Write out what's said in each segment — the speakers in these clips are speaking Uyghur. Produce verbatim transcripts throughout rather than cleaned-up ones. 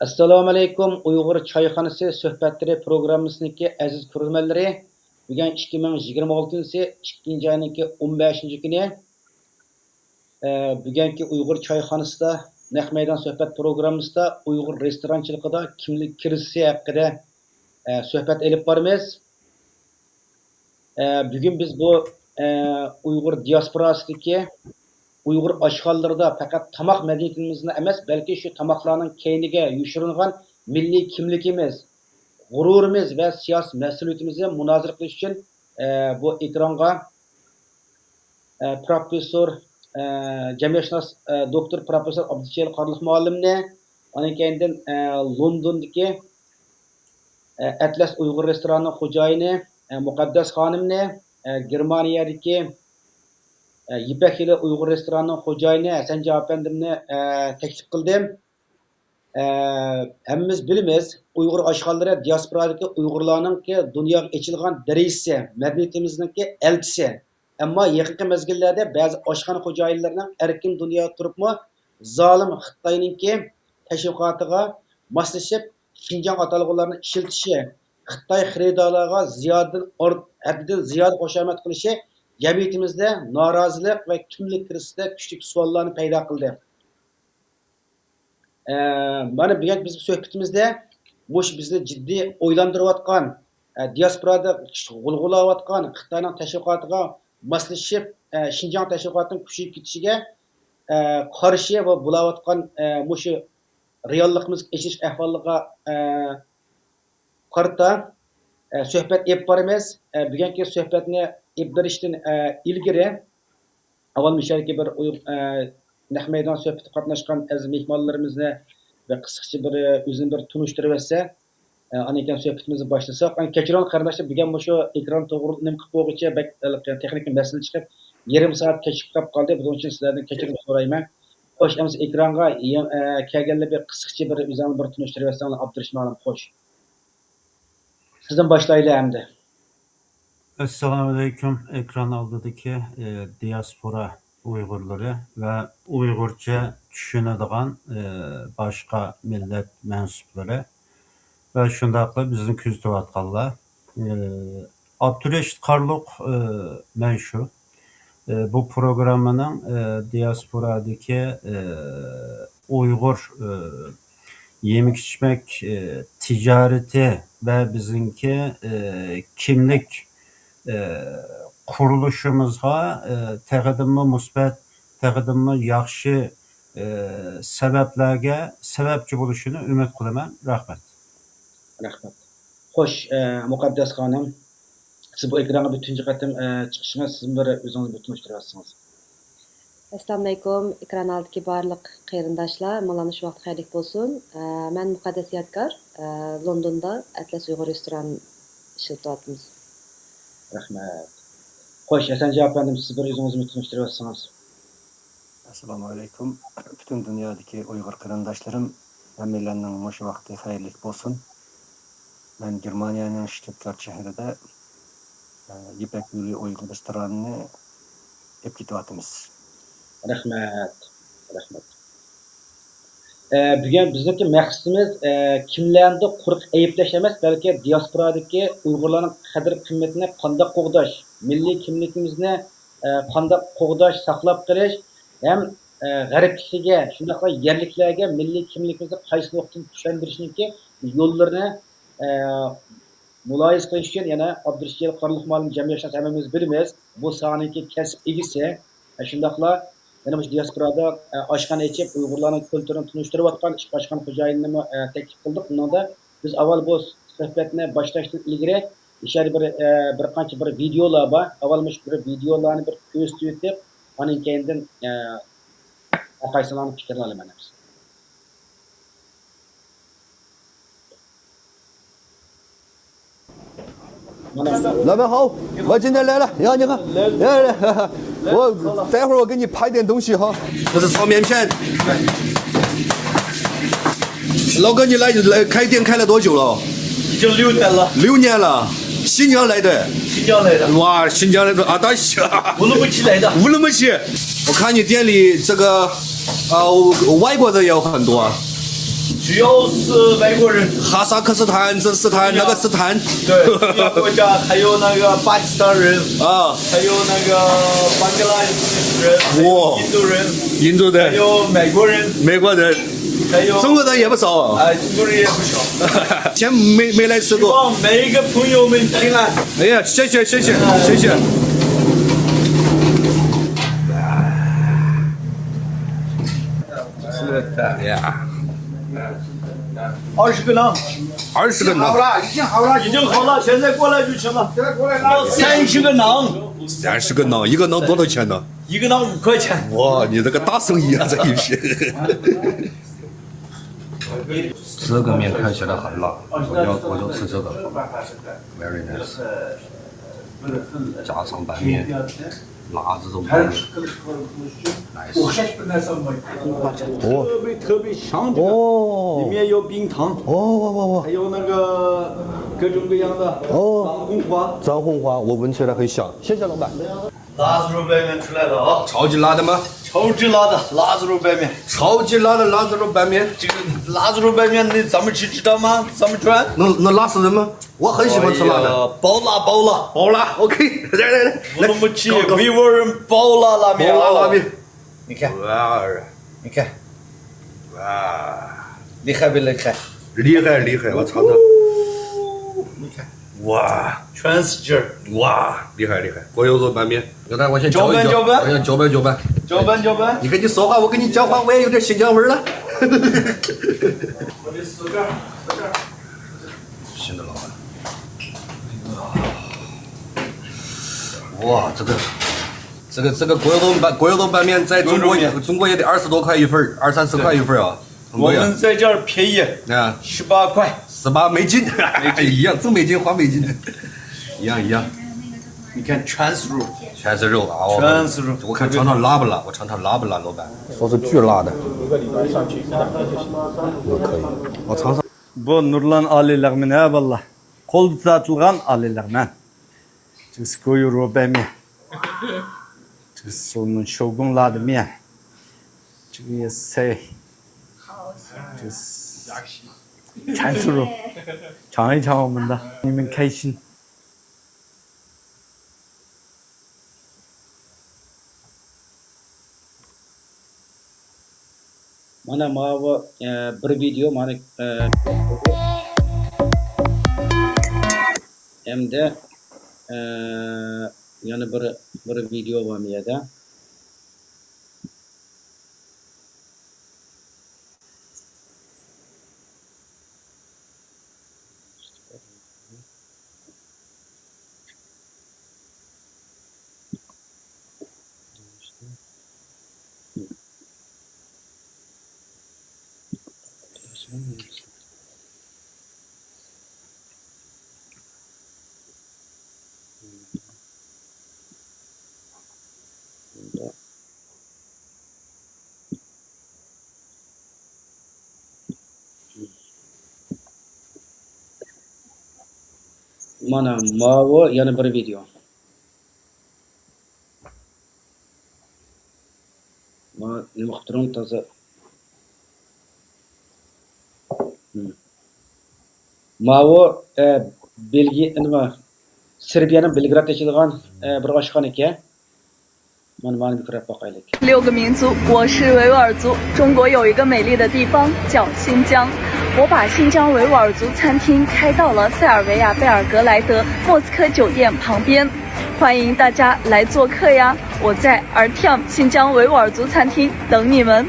ئەسسالامۇئەلەيكۇم، ئۇيغۇر چايخانىسى سۆھبەتلىرى پروگراممىسىنىڭكى ئەزىز كۆرۈرمەنلىرى، بۈگۈن ئىككى مىڭ يىگىرمە ئالتىنچى يىلى ئىككىنچى ئاينىڭكى ئون بەشىنچى كۈنى. ئە، بۈگۈنكى ئۇيغۇر چايخانىسىدا نەق مەيدان سۆھبەت پروگراممىسىدا ئۇيغۇر رېستورانچىلىقىدا كىملىك كىرىزىسى ھەققىدە، ئە، سۆھبەت ئېلىپ بارىمىز. ئە، بۈگۈن بىز بۇ، ئە، ئۇيغۇر دىياسپوراسىدىكى ئۇيغۇر ئاشخانىلىرىدا پەقەت تاماق مەدەنىيىتىمىزنى ئەمەس، بەلكى شۇ تاماقلارنىڭ كەينىگە يوشۇرۇنغان مىللىي كىملىكىمىز، غۇرۇرىمىز ۋە سىياسىي مەسئۇلىيىتىمىزنى مۇنازىرە قىلىش ئۈچۈن، ئە، بۇ ئېكرانغا، ئە، پروفېسسور، ئە، جەمئىيەتشۇناس، ئە، دوكتور پروفېسسور ئابدۇجېلىل قارلۇق مۇئەللىمنى، ئاندىن كەينىدىن، ئە، لوندوندىكى، ئە، ئەتلەس ئۇيغۇر رېستورانىنىڭ خوجايىنى، ئە، مۇقەددەس خانىمنى، ئە، گېرمانىيەدىكى، ئە، يىپەك يولى ئۇيغۇر رېستورانىنىڭ خوجايىنى ھەسەنجان ئەپەندىمنى، ئە، تەكلىپ قىلدىم. ئە، ھەممىمىز بىلىمىز، ئۇيغۇر ئاشخانىلىرى دىياسپورادىكى ئۇيغۇرلارنىڭكى دۇنياغا ئېچىلغان دېرىزىسى، مەدەنىيىتىمىزنىڭكى ئەلچىسى. ئەمما يېقىنقى مەزگىللەردە بەزى ئاشخانا خوجايىنلىرىنىڭ ئەركىن دۇنيادا تۇرۇپمۇ زالىم خىتاينىڭكى تەشۋىقاتىغا ماسلىشىپ، شىنجاڭ ئاتالغۇلارنى ئىشلىتىشى، خىتاي خېرىدارلارغا زىيادىدىن ئار-، ھەددىدىن زىيادە خۇشامەت قىلىشى جەمئىيىتىمىزدە نارازىلىق ۋە كىملىك كىرىزىسىدە كۈچلۈك سوئاللارنى پەيدا قىلدى. ئە، مانا بۈگۈنكى بىزنىڭ سۆھبىتىمىزدە مۇشۇ بىزنى جىددىي ئويلاندۇرۇۋاتقان، ئە، دىياسپورادا غۇلغۇلاۋاتقان خىتاينىڭ تەشۋىقاتىغا ماسلىشىپ، ئە، شىنجاڭ تەشۋىقاتىنىڭ كۈچىيىپ كېتىشىگە، ئە، قارشى ۋە بولاۋاتقان، ئە، مۇشۇ رېئاللىقىمىزغا ئېچىلىش ئەھۋالىغا، ئە، قارىتا، ئە، سۆھبەت ئېلىپ بارىمىز. ئە، بۈگۈنكى سۆھبەتنى ئېلىپ بېرىشتىن، ئە، ئىلگىرى، ئاۋۋال مۇشۇ يەردىكى بىر ئۇيغ-، ئە، نەق مەيدان سۆھبىتىگە قاتناشقان ئەزىز مېھمانلىرىمىزنى بىر قىسقىچە بىر، ئە، ئۆزىنى بىر تونۇشتۇرۇۋەتسە، ئە، ئاندىن كېيىن سۆھبىتىمىزنى باشلىساق. ئەنە، كېچىرىڭ قېرىنداشلار، بۈگۈن مۇشۇ ئېكران توغرۇلۇق نېمە قىلىپ بولغۇچە بەك، ئە، تېخنىك مەسىلە چىقىپ، يېرىم سائەت كېچىكىپ قاپ قالدى. بۇنىڭ ئۈچۈن سىلەردىن كەچۈرۈم سورايمەن. خوش، ئەمىسە ئېكرانغا يېڭى، ئە، كەلگەنلەر بىر قىسقىچە بىر ئۆزۈڭلار بىر تونۇشتۇرۇۋەتسەڭلار، ئابدۇرېھىم ئالىم، خوش. سىزدىن باشلايلى ئەمدى. ئەسسالامۇئەلەيكۇم، ئېكران ئالدىدىكى، ئى، دىياسپورا ئۇيغۇرلىرى ۋە ئۇيغۇرچە چۈشىنىدىغان، ئى، باشقا مىللەت مەنسۇپلىرى ۋە شۇنداقلا بىزنى كۆزىتىۋاتقانلار. ئى، ئابدۇرېشىت قارلۇق، ئى، مەن شۇ. ئى، بۇ پروگراممىنىڭ، ئى، دىياسپورادىكى، ئى، ئۇيغۇر، ئى، يېمەك-ئىچمەك، ئى، تىجارىتى ۋە بىزنىڭكى، ئى، كىملىك، ئى، قۇرۇلۇشىمىزغا، ئى، تېخىدىنمۇ مۇسبەت، تېخىدىنمۇ ياخشى، ئى، سەۋەبلەرگە سەۋەبچى بولۇشىنى ئۈمىد قىلىمەن. رەھمەت. رەھمەت. خوش، ئە، مۇقەددەس خانىم، سىز بۇ ئېكرانغا بىر تۇنجى قېتىم، ئە، چىقىشىڭىز، سىزمۇ بىر ئۆزىڭىزنى بىر تونۇشتۇرۇۋەتسىڭىز. ئەسسالامۇئەلەيكۇم، ئېكران ئالدىدىكى بارلىق قېرىنداشلار، ماڭلارنىڭ شۇ ۋاقتى خەيرلىك بولسۇن. ئە، مەن مۇقەددەس يادىكار، ئە، لوندوندا ئەتلەس ئۇيغۇر رېستوران ئىشلىتىۋاتىمىز. رەھمەت. خوش، ھەسەنجان ئەپەندىم، سىز بىر ئۆزىڭىزنى بىر تونۇشتۇرۇۋەتسىڭىز. ئەسسالامۇئەلەيكۇم. پۈتۈن دۇنيادىكى ئۇيغۇر قېرىنداشلىرىم، ھەممەيلەننىڭ مۇشۇ ۋاقتى خەيرلىك بولسۇن. مەن گېرمانىيەنىڭ شتۇتگارت شەھىرىدە، ئە، يىپەك يولى ئۇيغۇر رېستورانىنى ئېلىپ كېتىۋاتىمىز. رەھمەت. رەھمەت. ئە، بۈگۈن بىزنىڭكى مەقسىتىمىز، ئە، كىملەرنىدۇر قۇرۇق ئەيىبلەش ئەمەس، بەلكى دىياسپورادىكى ئۇيغۇرلارنىڭ قەدىر-قىممىتىنى قانداق قوغداش، مىللىي كىملىكىمىزنى، ئە، قانداق قوغداش، ساقلاپ قېلىش ھەم، ئە، غەربلىكلەرگە، شۇنداقلا يەرلىكلەرگە مىللىي كىملىكىمىزنى قايسى نۇقتىدا چۈشەندۈرۈشنىڭكى يوللىرىنى، ئە، مۇلاھىزە قىلىش ئۈچۈن يەنە ئابدۇرېشىت قارلۇق مۇئەللىم جەمئىيەتشۇناس ھەممىمىز بىلىمىز، بۇ ساھەنىڭكى كەسىپ ئىگىسى. شۇنداقلا يەنە مۇشۇ دىياسپورادا، ئە، ئاشخانا ئېچىپ، ئۇيغۇرلارنىڭ كۈلتۈرىنى تونۇشتۇرۇۋاتقان ئىككى ئاشخانا خوجايىنىنىمۇ، ئە، تەكلىپ قىلدۇق. بۇنىڭدا بىز ئاۋۋال بۇ سۆھبەتنى باشلاشتىن ئىلگىرى، مۇشۇ يەردە بىر، ئە، بىر قانچە بىر ۋىدېئولار بار. ئاۋۋال مۇشۇ بىر ۋىدېئولارنى بىر كۆرسىتىۋېتىپ، ئاندىن كېيىندىن، ئە، ھەرقايسىلارنىڭ پىكرىنى ئالىمەن. مانا. 老板好，我今天来了，呀，你好，来来来，我待会儿我给你拍点东西哈。这是炒面片。老哥，你来来开店开了多久了？已经六年了。六年了，新疆来的。新疆来的。哇，新疆来的，啊，大喜啊。乌鲁木齐来的。乌鲁木齐，我看你店里这个，啊，外国的也有很多啊。主要是外国人。哈萨克斯坦、日斯坦、那个斯坦。对，中亚国家，还有那个巴基斯坦人，啊，还有那个班加拉人，哇，印度人，印度的，还有美国人，美国人，还有中国人也不少啊。哎，中国人也不少。以前没没来吃过。希望每一个朋友们平安。哎呀，谢谢谢谢谢谢。是的呀。二十个馕。二十个馕。好了，已经好了，已经好了，现在过来就行了。现在过来拿。三十个馕。三十个馕，一个馕多少钱呢？一个馕五块钱。哇，你这个大生意啊，这一批。这个面看起来很辣，我要我就吃这个，very nice。家常拌面。辣子肉。Nice。 里面有冰糖，哦，哇哇哇，还有那个各种各样的，哦，藏红花。藏红花，我闻起来很香。谢谢老板。辣子肉拌面出来了啊！超级辣的吗？超级辣的辣子肉拌面。超级辣的辣子肉拌面。这个辣子肉拌面你怎么吃知道吗？怎么吃？能能辣死人吗？我很喜欢吃辣的。哎呀，爆辣爆辣爆辣，OK。来来来来，我们吃维吾尔人爆辣拉面啊。爆辣拉面。你看，哇，你看，哇，厉害不厉害？厉害厉害，我尝尝。你看，哇，全是汁儿。哇，厉害厉害！过油肉拌面，我来我先嚼一嚼，攪拌攪拌，我先搅拌搅拌。搅拌搅拌。你跟你说话，我跟你讲话，我也有点新疆味儿了。我得使劲儿，使劲儿。新的老板。哇，这个这个这个过油肉拌过油肉拌面在中国也中国也得二十多块一份儿，二三十块一份儿啊。我们在这儿便宜，啊，十八块。十八美金，一样，挣美金花美金，一样一样。你看全是肉，全是肉啊！全是肉。我看尝尝辣不辣，我尝尝辣不辣，老板。说是巨辣的。可以，我尝尝。 بۇ نۇرلان ئالىي لەغمىنى ھە بالىلار. قولدا تارتىلغان ئالىي لەغمەن. 这个是过油肉拌面。这个是我们手工拉的面。这个也是菜。这个是全是肉。尝一尝我们的，你们开心。 مانا ماۋۇ، ئە، بىر ۋىدېئو، مانا، ئە، ھەمدە، ئە، يەنە بىر، بىر ۋىدېئو بار بۇ يەردە. مانا ماۋۇ يەنە بىر ۋىدېئو. ما نېمە قىلىپ تۇرۇڭ تازا. مم. ماۋۇ، ئە، بېلگىيە، نېمە، سېربىيەنىڭ بېلگرادتا ئېچىلغان، ئە، بىر ئاشخانا ئىكەن. مانا، مانا بىر كىرىپ باقايلى. 六个民族，我是维吾尔族。中国有一个美丽的地方叫新疆，我把新疆维吾尔族餐厅开到了塞尔维亚贝尔格莱德莫斯科酒店旁边，欢迎大家来做客呀！我在 Artyom 新疆维吾尔族餐厅等你们。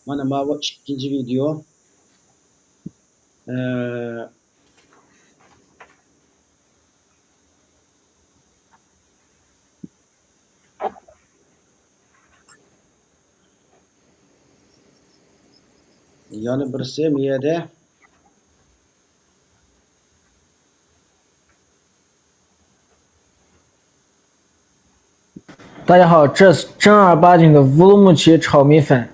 مانا ماۋۇ ئىككىنچى ۋىدېئو. ئە، يەنە بىرسى مۇ يەردە. 大大家好，这是正儿八经的乌鲁木齐炒米粉，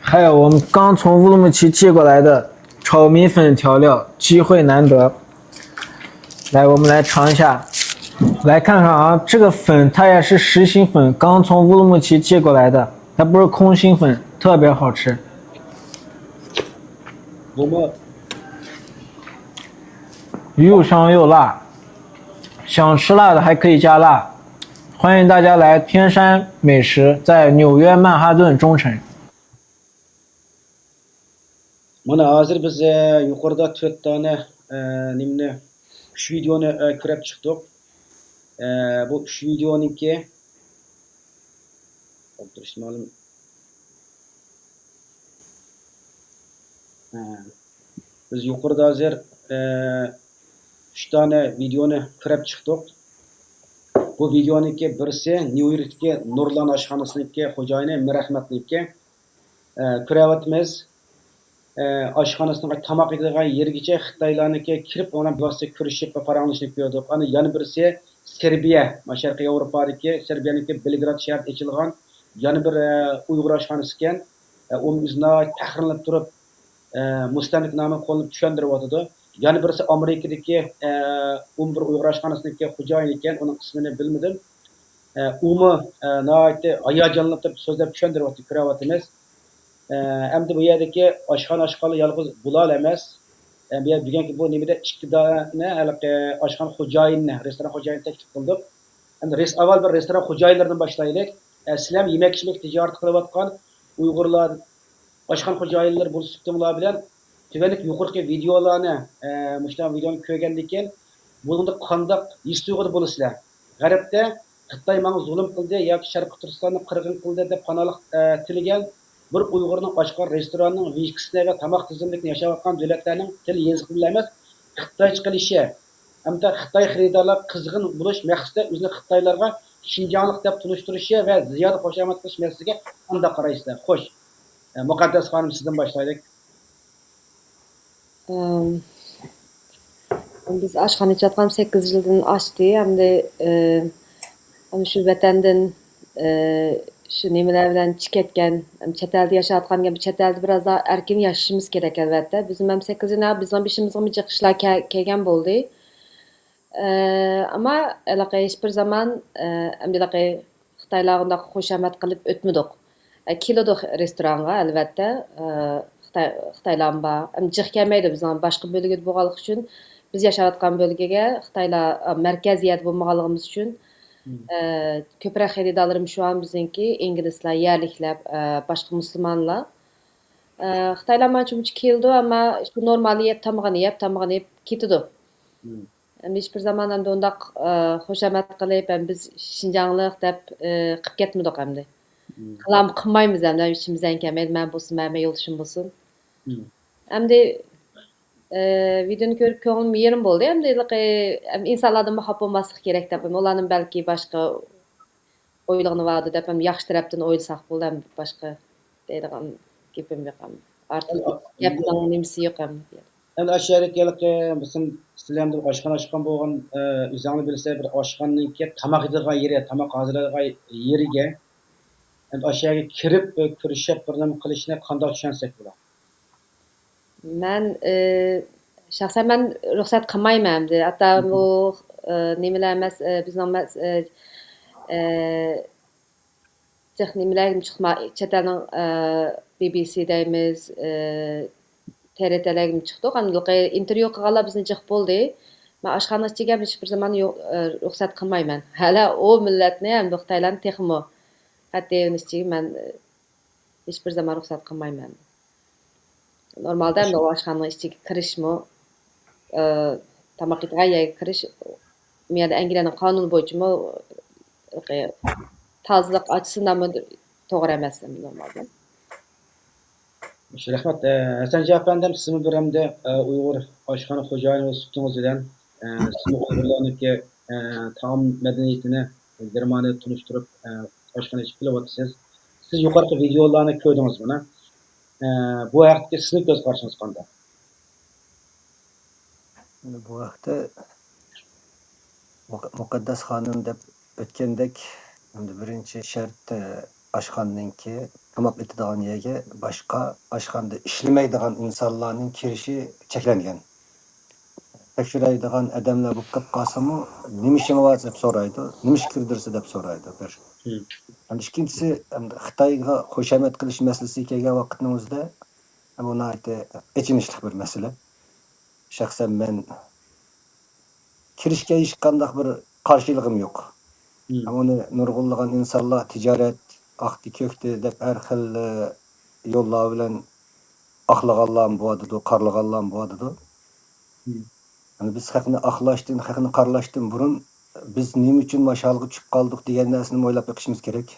还有我们刚从乌鲁木齐寄过来的炒米粉调料，机会难得。来，我们来尝一下，来看看啊，这个粉它也是实心粉，刚从乌鲁木齐寄过来的，它不是空心粉，特别好吃。我们又香又辣，想吃辣的还可以加辣。欢迎大家来天山美食，在纽约曼哈顿中城。 مانا ھازىر بىز، ئە، يۇقىرىدا تۆت دانە، ئە، نېمىنى، ئۈچ ۋىدېئونى، ئە، كۆرۈپ چىقتۇق. ئە، بۇ ئۈچ ۋىدېئونىڭكى، ئولتۇرۇشنى مەلۇم. ئە، بىز يۇقىرىدا ھازىر، ئە، ئۈچ دانە ۋىدېئونى كۆرۈپ چىقتۇق. بۇ ۋىدېئونىڭكى بىرسى نيۇ يوركتىكى نۇرلان ئاشخانىسىنىڭكى خوجايىنى مىرئەخمەتنىڭكى. ئە، كۆرۈۋاتىمىز. ئە، ئاشخانىسىنىڭ تاماق يەيدىغان يېرىگىچە خىتايلارنىڭكى كىرىپ، ئۇنىڭ بىۋاسىتە كۆرۈشۈپ، پاراڭلىشىپ كۆردۇق. ئانا يەنە بىرسى سېربىيە، ما شەرقىي ياۋروپادىكى سېربىيەنىڭكى بېلگراد شەھىرىدە ئېچىلغان يەنە بىر، ئە، ئۇيغۇر ئاشخانىسى ئىكەن. ئە، ئۇمۇ ئۆزى ناھايىتى پەخىرلىنىپ تۇرۇپ، ئە، مۇستەملىكە نامىنى قوللىنىپ چۈشەندۈرۈۋاتىدۇ. يەنە بىرسى ئامېرىكىدىكى، ئە، ئون بىر ئۇيغۇر ئاشخانىسىنىڭكى خوجايىنى ئىكەن، ئۇنىڭ ئىسمىنى بىلمىدىم. ئە، ئۇمۇ، ئە، ناھايىتى ھاياجانلىنىپ تۇرۇپ سۆزلەپ چۈشەندۈرۈۋاتىدۇ، كۆرۈۋاتىمىز. ئە، ئەمدى بۇ يەردىكى ئاشخانا ئاچقانلار يالغۇز بۇلار ئەمەس. ئە، بۇ يەر بۈگۈنكى بۇ نېمىدە ئىككى دانە ھېلىقى ئاشخانا خوجايىنىنى، رېستوران خوجايىنىنى تەكلىپ قىلدۇق. ئەمدى رېس-، ئاۋۋال بىر رېستوران خوجايىنلىرىدىن باشلايلى. ئە، سىلەرمۇ يېمەك-ئىچمەك تىجارىتى قىلىۋاتقان ئۇيغۇرلار، ئاشخانا خوجايىنلىرى بولۇش سۈپىتىڭلار بىلەن تۆۋەندىكى يۇقىرىقى ۋىدېئولارنى، ئە، مۇشۇنداق ۋىدېئونى كۆرگەندىن كېيىن، بۇنىڭدا قانداق ھېس-تۇيغۇدا بولىسىلەر؟ غەربتە خىتاي ماڭا زۇلۇم قىلدى ياكى شەرقىي تۈركىستاننى قىرغىن قىلدى دەپ پاناھلىق، ئە، تىلىگەن بىر ئۇيغۇرنىڭ ئاشخانا رېستوراننىڭ ۋىجكىسىنى ۋە تاماق تىزىملىكىنى ياشاۋاتقان دۆلەتلەرنىڭ تىل يېزىقى بىلەن ئەمەس، خىتايچە قىلىشى، ھەمدە خىتاي خېرىدارلار قىزغىن بولۇش مەقسىتىدە ئۆزىنى خىتايلارغا شىنجاڭلىق دەپ تونۇشتۇرۇشى ۋە زىيادە خۇشامەت قىلىش مەسىلىسىگە قانداق قارايسىلەر؟ خوش، ئە، مۇقەددەس خانىم، سىزدىن باشلايلى. ئىم، بىز ئاشخانا ئېچىۋاتقان سەككىز يىلدىن ئاشتى. ئەمدى، ئى، ئەمدى شۇ ۋەتەندىن، ئى، شۇ نېمىلەر بىلەن چىقىپ كەتكەن، ئەمدى چەت ئەلدە ياشاۋاتقان، چەت ئەلدە بىرازدا ئەركىن ياشىشىمىز كېرەك، ئەلۋەتتە. بىزمۇ ھەم سەككىز يىل بىزنىڭ بېشىمىزغىمۇ جىق ئىشلار كە-، كەلگەن بولدى. ئى، ئەمما ھېلىقى ھېچبىر زامان، ئى، ئەمدى ھېلىقى خىتايلارغا ئۇنداق خۇشامەت قىلىپ ئۆتمىدۇق. ئە، كېلىدۇ رېستورانغا، ئەلۋەتتە. ئە، خىتاي، خىتايلارمۇ بار. ئەمدى جىق كەلمەيدۇ بىزنىڭ باشقا بۆلگىدە بولغانلىقى ئۈچۈن. بىز ياشاۋاتقان بۆلگىگە خىتايلار، ئە، مەركەز يەردە بولمىغانلىقىمىز ئۈچۈن، مم. ئە، كۆپرەك خېرىدارلىرىمىز شۇ ئان بىزنىڭكى ئىنگلىزلار، يەرلىكلەر، ئە، باشقا مۇسۇلمانلار. ئە، خىتايلار مانچە-مۇنچە كېلىدۇ، ئەمما شۇ نورمال يەپ تامىقىنى يەپ، تامىقىنى يەپ كېتىدۇ. مم. ئەمدى ھېچبىر زامان ئەمدى ئۇنداق، ئە، خۇشامەت قىلىپ، ئەمدى بىز شىنجاڭلىق دەپ، ئە، قىلىپ كەتمىدۇق ئەمدى. مم. قىلام-، قىلمايمىز ئەمدى، ئىچىمىزدىن كەلمەيدۇ، مەن بولسۇن، مەن، مەن يولدىشىم بولسۇن. مم. ئەمدى، ئە، ۋىدېئونى كۆرۈپ كۆڭلۈم يېرىم بولدى. ئەمدى ھېلىقى، ئەمدى ئىنسانلاردىنمۇ خاپا بولماسلىق كېرەك دەپ، ئۇلارنىڭ بەلكى باشقا ئويلىغىنى بارىدۇ دەپ، ھەم ياخشى تەرەپتىن ئويلىساق بولدى، ھەم باشقا دەيدىغان گېپىم يوق، ھەم ئارتۇق ئەمدى، گەپنىڭ نېمىسى يوق، ھەم. ئەمدى ئاشۇ يەردىكى ھېلىقى بىزنىڭ سىلەر ئەمدى ئاشخانا ئاچقان بولغان، ئە، ئۆزۈڭلار بىلىسىلەر، بىر ئاشخانىنىڭكى تاماق يەيدىغان يېرى، تاماق ھازىرلايدىغان يېرىگە، ئەمدى ئاشۇ يەرگە كىرىپ، ئە، كۆرۈشۈپ، بىر نېمە قىلىشنى قانداق چۈشەنسەك بولار؟ مەن، ئى، شەخسەن مەن رۇخسەت قىلمايمەن ئەمدى. ھەتتا بۇ، ئى، نېمىلەر ئەمەس، ئى، بىزنىڭ مەس-، ئى، ئى، جىق نېمىلەرگىمۇ چىقما-، چەت ئەلنىڭ، ئى، بى بى سى دەيمىز، ئى، تې رې تې لەرگىمۇ چىقتۇق. ئاندىن ئىنتېرۋيۇ قىلغانلار بىزنى جىق بولدى. مەن ئاشخانىنىڭ ئىچىگە ھېچبىر زامان يو-، ئى، رۇخسەت قىلمايمەن. ھەلە ئۇ مىللەتنى ھەم خىتايلارنى تېخىمۇ قەتئىي ئۇنىڭ ئىچىگە مەن، ئى، ھېچبىر زامان رۇخسەت قىلمايمەن. نورمالدا ئەمدى ئاشۇ ئاشخانىنىڭ ئىچىگە كىرىشمۇ، ئى، تاماق يەيدىغان يەرگە كىرىش، ئۇ يەردە ئەنگلىيەنىڭ قانۇنى بويىچىمۇ، ئى، تازىلىق ئاچىسىدىنمۇ توغرا ئەمەس ئەمدى نورمالدا. خوش، رەھمەت. ئە، ھەسەنجان ئەپەندىم، سىزمۇ بىر ئەمدى، ئە، ئۇيغۇر ئاشخانا خوجايىنى بولۇش سۈپىتىڭىز بىلەن، ئە، سىزمۇ ئۇيغۇرلارنىڭكى، ئە، تائام مەدەنىيىتىنى گېرمانىيەدە تونۇشتۇرۇپ، ئە، ئاشخانا ئېچىپ كېلىۋاتىسىز. سىز يۇقىرىقى ۋىدېئولارنى كۆردىڭىزمۇ؟ ئە، بۇ ھەقتىكى سىزنىڭ كۆز قارىشىڭىز قانداق؟ بۇ ھەقتە مۇق-، مۇقەددەس خانىم دەپ ئۆتكەندەك، ئەمدى بىرىنچى شەرت، ئاشخانىنىڭكى تاماق ئېتىدىغان يەرگە باشقا ئاشخانىدا ئىشلىمەيدىغان ئىنسانلارنىڭ كىرىشى چەكلەنگەن. تەكشۈرەيدىغان ئادەملەر بولۇپ قېلىپ قالسىمۇ، نېمە ئىشىڭ بار دەپ سورايدۇ، نېمە ئىش كىردۈرسە دەپ سورايدۇ، بىر. ھەم ئىككىنچىسى، ئەمدى خىتايغا خۇشامەت قىلىش مەسىلىسىگە كەلگەن ۋاقىتنىڭ ئۆزىدە، بۇ ناھايىتى ئېچىنىشلىق بىر مەسىلە. شەخسەن مەن كىرىشكە ھېچقانداق بىر قارشىلىقىم يوق. ھەم ئۇنى نۇرغۇنلىغان ئىنسانلار تىجارەت، ئاقتى كۆكتى دەپ ھەر خىل، ئە، يوللار بىلەن ئاقلىغانلارمۇ بولۇۋاتىدۇ، قارلىغانلارمۇ بولۇۋاتىدۇ. يەنى بىز خەقنى ئاقلاشتىن، خەقنى قارلاشتىن بۇرۇن بىز نېمە ئۈچۈن ماشۇ ھالغا چۈشۈپ قالدۇق دېگەن نەرسىنى ئويلاپ بېقىشىمىز كېرەك.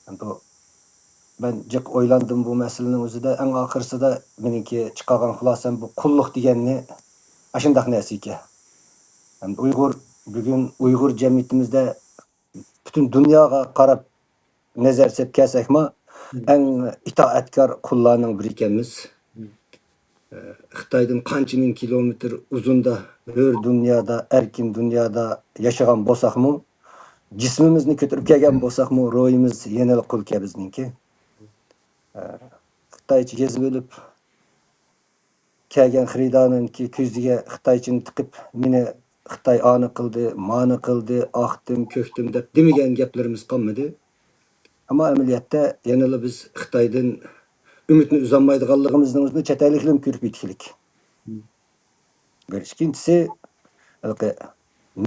يەنى بۇ، مەن جىق ئويلاندىم بۇ مەسىلىنىڭ ئۆزىدە. ئەڭ ئاخىرسىدا مېنىڭكى چىقارغان خۇلاسەم بۇ قۇللۇق دېگەننى ئاشۇنداق نەرسە ئىكەن. يەنى ئۇيغۇر، بۈگۈن ئۇيغۇر جەمئىيىتىمىزدە پۈتۈن دۇنياغا قاراپ نەزەر سېلىپ كەلسەكمۇ، ئەڭ ئىتائەتكار قۇللارنىڭ بىرى ئىكەنمىز. خىتايدىن قانچە مىڭ كىلومېتىر ئۇزۇندا، ھۆر دۇنيادا، ئەركىن دۇنيادا ياشىغان بولساقمۇ، جىسمىمىزنى كۆتۈرۈپ كەلگەن بولساقمۇ، روھىمىز يەنىلا قۇلكەن بىزنىڭكى. خىتايچە يېزىۋېلىپ، كەلگەن خېرىدارنىڭكى كۆزىگە خىتايچىنى تىقىپ، مېنى خىتاي ئانى قىلدى، مانى قىلدى، ئاقتىم، كۆكتۈم دەپ دېمىگەن گەپلىرىمىز قالمىدى. ئەمما ئەمەلىيەتتە يەنىلا بىز خىتايدىن ئۈمىدنى ئۈزەلمەيدىغانلىقىمىزنىڭ ئۆزىنى چەت ئەللىكلەرمۇ كۆرۈپ يېتىكلىك. بىر. ئىككىنچىسى، ھېلىقى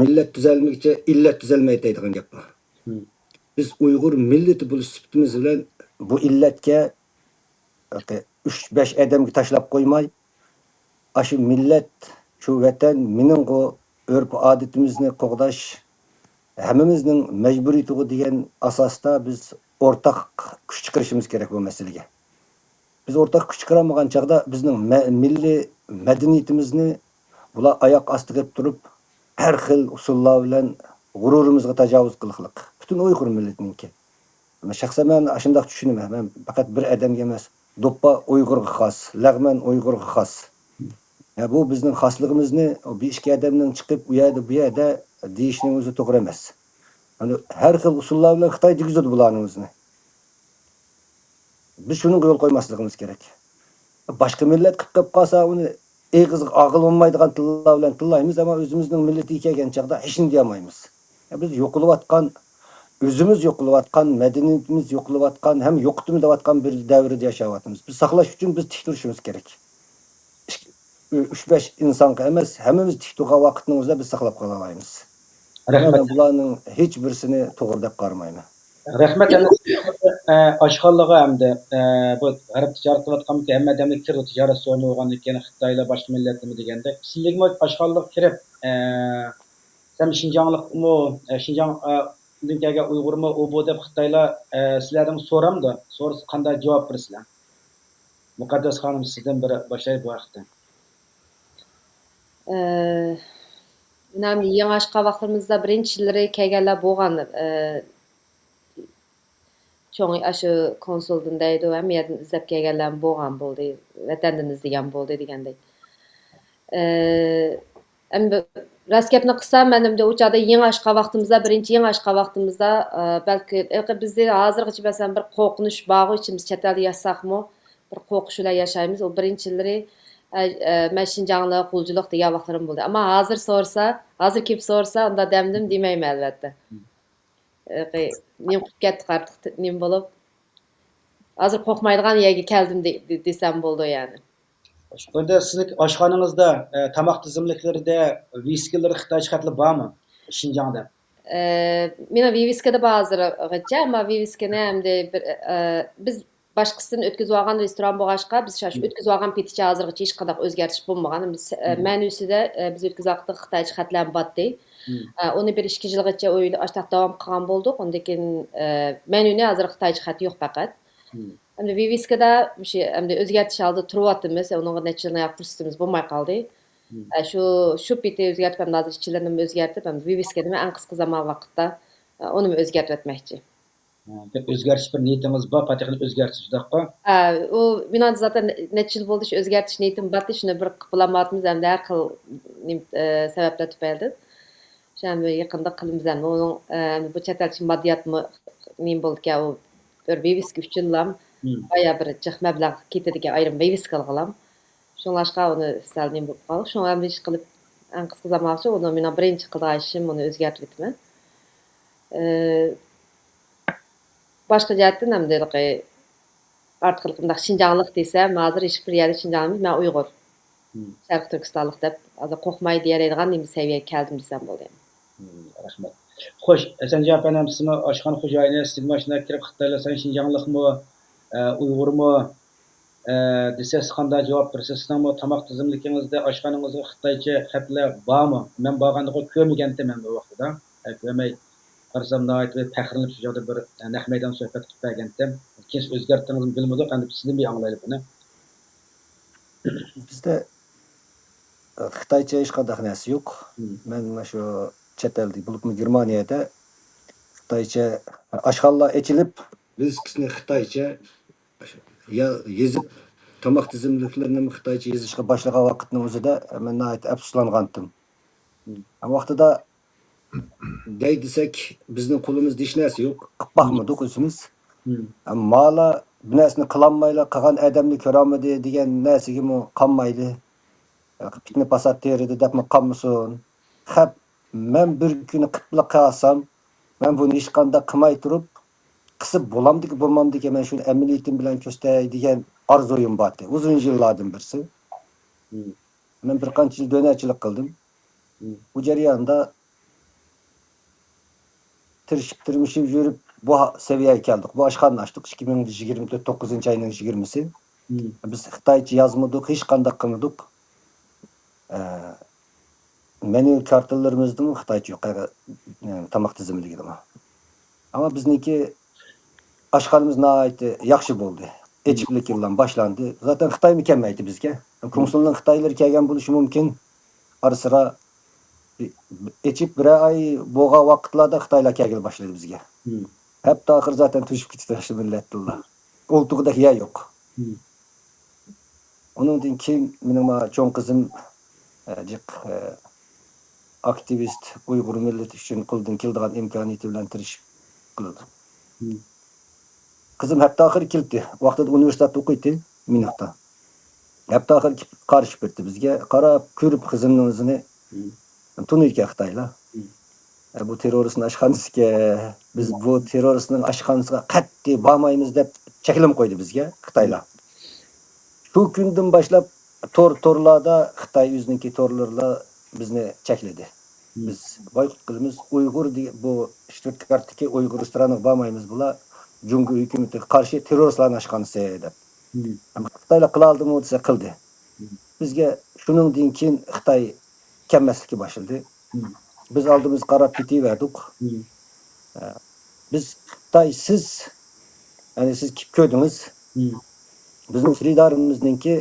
مىللەت تۈزەلمىگۈچە ئىللەت تۈزەلمەيدۇ دەيدىغان گەپ بار. بىز ئۇيغۇر مىللىتى بولۇش سۈپىتىمىز بىلەن بۇ ئىللەتكە، ھېلىقى ئۈچ، بەش ئادەمگە تاشلاپ قويماي، ئاشۇ مىللەت، شۇ ۋەتەن مېنىڭغۇ، ئۆرپ-ئادىتىمىزنى قوغداش ھەممىمىزنىڭ مەجبۇرىيىتىغۇ دېگەن ئاساستا بىز ئورتاق كۈچ چىقىرىشىمىز كېرەك بۇ مەسىلىگە. بىز ئورتاق كۈچ چىقىرالمىغان چاغدا بىزنىڭ مە-، مىللىي مەدەنىيىتىمىزنى بۇلار ئاياق ئاستىغا ئېلىپ تۇرۇپ، ھەر خىل ئۇسۇللار بىلەن غۇرۇرىمىزغا تاجاۋۇز قىلىقلىق. پۈتۈن ئۇيغۇر مىللىتىنىڭكى. شەخسەن مەن ئاشۇنداق چۈشىنىمەن. مەن پەقەت بىر ئادەمگە ئەمەس، دوپپا ئۇيغۇرغا خاس، لەغمەن ئۇيغۇرغا خاس. يا، بۇ بىزنىڭ خاسلىقىمىزنى بىر ئىككى ئادەمنىڭ چىقىپ ئۇ يەردە، بۇ يەردە دېيىشنىڭ ئۆزى توغرا ئەمەس. يەنى ھەر خىل ئۇسۇللار بىلەن خىتاي دېگۈزىدۇ بۇلارنىڭ ئۆزىنى. بىز شۇنىڭغا يول قويماسلىقىمىز كېرەك. باشقا مىللەت قىلىپ قېلىپ قالسا، ئۇنى ئېغىزغا ئالغىلى بولمايدىغان تىللار بىلەن تىللايمىز، ئەمما ئۆزىمىزنىڭ مىللىتىگە كەلگەن چاغدا ھېچنېمە دېيەلمەيمىز. يا، بىز يوقىلىۋاتقان، ئۆزىمىز يوقىلىۋاتقان، مەدەنىيىتىمىز يوقىلىۋاتقان ھەم يوقىتىمەن دەۋاتقان بىر دەۋردە ياشاۋاتىمىز. بىز ساقلاش ئۈچۈن بىز تىك تۇرۇشىمىز كېرەك. ئىك-، ئۈچ، بەش ئىنسانغا ئەمەس، ھەممىمىز تىك تۇرغان ۋاقىتنىڭ ئۆزىدە بىز ساقلاپ قالالايمىز. رەھمەت. مەن بۇلارنىڭ ھېچ بىرسىنى توغرا دەپ قارىمايمەن. رەھمەت، ئەمدى، ئە، ئاشخانىلارغا ئەمدى، ئە، بۇ غەرب تىجارەت قىلىۋاتقانمىكىن، ھەممە ئادەملەر كىرىدۇ، تىجارەت سورۇنى بولغاندىن كېيىن خىتايلار، باشقا مىللەتلەرمۇ دېگەندەك. سىلەرگىمۇ ئاشخانىلارغا كىرىپ، ئە، سەن شىنجاڭلىقمۇ، ئە، شىنجاڭ، ئە، دىن كەلگەن ئۇيغۇرمۇ، ئۇ بۇ دەپ خىتايلار، ئە، سىلەردىن سورامدۇ؟ سورىسا قانداق جاۋاب بېرىسىلەر؟ مۇقەددەس خانىم، سىزدىن بىر باشلاي بۇ ھەقتە. ئە، مانا يېڭى ئاچقان ۋاقتىمىزدا بىرىنچى يىللىرى كەلگەنلەر بولغان، ئە، چوڭ ئاشۇ كونسۇلدىن دەيدۇ، ھەممە يەردىن ئىزدەپ كەلگەنلەرمۇ بولغان بولدى، ۋەتەندىن ئىزدىگەن بولدى دېگەندەك. ئە، ئەمدى راست گەپنى قىلسام، مەن ئەمدى ئۇ چاغدا يېڭى ئاچقان ۋاقتىمىزدا، بىرىنچى يېڭى ئاچقان ۋاقتىمىزدا، ئە، بەلكى، بىزدە ھازىرغىچە مەسىلەن بىر قورقۇنچ بارغۇ، ئىچىمىز چەت ئەلدە ياشىساقمۇ، بىر قورقۇش بىلەن ياشايمىز. ئۇ بىرىنچى يىللىرى، ئە، ئە، مەن شىنجاڭلىق، غۇلجىلىق دېگەن ۋاقىتلىرىم بولدى. ئەمما ھازىر سورىسا، ھازىر كېلىپ سورىسا، ئۇنداق دەمدىم دېمەيمەن، ئەلۋەتتە. ئە، نېمە قىلىپ كەتتۇق ئارتۇق، نېمە بولۇپ؟ ھازىر قورقمايدىغان يەرگە كەلدىم دې-، دې-، دېسەم بولىدۇ، يەنى. ئەمدى سىزنىڭ ئاشخانىڭىزدا، ئە، تاماق تىزىملىكلىرىدە ۋىۋىسكىلىرى خىتايچە خەتلەر بارمۇ؟ شىنجاڭدا. ئە، مېنىڭ ۋىۋىسكىدا بار ھازىرغىچە، ئەمما ۋىۋىسكىنى ئەمدى بىر، ئە، بىز باشقىسىدىن ئۆتكۈزۈۋالغان رېستوران بولغاچقا، بىز شۇ ئۆتكۈزۈۋالغان پېتىچە ھازىرغىچە ھېچقانداق ئۆزگەرتىش بولمىغان. بىز، ئە، مەنۇسىدا، ئە، بىز ئۆتكۈزۈۋاتقان خىتايچە خەتلەرمۇ بارتتى. ئە، ئۇنى بىر ئىككى يىلغىچە ئۆيدە ئاشتاق داۋام قىلغان بولدۇق. ئۇندىن كېيىن، ئە، مەنۇنى ھازىر خىتايچە خەت يوق پەقەت. ئەمدى ۋىۋىسكىدا مۇشۇ ئەمدى ئۆزگەرتىش ھالىدا تۇرۇۋاتىمىز. ئۇنىڭغا نەچچە يىل پۇرسىتىمىز بولماي قالدى. ئە، شۇ، شۇ پېتى ئۆزگەرتىپ، ئەمدى ھازىر ئىچىلىرىنىمۇ ئۆزگەرتىپ، ئەمدى ۋىۋىسكىنىمۇ ئەڭ قىسقا زامان ۋاقىتتا، ئە، ئۇنىمۇ ئۆزگەرتىۋەتمەكچى. ھە، بىر ئۆزگەرتىش، بىر نىيىتىڭىز بار، پاتېخنىك ئۆزگەرتىش، شۇنداققۇ؟ ھە، ئۇ مېنىڭ زاتەن نەچچە يىل بولدى شۇ ئۆزگەرتىش نىيىتىم بارتى، شۇنى بىر قىلىپ بولالمايۋاتىمىز، ئەمدى ھەر خىل نېمە، ئە، سەۋەبلەر تۈپەيلىدىن. شۇ ئەمدى يېقىندا قىلىمىز ئەمدى. ئۇنىڭ، ئە، بۇ چەت ئەلدىكى ماددىياتمۇ نېمە بولىدىكەن، ئۇ بىر ۋىۋىسكا ئۈچۈنلام، مم. بايا بىر جىق مەبلەغ كېتىدىكەن، ئايرىم ۋىۋىسكا قىلغىلام. شۇڭلاشقا ئۇنى سەل نېمە بولۇپ قالدى. شۇڭا ئەمدى ئىش قىلىپ، ئەڭ قىسقا زامانغىچە ئۇنى مېنىڭ بىرىنچى قىلىدىغان ئىشىم، ئۇنى ئۆزگەرتىۋېتىمەن. ئە، باشقا جەھەتتىن ئەمدى ھېلىقى ئارتۇق مۇنداق شىنجاڭلىق دېسەم، ھازىر ھېچ بىر يەردە شىنجاڭلىق، مەن ئۇيغۇر، مم. شەرقىي تۈركىستانلىق دەپ، ھازىر قورقماي دېيەلەيدىغان نېمە سەۋىيەگە كەلدىم دېسەم بولىدۇ. مم، رەھمەت. خوش، ھەسەنجان ئەپەندىم، سىزمۇ ئاشخانا خوجايىنى، سىزگە ماشىنا كىرىپ خىتايلار سەن شىنجاڭلىقمۇ، ئە، ئۇيغۇرمۇ، ئە، دېسە، سىز قانداق جاۋاب بېرىسىز؟ سىزنىڭمۇ تاماق تىزىملىكىڭىزدە ئاشخانىڭىزغا خىتايچە خەتلەر بارمۇ؟ مەن بارغاندا كۆرمىگەنتىم مەن بۇ ۋاقتىدا. ئە، كۆرمەي قارىسام، ناھايىتى بىر پەخىرلىنىپ شۇ جايدا بىر، ئە، نەق مەيدان سۆھبەت قىلىپ بەرگەنتىم. كېيىن سىز ئۆزگەرتتىڭىزمۇ بىلمىدۇق، ئەمدى سىزدىن بىر ئاڭلايلى بۇنى. بىزدە، ئە، خىتايچە ھېچقانداق نەرسە يوق. مم. مەن مانا شۇ چەت ئەلدە، بولۇپمۇ گېرمانىيەدە خىتايچە ئاشخانىلار ئېچىلىپ، ۋىۋىسكىسىنى خىتايچە يا-، يېزىپ، تاماق تىزىملىكلىرىنىمۇ خىتايچە يېزىشقا باشلىغان ۋاقىتنىڭ ئۆزىدە مەن ناھايىتى ئەپسۇسلانغانتىم. مم. ھەم ۋاقتىدا دەي دېسەك، بىزنىڭ قولىمىزدا ھېچ نەرسە يوق. قىلىپ باقمىدۇق ئۆزىمىز. مم. ھەم مالا بۇ نەرسىنى قىلالمايلا، قىلغان ئادەمنى كۆرەلمىدى دېگەن نەرسىگىمۇ قالمايلى. پىتنە پاسات تېرىدى دەپمۇ قالمىسۇن. خەپ، مەن بىر كۈنى قىپلا قالسام، مەن بۇنى ھېچقانداق قىلماي تۇرۇپ، قىسىپ بولامدىكى، بولمامدىكى، مەن شۇنى ئەمەلىيىتىم بىلەن كۆرسىتەي دېگەن ئارزۇيۇم بارتى. ئۇزۇن يىللاردىن بىرسى. مم. مەن بىر قانچە يىل دۆنەرچىلىك قىلدىم. مم. بۇ جەرياندا تىرىشىپ، تىرمىشىپ يۈرۈپ، بۇ ھا-، سەۋىيەگە كەلدۇق. بۇ ئاشخانىنى ئاچتۇق. ئىككى مىڭ يىگىرمە تۆت، توققۇزىنچى ئاينىڭ يىگىرمىسى. مم. بىز خىتايچە يازمىدۇق، ھېچقانداق قىلمىدۇق. ئە، مېنىڭ كارتىنلىرىمىزدىمۇ خىتايچە يوق، ئە، تاماق تىزىملىكىدىمۇ. ئەمما بىزنىڭكى ئاشخانىمىز ناھايىتى ياخشى بولدى. ئېچىپلىك يىللام باشلاندى. زاتەن خىتايمۇ كەلمەيتتى بىزگە. كونسۇلنىڭ خىتايلىرى كەلگەن بولۇشى مۇمكىن. ئارا-سىرا ئېچىپ بىرەر ئاي بولغان ۋاقىتلاردا خىتايلار كەلگىلى باشلىدى بىزگە. مم. ھەپتە ئاخىرى زاتەن توشۇپ كېتىدۇ شۇ مىللەتتىلا. ئولتۇرغۇدەك يەر يوق. مم. ئۇنىڭدىن كېيىن مېنىڭ مانا چوڭ قىزىم، ئە، جىق، ئە، ئاكتىۋىست، ئۇيغۇر مىللىتى ئۈچۈن قولىدىن كېلىدىغان ئىمكانىيىتى بىلەن تىرىشىپ قىلىدۇ. مم. قىزىم ھەپتە ئاخىرى كېلىپتى. ۋاقتىدا ئۇنىۋېرسىتېتتا ئوقۇيتتى، ميۇنختا. ھەپتە ئاخىرى كېلىپ قارشى بېرىپتى بىزگە. قاراپ كۆرۈپ قىزىمنىڭ يۈزىنى، مم. تونۇيدىكەن خىتايلار. مم. ئە، بۇ تېررورىستنىڭ ئاشخانىسىكەن. بىز مم. بۇ تېررورىستنىڭ ئاشخانىسىغا قەتئىي بارمايمىز دەپ چەكلىمە قويدى بىزگە خىتايلار. مم. شۇ كۈندىن باشلاپ تور، تورلاردا خىتاي ئۆزىنىڭكى تورلىرىلا بىزنى چەكلىدى. مم. بىز بايقۇت قىلىمىز، ئۇيغۇر دېگەن، بۇ شتۇتگارتتىكى ئۇيغۇر رېستورانىغا بارمايمىز، بۇلار جۇڭگو ھۆكۈمىتىگە قارشى تېررورىستلارنىڭ ئاشخانىسى دەپ. مم. ئەمما خىتايلار قىلالىدىمۇ دېسە قىلدى. مم. بىزگە شۇنىڭدىن كېيىن خىتاي كەلمەسلىككە باشلىدى. مم. بىز ئالدىمىزغا قاراپ كېتىۋەردۇق. مم. ئە، بىز خىتايسىز، يەنى سىز كېلىپ كۆردىڭىز. مم. بىزنىڭ خېرىدارىمىزنىڭكى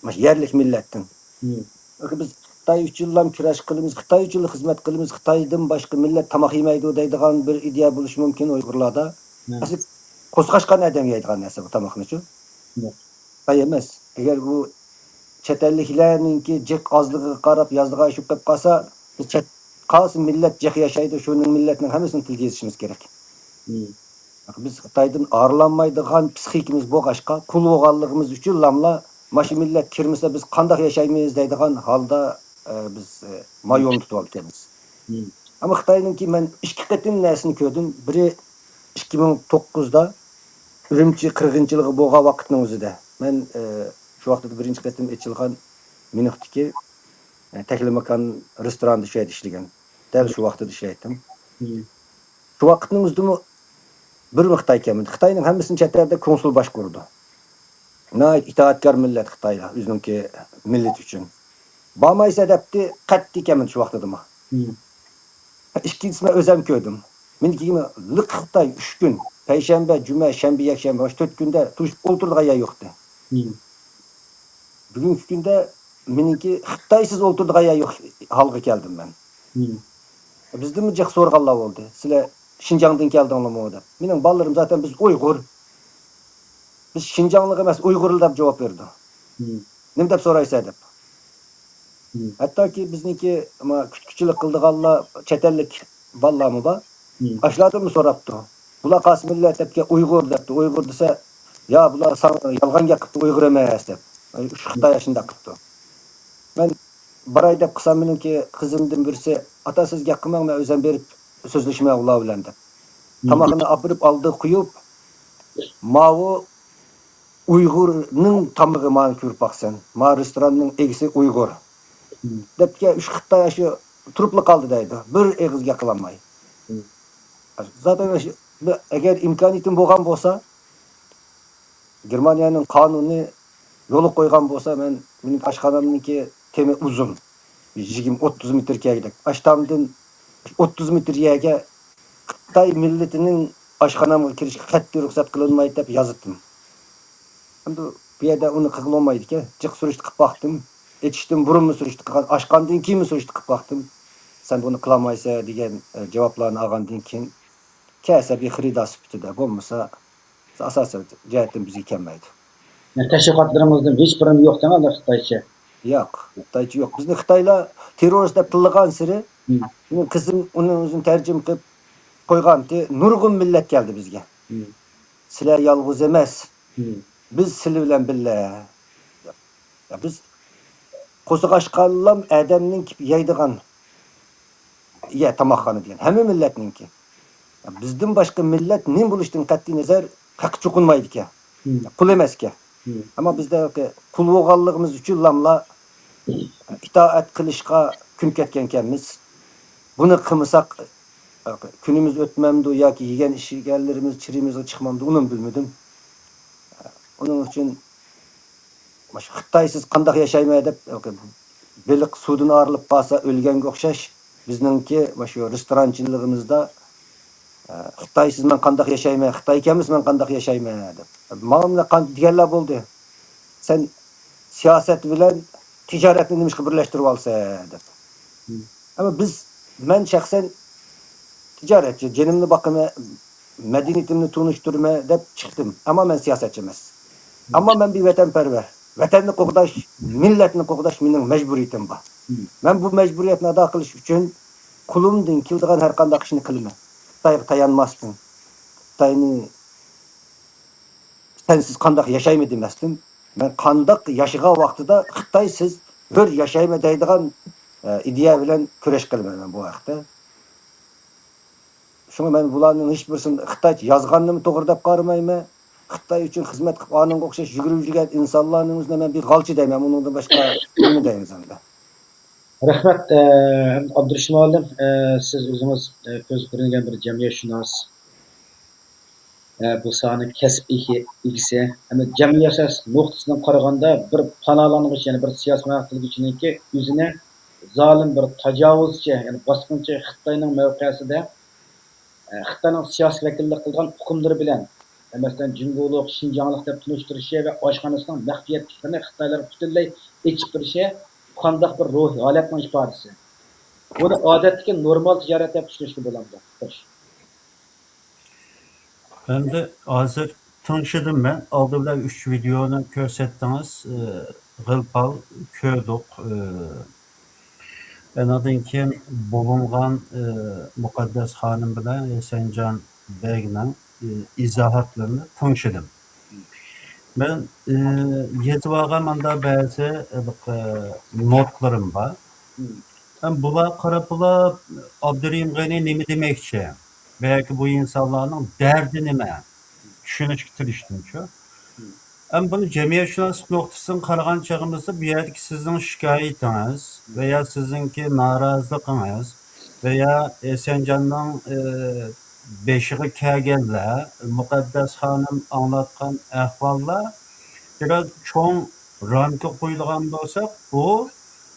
مۇشۇ يەرلىك مىللەتتىن. مم. بىز خىتاي ئۈچۈنلا كۈرەش قىلىمىز، خىتاي ئۈچۈنلا خىزمەت قىلىمىز، خىتايدىن باشقا مىللەت تاماق يېمەيدۇ دەيدىغان بىر ئىدىيە بولۇشى مۇمكىن ئۇيغۇرلاردا. مم. ئەسلى قورسىقى ئاچقان ئادەم يەيدىغان نەرسە بۇ تاماقنىچۇ. مم. خىتاي ئەمەس. ئەگەر بۇ چەت ئەللىكلەرنىڭكى جىق ئازلىقىغا قاراپ يازىدىغان ئىش بولۇپ قالسا، بىز چەت، قايسى مىللەت جىق ياشايدۇ، شۇنىڭ مىللەتنىڭ ھەممىسىنىڭ تىلىغا يېزىشىمىز كېرەك. مم. بىز خىتايدىن ئايرىلالمايدىغان پسىخىكىمىز بولغاچقا، قۇل بولغانلىقىمىز ئۈچۈنلاملا، مانا شۇ مىللەت كىرمىسە بىز قانداق ياشايمىز دەيدىغان ھالدا، ئە، بىز، ئە، مايوننى تۇتۇۋالىدىكەنمىز. مم. ئەمما خىتاينىڭكى مەن ئىككى قېتىم نەرسىنى كۆردۈم. بىرى ئىككى مىڭ توققۇزدا ئۈرۈمچى قىرغىنچىلىقى بولغان ۋاقىتنىڭ ئۆزىدە. مەن، ئە، شۇ ۋاقىتتا بىرىنچى قېتىم ئېچىلغان ميۇنختىكى، ئە، تەكلىماكان رېستورانىدا شۇ يەردە ئىشلىگەن. دەل شۇ ۋاقتىدا ئىشلەيتتىم. مم. شۇ ۋاقىتنىڭ ئۆزىدىمۇ بىرمۇ خىتاي كەلمىدى. خىتاينىڭ ھەممىسىنى چەت ئەلدە كونسۇل باشقۇرىدۇ. ناھايىتى ئىتائەتكار مىللەت خىتايلار، ئۆزىنىڭكى مىللىتى ئۈچۈن. بارمايسەن دەپتى، قەتئىي كەلمىدى شۇ ۋاقتىدىمۇ. مم. ئىككىنچىسى مەن ئۆزۈم كۆردۈم. مېنىڭكىگىمۇ لىق خىتاي ئۈچ كۈن، پەيشەنبە، جۈمە، شەنبە، يەكشەنبە، مۇشۇ تۆت كۈندە تۇرۇشۇپ ئولتۇرىدىغان يەر يوقتى. مم. بۈگۈنكى كۈندە مېنىڭكى خىتايسىز ئولتۇرىدىغان يەر يوق ھالغا كەلدىم مەن. مم. بىزدىنمۇ جىق سورىغانلار بولدى. سىلەر شىنجاڭدىن كەلدىڭلارمۇ دەپ. مېنىڭ بالىلىرىم زاتەن بىز ئۇيغۇر. بىز شىنجاڭلىق ئەمەس، ئۇيغۇرلا دەپ جاۋاب بېرىدۇ. مم. نېمە دەپ سورايسەن دەپ. مم. ھەتتاكى بىزنىڭكى ما كۈتكۈچىلىك قىلىدىغانلار، چەت ئەللىك بالىلارمۇ بار. مم. ئاشۇلاردىنمۇ سوراپتۇ. بۇلار قايسى مىللەت دەپتىكەن، ئۇيغۇر دەپتۇ. ئۇيغۇر دېسە، يا بۇلار ساڭا يالغان گەپ قىپتۇ، ئۇيغۇر ئەمەس دەپ. ئاي، شۇ خىتاي ئاشۇنداق قىپتۇ. مەن باراي دەپ قىلسام، مېنىڭكى قىزىمدىن بىرسى، ئاتا، سىز گەپ قىلماڭ، مەن ئۆزۈم بېرىپ سۆزلىشىمەن ئۇلار بىلەن دەپ. مم. تاماقنى ئاپىرىپ ئالدىغا قويۇپ، ماۋۇ ئۇيغۇرنىڭ تامىقى مانا كۆرۈپ باقسەن. ما رېستوراننىڭ ئىگىسى ئۇيغۇر. مم. دەپتىكەن، ئۈچ خىتاي ئاشۇ تۇرۇپلا قالدى دەيدۇ. بىر ئېغىز گەپ قىلالماي. مم. زاتەن ئەگەر ئىمكانىيىتىم بولغان بولسا، گېرمانىيەنىڭ قانۇنى يولغا قويغان بولسا، مەن، مېنىڭ ئاشخانامنىڭكى تېمى ئۇزۇن. يىگىرمە، ئوتتۇز مېتىر كەلگۈدەك. ئاشتامدىن ئوتتۇز مېتىر يەرگە خىتاي مىللىتىنىڭ ئاشخانامغا كىرىشكە قەتئىي رۇخسەت قىلىنمايدۇ دەپ يازاتتىم. ئەمدى بۇ يەردە ئۇنى قىلغىلى بولمايدىكەن. جىق سۈرۈشتە قىلىپ باقتىم. ئېچىشتىن بۇرۇنمۇ سۈرۈشتە قىلغان، ئاچقاندىن كېيىنمۇ سۈرۈشتە قىلىپ باقتىم. سەن بۇنى قىلالمايسەن دېگەن، ئە، جاۋابلارنى ئالغاندىن كېيىن، كەلسە بىر خېرىدار سۈپىتىدە، بولمىسا ئاساسىي جەھەتتىن بىزگە كەلمەيدۇ. يەنى تەشۋىقاتلىرىڭىزدىن ھېچبىرىنى يوق دەڭە خىتايچە. ياق، خىتايچە يوق. بىزنى خىتايلار تېررورىست دەپ تىللىغانسېرى، مم. مېنىڭ قىزىم ئۇنى ئۆزىنى تەرجىمە قىلىپ قويغانتى. نۇرغۇن مىللەت كەلدى بىزگە. مم. سىلەر يالغۇز ئەمەس. مم. بىز سىلەر بىلەن بىللە. يا، بىز قورسىقى ئاچقانلام ئادەمنىڭ كېلىپ يەيدىغان يە تاماقخانا دېگەن. ھەممە مىللەتنىڭكى. بىزدىن باشقا مىللەت نېمە بولۇشىدىن قەتئىي نەزەر، ھەققە چوقۇنمايدىكەن. مم. قۇل ئەمەسكەن. مم. ئەمما بىزدە قۇل بولغانلىقىمىز ئۈچۈنلاملا ئىتائەت قىلىشقا كۆنۈپ كەتكەنكەنمىز. بۇنى قىلمىساق، كۈنىمىز ئۆتمەمدۇ ياكى يېگەن ئىچكەنلىرىمىز چىرىمىزغا چىقمامدۇ، ئۇنىمۇ بىلمىدىم. ئۇنىڭ ئۈچۈن مۇشۇ خىتايسىز قانداق ياشايمەن دەپ، بېلىق سۇدىن ئايرىلىپ قالسا ئۆلگەنگە ئوخشاش، بىزنىڭكى مۇشۇ رېستورانچىلىقىمىزدا، ئە، خىتايسىز مەن قانداق ياشايمەن، خىتاي كەلمىسە مەن قانداق ياشايمەن دەپ. ماڭا مۇنداق قان-، دېگەنلەر بولدى. سەن سىياسەت بىلەن تىجارەتنى نېمىشقا بىرلەشتۈرۈۋالىسەن دەپ. مم. ئەمما بىز، مەن شەخسەن تىجارەتچى، جېنىمنى باقىمەن، مەدەنىيىتىمنى تونۇشتۇرىمەن دەپ چىقتىم. ئەمما مەن سىياسەتچى ئەمەس. مم. ئەمما مەن بىر ۋەتەنپەرۋەر. ۋەتەننى قوغداش، مىللەتنى قوغداش مېنىڭ مەجبۇرىيىتىم بار. مم. مەن بۇ مەجبۇرىيەتنى ئادا قىلىش ئۈچۈن قولۇمدىن كېلىدىغان ھەر قانداق ئىشنى قىلىمەن. خىتايغا تايانماستىن، خىتاينى سەنسىز قانداق ياشايمەن دېمەستىن، مەن قانداق ياشىغان ۋاقتىدا خىتايسىز ھۆر ياشايمەن دەيدىغان، ئە، ئىدىيە بىلەن كۈرەش قىلىمەن مەن بۇ ھەقتە. شۇڭا مەن بۇلارنىڭ ھېچبىرسىنى خىتايچە يازغاننىمۇ توغرا دەپ قارىمايمەن. خىتاي ئۈچۈن خىزمەت قىلىپ، ئانىڭغا ئوخشاش يۈگۈرۈپ يۈرگەن ئىنسانلارنىڭ ئۆزىنى مەن بىر غالچى دەيمەن، ئۇنىڭدىن باشقا نېمە دەيمىز ئەمدى؟ رەھمەت، ئە، ئابدۇرېشىت مۇئەللىم، ئە، سىز ئۆزىڭىز، ئە، كۆزگە كۆرۈنگەن بىر جەمئىيەتشۇناس. ئە، بۇ ساھەنىڭ كەسىپ ئىگە-، ئىگىسى ھەم جەمئىي ياساش نۇقتىسىدىن قارىغاندا، بىر پاناھلانغۇچى، يەنى بىر سىياسىي پاناھ تىلىگۈچىنىڭكى ئۆزىنى زالىم بىر تاجاۋۇزچى، يەنى باسقۇنچى خىتاينىڭ مەۋقەسىدە، ئە، خىتاينىڭ سىياسىي ۋەكىللىك قىلىدىغان ئۇقۇملىرى بىلەن، مەسىلەن، جۇڭگولۇق، شىنجاڭلىق دەپ تونۇشتۇرۇشى ۋە ئاشخانىسىنىڭ مەخپىيەتلىكلىرىنى خىتايلارغا پۈتۈنلەي ئېچىپ بېرىشى قانداق بىر روھىي ھالەتنىڭ ئىپادىسى؟ بۇنى ئادەتتىكى نورمال تىجارەت دەپ چۈشىنىشكە بولامدۇ؟ خوش. ئەمدى ھازىر تىڭشىدىم مەن. ئالدى بىلەن ئۈچ ۋىدېونى كۆرسەتتىڭىز. ئى، غىل-پال كۆردۇق. ئى، ئەنىڭدىن كېيىن بولۇنغان، ئى، مۇقەددەس خانىم بىلەن ھېسەنجان بەگنىڭ، ئى، ئىزاھاتلىرىنى تىڭشىدىم. مەن، ئى، يېزىۋالغان ماندا بەزى، ئى، نوتلىرىم بار. ھەم بۇلارغا قاراپلا ئابدۇرېھىم غېنى نېمە دېمەكچى؟ بەلكى بۇ ئىنسانلارنىڭ دەردى نېمە؟ چۈشىنىشكە تىرىشتىمچۇ. ھەم بۇنى جەمئىيەتشۇناسلىق نۇقتىسىدىن قارىغان چېغىمىزدا، بۇ يەردىكى سىزنىڭ شىكايىتىڭىز ۋە يا سىزنىڭكى نارازىلىقىڭىز ۋە يا ئېسەنجاننىڭ، ئى، بېشىغا كەلگەنلەر، مۇقەددەس خانىم ئاڭلاتقان ئەھۋاللار بىراز چوڭ رامكىغا قويۇلغان بولساق، بۇ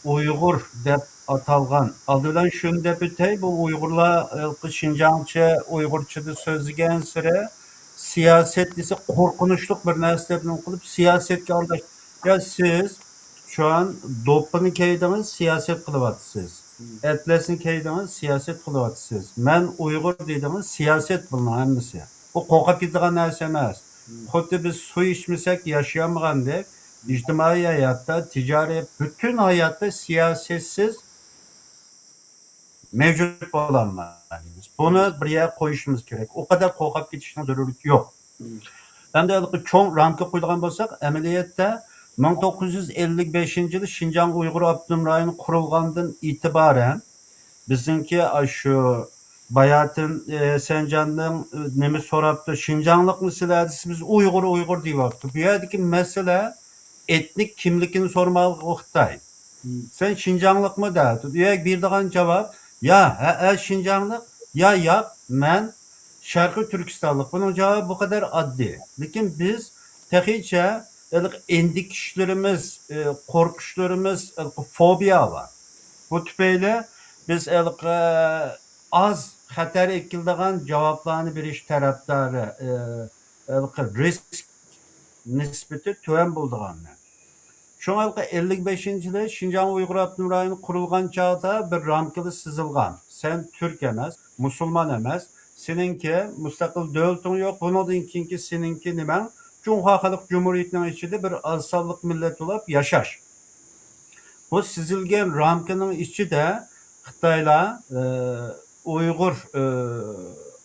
ئۇيغۇر دەپ ئاتالغان، ئالدى بىلەن شۇنى دەپ ئۆتەي، بۇ ئۇيغۇرلار ھېلىقى شىنجاڭچە، ئۇيغۇرچىدا سۆزلىگەنسېرى سىياسەت دېسە قورقۇنچلۇق بىر نەرسە دەپ نېمە قىلىپ، سىياسەتكە ئارىلاش-، يا سىز شۇ ئان دوپپىنى كىيدىڭىز، سىياسەت قىلىۋاتىسىز. ئەتلەسنى كىيدىڭىز، سىياسەت قىلىۋاتىسىز. مەن ئۇيغۇر دېدىڭىز، سىياسەت بۇنىڭ ھەممىسى. بۇ قورقۇپ كېتىدىغان نەرسە ئەمەس. خۇددى بىز سۇ ئىچمىسەك ياشىيالمىغاندەك، ئىجتىمائىي ھاياتتا، تىجارەت، پۈتۈن ھاياتتا سىياسەتسىز مەۋجۇت بولالمايمىز. بۇنى بىر يەرگە قويۇشىمىز كېرەك. ئۇ قەدەر قورقۇپ كېتىشنىڭ زۆرۈرىيىتى يوق. ئەمدى ھېلىقى چوڭ رامكا قويىدىغان بولساق، ئەمەلىيەتتە مىڭ توققۇز يۈز ئەللىك بەشىنچى يىلى شىنجاڭ ئۇيغۇر ئاپتونوم رايونى قۇرۇلغاندىن ئېتىبارەن بىزنىڭكى ئاشۇ باياتىن، ئە، سەنجاننىڭ، ئە، نېمە سوراپتۇ، شىنجاڭلىقمۇ سىلەر دېسە، بىز ئۇيغۇر، ئۇيغۇر دېيىۋاپتۇ. بۇ يەردىكى مەسىلە ئېتنىك كىملىكىنى سورىماقلىقى خىتاي. سەن شىنجاڭلىقمۇ دەۋاتىدۇ. ئۇ يەرگە بېرىدىغان جاۋاب، يا، ھەئە، شىنجاڭلىق، يا، ياق، مەن شەرقىي تۈركىستانلىق. بۇنىڭ جاۋابى بۇ قەدەر ئاددىي. لېكىن بىز تېخىچە ھېلىقى ئېندىكىشلىرىمىز، ئە، قورقۇشلىرىمىز، ھېلىقى فوبىيا بار. بۇ تۈپەيلى بىز ھېلىقى ئاز خەتەر ئەكېلىدىغان جاۋابلارنى بېرىش تەرەپدارى، ئە، ھېلىقى رىسك نىسبىتى تۆۋەن بولىدىغاننى. شۇڭا ھېلىقى ئەللىك بەشىنچى يىلى شىنجاڭ ئۇيغۇر ئاپتونوم رايونى قۇرۇلغان چاغدا بىر رامكىدا سىزىلغان. سەن تۈرك ئەمەس، مۇسۇلمان ئەمەس، سېنىڭكى مۇستەقىل دۆلىتىڭ يوق، بۇنىڭدىن كېيىنكى سېنىڭكى نېمەڭ جۇڭخۇا خەلق جۇمھۇرىيىتىنىڭ ئىچىدە بىر ئاز سانلىق مىللەت بولۇپ ياشاش. بۇ سىزىلگەن رامكىنىڭ ئىچىدە خىتايلار، ئە، ئۇيغۇر، ئە،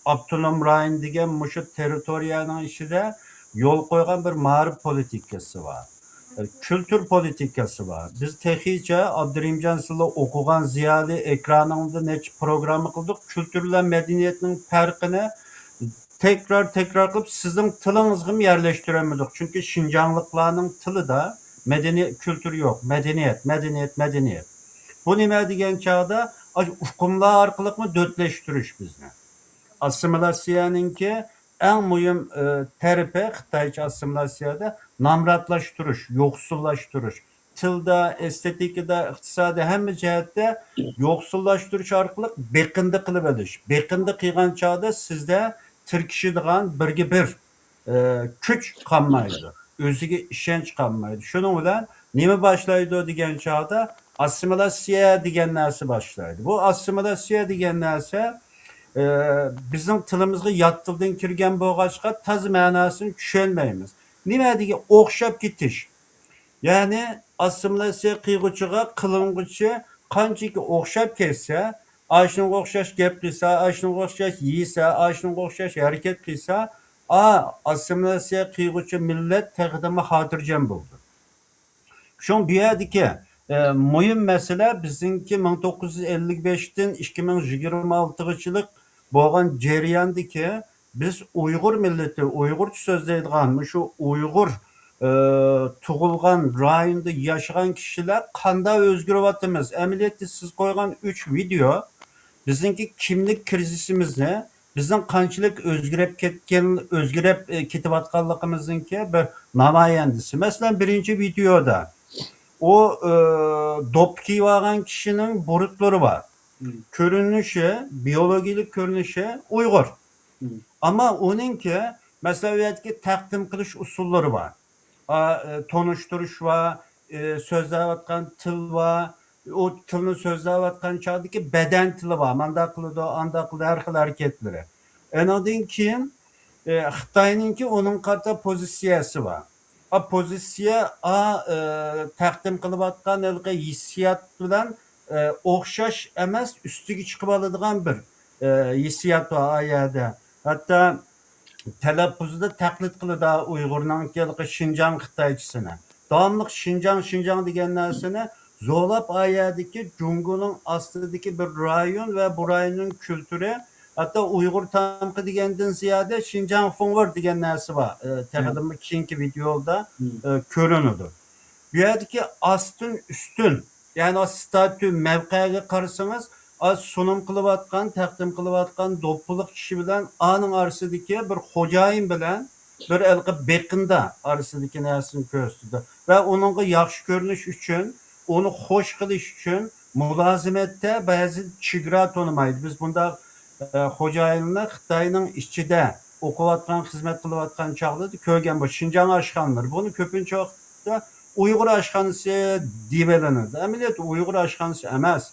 ئاپتونوم رايون دېگەن مۇشۇ تېررىتورىيەنىڭ ئىچىدە يول قويغان بىر مائارىپ پولىتىكىسى بار. ئە، كۈلتۈر پولىتىكىسى بار. بىز تېخىچە ئابدۇرېھىمجان سىلەر ئوقۇغان زىيالىي ئېكرانىڭدا نەچچە پروگرامما قىلدۇق. كۈلتۈر بىلەن مەدەنىيەتنىڭ پەرقىنى تەكرار، تەكرار قىلىپ سىزنىڭ تىلىڭىزغىمۇ يەرلەشتۈرەلمىدۇق. چۈنكى شىنجاڭلىقلارنىڭ تىلىدا مەدەنىي، كۈلتۈر يوق. مەدەنىيەت، مەدەنىيەت، مەدەنىيەت. بۇ نېمە دېگەن چاغدا ئاشۇ ئۇقۇملار ئارقىلىقمۇ دۆتلەشتۈرۈش بىزنى. ئاسسىمىلياتسىيەنىڭكى ئەڭ مۇھىم، ئى، تەرىپى خىتايچە ئاسسىمىلياتسىيەدە نامراتلاشتۇرۇش، يوقسۇللاشتۇرۇش. تىلدا، ئېستېتىكىدا، ئىقتىسادىي ھەممە جەھەتتە يوقسۇللاشتۇرۇش ئارقىلىق بېقىندى قىلىۋېلىش. بېقىندى قىلغان چاغدا سىزدە تىركىشىدىغان بىرگە بىر، ئى، كۈچ قالمايدۇ. ئۆزىگە ئىشەنچ قالمايدۇ. شۇنىڭ بىلەن نېمە باشلايدۇ دېگەن چاغدا ئاسسىمىلياتسىيە دېگەن نەرسە باشلايدۇ. بۇ ئاسسىمىلياتسىيە دېگەن نەرسە، ئى، بىزنىڭ تىلىمىزغا يات تىلدىن كىرگەن بولغاچقا تازا مەناسىنى چۈشەنمەيمىز. نېمە دېگەن ئوخشاپ كېتىش. يەنى ئاسسىمىلياتسىيە قىلغۇچىغا قىلىنغۇچى قانچىكى ئوخشاپ كەتسە، ئاشۇنىڭغا ئوخشاش گەپ قىلسا، ئاشۇنىڭغا ئوخشاش يېسە، ئاشۇنىڭغا ئوخشاش ھەرىكەت قىلسا، ئا، ئاسسىمىلياتسىيە قىلغۇچى مىللەت تېخىدىنمۇ خاتىرجەم بولىدۇ. شۇڭا بۇ يەردىكى، ئە، مۇھىم مەسىلە بىزنىڭكى مىڭ توققۇز يۈز ئەللىك بەشتىن ئىككى مىڭ يىگىرمە ئالتىغىچىلىق بولغان جەرياندىكى بىز ئۇيغۇر مىللىتى، ئۇيغۇرچە سۆزلەيدىغان مۇشۇ ئۇيغۇر، ئە، تۇغۇلغان رايوندا ياشىغان كىشىلەر قانداق ئۆزگىرىۋاتىمىز؟ ئەمەلىيەتتە سىز قويغان ئۈچ ۋىدېئو بىزنىڭكى كىملىك كىرىزىسىمىزنى، بىزنىڭ قانچىلىك ئۆزگىرىپ كەتكەن، ئۆزگىرىپ، ئە، كېتىۋاتقانلىقىمىزنىڭكى بىر نامايەندىسى. مەسىلەن، بىرىنچى ۋىدېئودا ئۇ، ئە، دوپپا كىيىۋالغان كىشىنىڭ بۇرۇتلىرى بار. كۆرۈنۈشى، بىيولوگىيەلىك كۆرۈنۈشى ئۇيغۇر. ئەمما ئۇنىڭكى، مەسىلەن، ئۇ يەردىكى تەقدىم قىلىش ئۇسۇللىرى بار. ئا، ئە، تونۇشتۇرۇش بار، ئە، سۆزلەۋاتقان تىل بار، ئۇ تىلنى سۆزلەۋاتقان چاغدىكى بەدەن تىلى بار، مانداق قىلىدۇ، ئانداق قىلىدۇ، ھەر خىل ھەرىكەتلىرى. ئۇنىڭدىن كېيىن، ئە، خىتاينىڭكى ئۇنىڭغا قارىتا پوزىتسىيەسى بار. ئا، پوزىتسىيە، ئا، ئە، تەقدىم قىلىۋاتقان ھېلىقى ھېسسىيات بىلەن، ئە، ئوخشاش ئەمەس، ئۈستىگە چىقىۋالىدىغان بىر، ئە، ھېسسىيات بار ئا يەردە. ھەتتا تەلەپپۇزىدا تەقلىد قىلىدۇ ئۇيغۇرنىڭكى ھېلىقى شىنجاڭ خىتايچىسىنى. داۋاملىق شىنجاڭ، شىنجاڭ دېگەن نەرسىنى زورلاپ ئا يەردىكى جۇڭگونىڭ ئاستىدىكى بىر رايون ۋە بۇ رايوننىڭ كۈلتۈرى، ھەتتا ئۇيغۇر تامىقى دېگەندىن زىيادە شىنجاڭ فېڭۋېر دېگەن نەرسە بار. ئە، تېخىدىنمۇ كېيىنكى ۋىدېئودا، ئە، كۆرۈنىدۇ. بۇ يەردىكى ئاستىن ئۈستۈن، يەنى ستاتۇ مەۋقەگە قارىسىڭىز، ئا، سۇنۇم قىلىۋاتقان، تەقدىم قىلىۋاتقان دوپپىلىق كىشى بىلەن ئانىڭ ئارىسىدىكى بىر خوجايىن بىلەن بىر ھېلىقى بېقىندا ئارىسىدىكى نەرسىنى كۆرسىتىدۇ. ۋە ئۇنىڭغا ياخشى كۆرۈنۈش ئۈچۈن، ئۇنى خوش قىلىش ئۈچۈن مۇلازىمەتتە بەزى چېگرا تونۇمايدۇ. بىز بۇنداق، ئە، خوجايىنلار خىتاينىڭ ئىچىدە ئوقۇۋاتقان، خىزمەت قىلىۋاتقان چاغلىرىدا كۆرگەن بۇ شىنجاڭ ئاشخانىلىرى. بۇنى كۆپىنچە ۋاقىتتا ئۇيغۇر ئاشخانىسى دېيىۋېلىنىدۇ. ئەمەلىيەتتە ئۇيغۇر ئاشخانىسى ئەمەس.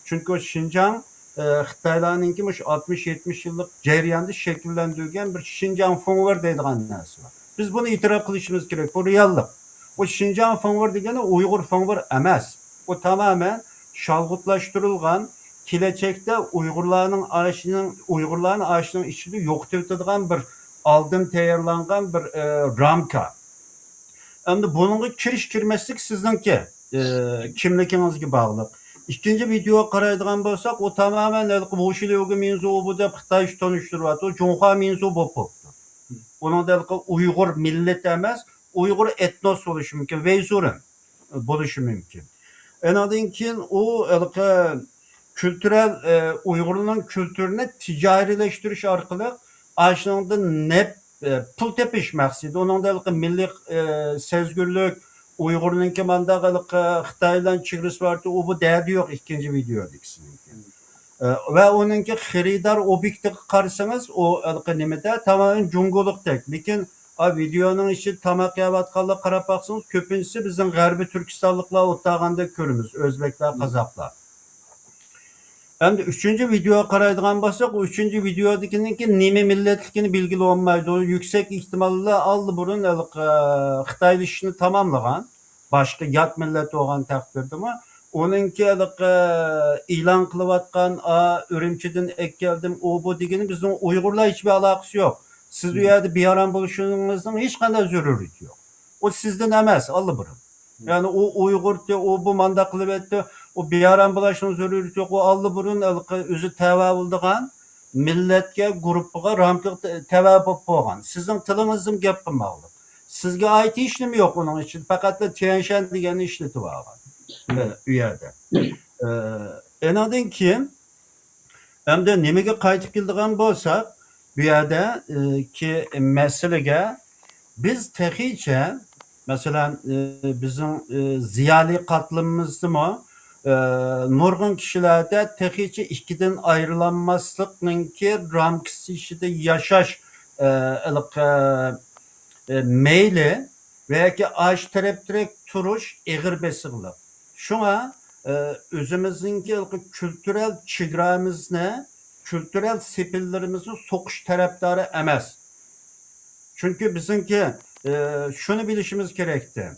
چۈنكى ئۇ شىنجاڭ، ئە، خىتايلارنىڭكى مۇشۇ ئاتمىش، يەتمىش يىللىق جەرياندا شەكىللەندۈرگەن بىر شىنجاڭ فېڭۋېر دەيدىغان نەرسە بار. بىز بۇنى ئېتىراپ قىلىشىمىز كېرەك. بۇ رېئاللىق. بۇ شىنجاڭ فېڭۋېر دېگىنى ئۇيغۇر فېڭۋېر ئەمەس. بۇ تامامەن شالغۇتلاشتۇرۇلغان، كېلەچەكتە ئۇيغۇرلارنىڭ ئاشىنىڭ، ئۇيغۇرلارنى ئاشىنىڭ ئىچىدە يوقىتىۋېتىدىغان بىر ئالدىن تەييارلانغان بىر، ئە، رامكا. ئەمدى بۇنىڭغا كىرىش كىرمەسلىك سىزنىڭكى، ئە، كىملىكىڭىزگە باغلىق. ئىككىنچى ۋىدېئوغا قارايدىغان بولساق، ئۇ تامامەن ھېلىقى ۋۇشىليۇگې مىنزۇ بۇ دەپ خىتايچە تونۇشتۇرۇۋاتىدۇ. جۇڭخۇا مىنزۇ بولۇپ بوپتۇ. ئۇنىڭدا ھېلىقى ئۇيغۇر مىللىتى ئەمەس، ئۇيغۇر ئېتنوس بولۇشى مۇمكىن، ۋەيزۇرېن بولۇشى مۇمكىن. ئېنىڭدىن كېيىن ئۇ ھېلىقى كۈلتۈرەل، ئە، ئۇيغۇرنىڭ كۈلتۈرىنى تىجارىيلەشتۈرۈش ئارقىلىق ئاشۇنىڭدىن نەپ، ئە، پۇل تېپىش مەقسىتى. ئۇنىڭدا ھېلىقى مىللىي، ئە، سەزگۈرلۈك، ئۇيغۇرنىڭكى مانداق ھېلىقى خىتاي بىلەن چېگرىسى بار، ئۇ بۇ دەردى يوق ئىككىنچى ۋىدېئودىكىسىنىڭكى. ئە، ۋە ئۇنىڭكى خېرىدار ئوبيېكتىغا قارىسىڭىز، ئۇ ھېلىقى نېمىدە تامامەن جۇڭگولۇقتەك. لېكىن، ئا، ۋىدېئونىڭ ئىچىدە تاماق يەۋاتقانلارغا قاراپ باقسىڭىز، كۆپىنچىسى بىزنىڭ غەربىي تۈركىستانلىقلار ئولتۇرغاندەك كۆرىمىز، ئۆزبەكلەر، قازاقلار. ئەمدى ئۈچىنچى ۋىدېئوغا قارايدىغان بولساق، ئۈچىنچى ۋىدېئودىكىنىڭكى نېمە مىللەتلىكىنى بىلگىلى بولمايدۇ. يۈكسەك ئېھتىمال بىلەن ئاللىبۇرۇن ھېلىقى خىتايلىشىشنى تاماملىغان، باشقا يات مىللەت بولغان تەقدىردىمۇ، ئۇنىڭكى ھېلىقى ئېلان قىلىۋاتقان، ئا، ئۈرۈمچىدىن ئەكەلدىم، ئۇ بۇ دېگىنى بىزنىڭ ئۇيغۇرلار ھېچبىر ئالاقىسى يوق. سىز ئۇ يەردە بىئارام بولۇشىڭىزنىڭ ھېچقانداق زۆرۈرىيىتى يوق. ئۇ سىزدىن ئەمەس، ئاللىبۇرۇن. يەنى ئۇ ئۇيغۇرتى، ئۇ بۇ مانداق قىلىۋەتتى، ئۇ بىئارام بولۇشنىڭ زۆرۈرىيىتى يوق، ئۇ ئاللىبۇرۇن ھېلىقى ئۆزى تەۋە بولىدىغان مىللەتكە، گۇرۇپپىغا، رامكىغا تە-، تەۋە بولۇپ بولغان. سىزنىڭ تىلىڭىزدىمۇ گەپ قىلماقلىق. سىزگە ئائىت ھېچنېمە يوق ئۇنىڭ ئىچىدە، پەقەتلا تيەنشەن دېگەننى ئىشلىتىۋالغان. ئە، ئۇ يەردە. ئە، ئېنىڭدىن كېيىن ئەمدى نېمىگە قايتىپ كېلىدىغان بولساق، بۇ يەردە، ئى، كى مەسىلىگە بىز تېخىچە، مەسىلەن، ئى، بىزنىڭ، ئى، زىيالىي قاتلىمىمىزدىمۇ، ئى، نۇرغۇن كىشىلەردە تېخىچە ئىككىدىن ئايرىلالماسلىقنىڭكى رامكىسى ئىچىدە ياشاش، ئى، ئىلقى، ئى، مەيلى ۋە ياكى ئاشۇ تەرەپتىرەك تۇرۇش ئېغىر بېسىقلىق. شۇڭا، ئى، ئۆزىمىزنىڭكى كۈلتۈرەل چېگرامىزنى، كۈلتۈرەل سېپىللىرىمىزنى سوقۇش تەرەپدارى ئەمەس. چۈنكى بىزنىڭكى، ئى، شۇنى بىلىشىمىز كېرەكتى.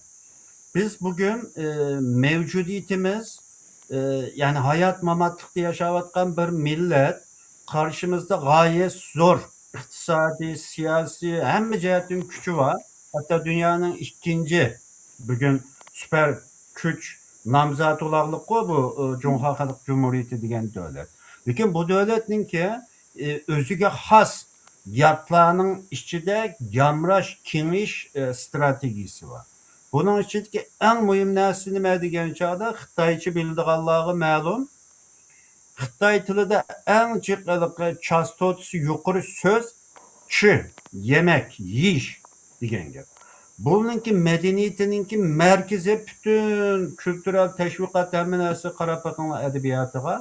بىز بۈگۈن، ئى، مەۋجۇدىيىتىمىز، ئى، يەنى ھايات-ماماتلىقتا ياشاۋاتقان بىر مىللەت، قارشىمىزدا غايەت زور ئىقتىسادىي، سىياسىي، ھەممە جەھەتتىن كۈچى بار. ھەتتا دۇنيانىڭ ئىككىنچى بۈگۈن سۈپەر كۈچ نامزاتى بولارلىققۇ بۇ، ئى، جۇڭخۇا خەلق جۇمھۇرىيىتى دېگەن دۆلەت. لېكىن بۇ دۆلەتنىڭكى، ئى، ئۆزىگە خاس ياتلارنىڭ ئىچىدە يامراش، كېڭىيىش، ئى، ئىستراتېگىيىسى بار. بۇنىڭ ئىچىدىكى ئەڭ مۇھىم نەرسە نېمە دېگەن چاغدا، خىتايچە بىلىدىغانلارغا مەلۇم، خىتاي تىلىدا ئەڭ جىق ھېلىقى چاستوتىسى يۇقىرى سۆز چى، يېمەك، يېيىش دېگەن گەپ. بۇنىڭكى مەدەنىيىتىنىڭكى مەركىزى، پۈتۈن كۈلتۈرەل تەشۋىقات، ھەممە نەرسە، قاراپ بېقىڭلار ئەدەبىياتىغا.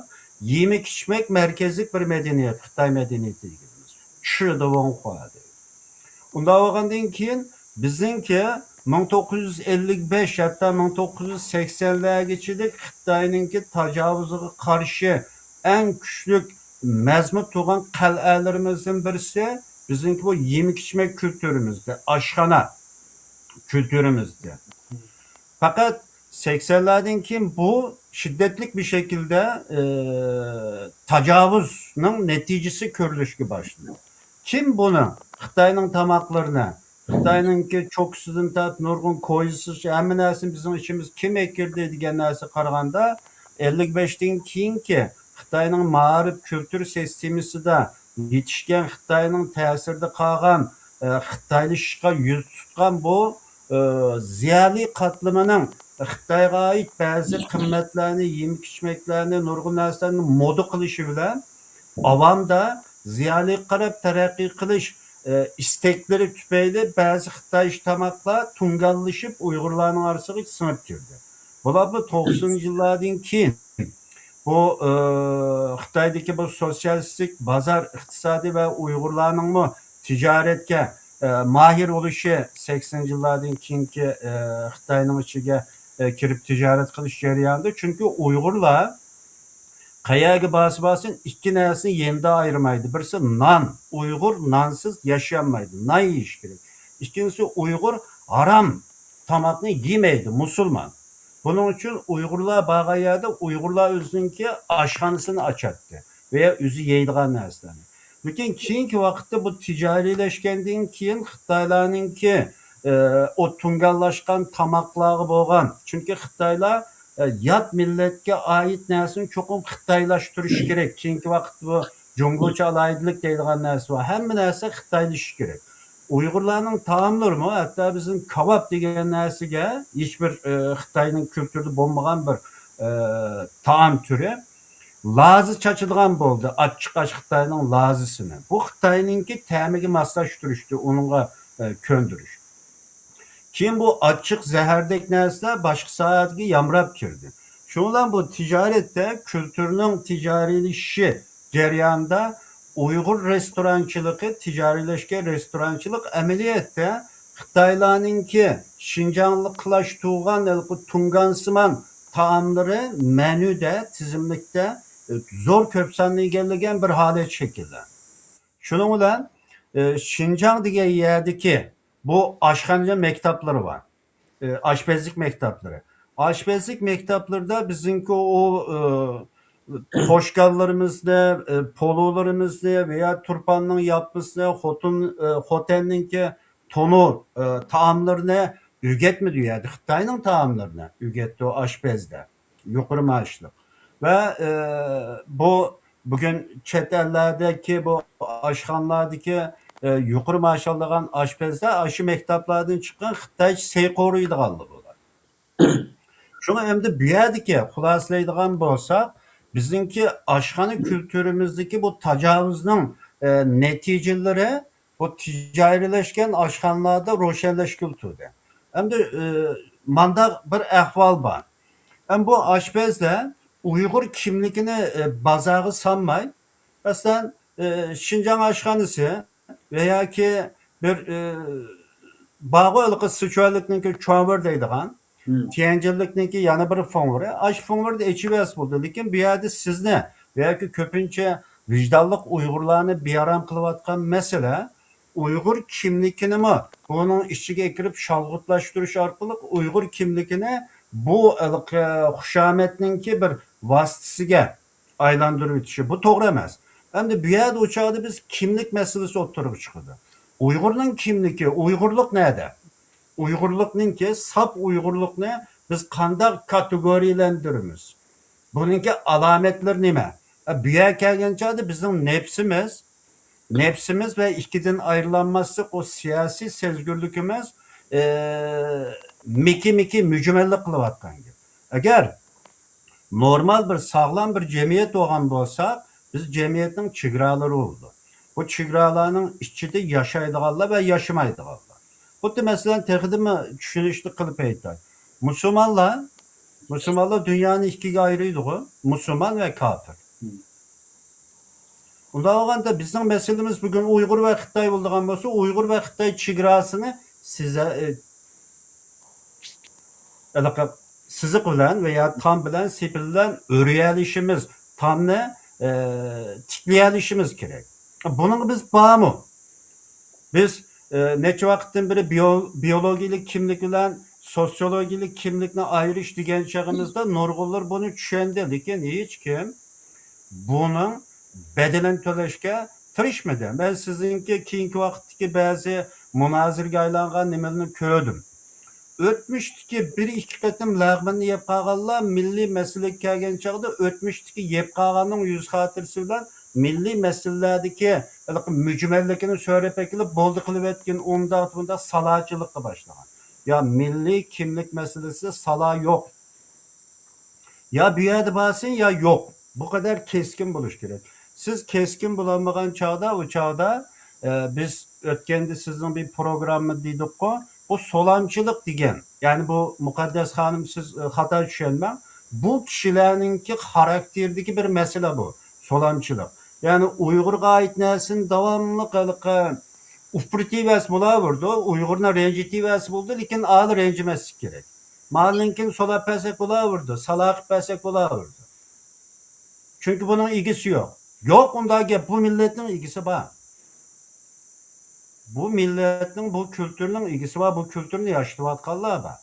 يېمەك ئىچمەك مەركەزلىك بىر مەدەنىيەت، خىتاي مەدەنىيىتى دېگىنىمىز. چى دېۋوڭخۇا دەيدۇ. ئۇنداق بولغاندىن كېيىن بىزنىڭكى مىڭ توققۇز يۈز ئەللىك بەش، ھەتتا مىڭ توققۇز يۈز سەكسەنلەرگىچىلىك خىتاينىڭكى تاجاۋۇزىغا قارشى ئەڭ كۈچلۈك مەزمۇت تۇرغان قەلئەلىرىمىزدىن بىرسى بىزنىڭكى بۇ يېمەك-ئىچمەك كۈلتۈرىمىزدە، ئاشخانا كۈلتۈرىمىزدە. پەقەت سەكسەنلەردىن كېيىن بۇ شىددەتلىك بىر شەكىلدە، ئى، تاجاۋۇزنىڭ نەتىجىسى كۆرۈلۈشكە باشلىدى. كىم بۇنى، خىتاينىڭ تاماقلىرىنى، خىتاينىڭكى چوكىسىدىن تارتىپ نۇرغۇن كويزىسىغىچە ھەممە نەرسىنى بىزنىڭ ئىچىمىزگە كىم ئەكىردى دېگەن نەرسىگە قارىغاندا، ئەللىك بەشتىن كېيىنكى خىتاينىڭ مائارىپ كۈلتۈر سىستېمىسىدا يېتىشكەن، خىتاينىڭ تەسىرىدە قالغان، ئە، خىتايلىشىشقا يۈز تۇتقان بۇ، ئە، زىيالىي قاتلىمىنىڭ خىتايغا ئائىت بەزى قىممەتلەرنى، يېمەك-ئىچمەكلەرنى، نۇرغۇن نەرسىلەرنى مودا قىلىشى بىلەن، ئاۋامدا زىيالىيغا قاراپ تەرەققىي قىلىش، ئە، ئىستەكلىرى تۈپەيلى بەزى خىتايچە تاماقلار تۇڭگانلىشىپ، ئۇيغۇرلارنىڭ ئارىسىغا سىڭىپ كىردى. بۇلار بۇ توقسىنىنچى يىللاردىن كېيىن بۇ، ئى، خىتايدىكى بۇ سوتسىيالىستىك بازار ئىقتىسادى ۋە ئۇيغۇرلارنىڭمۇ تىجارەتكە، ئى، ماھىر بولۇشى سەكسىنىنچى يىللاردىن كېيىنكى، ئى، خىتاينىڭ ئىچىگە، ئى، كىرىپ تىجارەت قىلىش جەريانىدا. چۈنكى ئۇيغۇرلار قەيەرگە بارسا بارسۇن، ئىككى نەرسىنى يېنىدا ئايرىمايدۇ. بىرسى نان، ئۇيغۇر نانسىز ياشىيالمايدۇ، نان يېيىش كېرەك. ئىككىنچىسى ئۇيغۇر ھارام تاماقنى يېمەيدۇ مۇسۇلمان. بۇنىڭ ئۈچۈن ئۇيغۇرلار بارغان يەردە ئۇيغۇرلار ئۆزىنىڭكى ئاشخانىسىنى ئاچاتتى ۋە ئۆزى يەيدىغان نەرسىلەرنى. لېكىن كېيىنكى ۋاقىتتا بۇ تىجارىيلەشكەندىن كېيىن خىتايلارنىڭكى، ئە، ئۇ تۇڭگانلاشقان تاماقلارغا بولغان، چۈنكى خىتايلار، ئە، يات مىللەتكە ئائىت نەرسىنى چوقۇم خىتايلاشتۇرۇش كېرەك. كېيىنكى ۋاقىتتا بۇ جۇڭگوچە ئالاھىدىلىك دەيدىغان نەرسە بار. ھەممە نەرسە خىتايلىشىش كېرەك. ئۇيغۇرلارنىڭ تائاملىرىمۇ، ھەتتا بىزنىڭ كاۋاپ دېگەن نەرسىگە ھېچبىر، ئە، خىتاينىڭ كۈلتۈرىدە بولمىغان بىر، ئە، تائام تۈرى. لازا چاچىدىغان بولدى، ئاچچىق ئاش خىتاينىڭ لازىسىنى. بۇ خىتاينىڭكى تەمىگە ماسلاشتۇرۇشتى، ئۇنىڭغا، ئە، كۆندۈرۈش. كېيىن بۇ ئاچچىق زەھەردەك نەرسىلەر باشقا ساھەگە يامراپ كىردى. شۇنىڭ بىلەن بۇ تىجارەتتە كۈلتۈرنىڭ تىجارىيلىشىشى جەريانىدا ئۇيغۇر رېستورانچىلىقى، تىجارىيلەشكەن رېستورانچىلىق ئەمەلىيەتتە خىتايلارنىڭكى شىنجاڭلىقلاشتۇرغان ھېلىقى تۇڭگانسىمان تائاملىرى مەنيۇدە، تىزىملىكتە، ئە، زور كۆپ ساننى ئىگىلىگەن بىر ھالەت شەكىللەندى. شۇنىڭ بىلەن، ئە، شىنجاڭ دېگەن يەردىكى بۇ ئاشخانا مەكتەپلىرى بار. ئە، ئاشپەزلىك مەكتەپلىرى. ئاشپەزلىك مەكتەپلىرىدە بىزنىڭكى ئۇ، ئە، توشقانلىرىمىزنى، ئە، پولۇلىرىمىزنى ۋە يا تۇرپاننىڭ ياپمىسىنى، خوتۇن، ئە، خوتەننىڭكى تونۇر، ئە، تائاملىرىنى ئۆگەتمىدى ئۇ يەردە. خىتاينىڭ تائاملىرىنى ئۆگەتتى ئۇ ئاشپەزلەر. يۇقىرى مائاشلىق. ۋە، ئە، بۇ بۈگۈن چەت ئەللەردىكى بۇ ئاشخانىلاردىكى، ئە، يۇقىرى مائاش ئالىدىغان ئاشپەزلەر ئاشۇ مەكتەپلەردىن چىققان خىتايچە سەي قورۇيدىغانلار بۇلار. شۇڭا ئەمدى بۇ يەردىكى خۇلاسىلەيدىغان بولساق، بىزنىڭكى ئاشخانا كۈلتۈرىمىزدىكى بۇ تاجاۋۇزنىڭ، ئە، نەتىجىلىرى بۇ تىجارىيلەشكەن ئاشخانىلاردا روشەنلەشكىلى تۇردى. ئەمدى، ئە، مانداق بىر ئەھۋال بار. ئەمدى بۇ ئاشپەزلەر ئۇيغۇر كىملىكىنى، ئە، بازارغا سالماي، مەسىلەن، ئە، شىنجاڭ ئاشخانىسى ۋە ياكى بىر، ئە، بارغۇ ھېلىقى سىچۈەنلىكنىڭكى چۇەنۋېر دەيدىغان، تيەنجىنلىكنىڭكى يەنە بىر فېڭۋېرى، ئاشۇ فېڭۋېرنى ئېچىۋەرسە بولىدۇ. لېكىن بۇ يەردە سىزنى ۋە ياكى كۆپىنچە ۋىجدانلىق ئۇيغۇرلارنى بىئارام قىلىۋاتقان مەسىلە، ئۇيغۇر كىملىكىنىمۇ بۇنىڭ ئىچىگە كىرىپ شالغۇتلاشتۇرۇش ئارقىلىق ئۇيغۇر كىملىكىنى بۇ ھېلىقى خۇشامەتنىڭكى بىر ۋاسىتىسىگە ئايلاندۇرۇۋېتىشى، بۇ توغرا ئەمەس. ئەمدى بۇ يەردە ئۇ چاغدا بىز كىملىك مەسىلىسى ئوتتۇرىغا چىقىدۇ. ئۇيغۇرنىڭ كىملىكى، ئۇيغۇرلۇق نەدە؟ ئۇيغۇرلۇقنىڭكى، ساپ ئۇيغۇرلۇقنى بىز قانداق كاتېگورىيەلەندۈرىمىز؟ بۇنىڭكى ئالامەتلىرى نېمە؟ ئە، بۇ يەرگە كەلگەن چاغدا بىزنىڭ نەپسىمىز، نەپسىمىز ۋە ئىككىدىن ئايرىلالماسلىق، ئۇ سىياسىي سەزگۈرلۈكىمىز، ئە، مىكى-مىكى مۈجمەللىك قىلىۋاتقان گەپ. ئەگەر نورمال بىر ساغلام بىر جەمئىيەت بولغان بولساق، بىز جەمئىيەتنىڭ چېگرالىرى بولىدۇ. بۇ چېگرالارنىڭ ئىچىدە ياشايدىغانلار ۋە ياشىمايدىغانلار. خۇددى مەسىلەن، تېخىدىنمۇ چۈشىنىشلىك قىلىپ ئېيتاي. مۇسۇلمانلار، مۇسۇلمانلار دۇنيانى ئىككىگە ئايرىيدىغۇ، مۇسۇلمان ۋە كاپىر. ئۇنداق بولغاندا بىزنىڭ مەسىلىمىز بۈگۈن ئۇيغۇر ۋە خىتاي بولىدىغان بولسا، ئۇيغۇر ۋە خىتاي چېگراسىنى سىزە-، ئە، ھېلىقى سىزىق بىلەن ۋە يا تام بىلەن، سېپىل بىلەن ئۆرۈيەلىشىمىز، تامنى، ئە، تىكلىيەلىشىمىز كېرەك. بۇنىڭغا بىز بارمۇ؟ بىز، ئە، نەچچە ۋاقىتتىن بېرى بىيو-، بىيولوگىيەلىك كىملىك بىلەن سوتسىيولوگىيەلىك كىملىكنى ئايرىش دېگەن چېغىمىزدا نۇرغۇنلار بۇنى چۈشەندى، لېكىن ھېچكىم بۇنىڭ بەدىلىنى تۆلەشكە تىرىشمىدى. مەن سىزنىڭكى كېيىنكى ۋاقىتتىكى بەزى مۇنازىرىگە ئايلانغان نېمىلەرنى كۆردۈم. ئۆتمۈشتىكى بىر ئىككى قېتىم لەغمىنى يەپ قالغانلار مىللىي مەسىلىگە كەلگەن چاغدا ئۆتمۈشتىكى يەپ قالغاننىڭ يۈز خاتىرىسى بىلەن مىللىي مەسىلىلەردىكى ھېلىقى مۈجمەللىكىنى سۆرەپ ئەكېلىپ، بولدى قىلىۋەتكىن، ئۇنداق، بۇنداق سالاچىلىققا باشلىغان. يا مىللىي كىملىك مەسىلىسىدە سالا يوق. يا بۇ يەردە بارسۇن، يا يوق. بۇ قەدەر كەسكىن بولۇش كېرەك. سىز كەسكىن بولالمىغان چاغدا، ئۇ چاغدا، ئە، بىز ئۆتكەندە سىزنىڭ بىر پروگرامما دېدۇققۇ، بۇ سولامچىلىق دېگەن، يەنى بۇ مۇقەددەس خانىم، سىز، ئە، خاتا چۈشەنمەڭ. بۇ كىشىلەرنىڭكى خاراكتېرىدىكى بىر مەسىلە بۇ، سولامچىلىق. يەنى ئۇيغۇرغا ئائىت نەرسىنى داۋاملىق ھېلىقى ئۇپرىتىۋەرسە بولاۋېرىدۇ، ئۇيغۇرنى رەنجىتىۋەرسە بولىدۇ، لېكىن ئالى رەنجىمەسلىك كېرەق. مالىنىڭكىنى سولاپ بەرسەك بولاۋېرىدۇ، سالا قىلىپ بەرسەك بولاۋېرىدۇ. چۈنكى بۇنىڭ ئىگىسى يوق. يوق ئۇنداق گەپ، بۇ مىللەتنىڭ ئىگىسى بار. بۇ مىللەتنىڭ، بۇ كۈلتۈرنىڭ ئىگىسى بار، بۇ كۈلتۈرنى ياشىتىۋاتقانلار بار.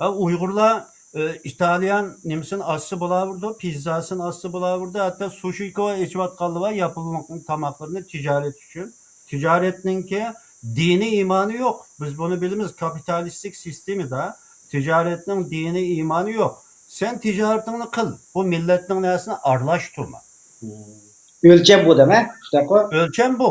ھە، ئۇيغۇرلار، ئى، ئىتالىيان نېمىسىنى ئاچسا بولاۋېرىدۇ، پىززاسىنى ئاچسا بولاۋېرىدۇ، ھەتتا سۇشىكو ئېچىۋاتقانلار بار، ياپونلۇقنىڭ تاماقلىرىنى تىجارەت ئۈچۈن. تىجارەتنىڭكى دىنىي ئىمانى يوق. بىز بۇنى بىلىمىز، كاپىتالىستىك سىستېمىدا تىجارەتنىڭ دىنىي ئىمانى يوق. سەن تىجارىتىڭنى قىل، بۇ مىللەتنىڭ نەرسىنى ئارىلاشتۇرما. ئۆلچەم بۇ دەمە، شۇنداققۇ؟ ئۆلچەم بۇ.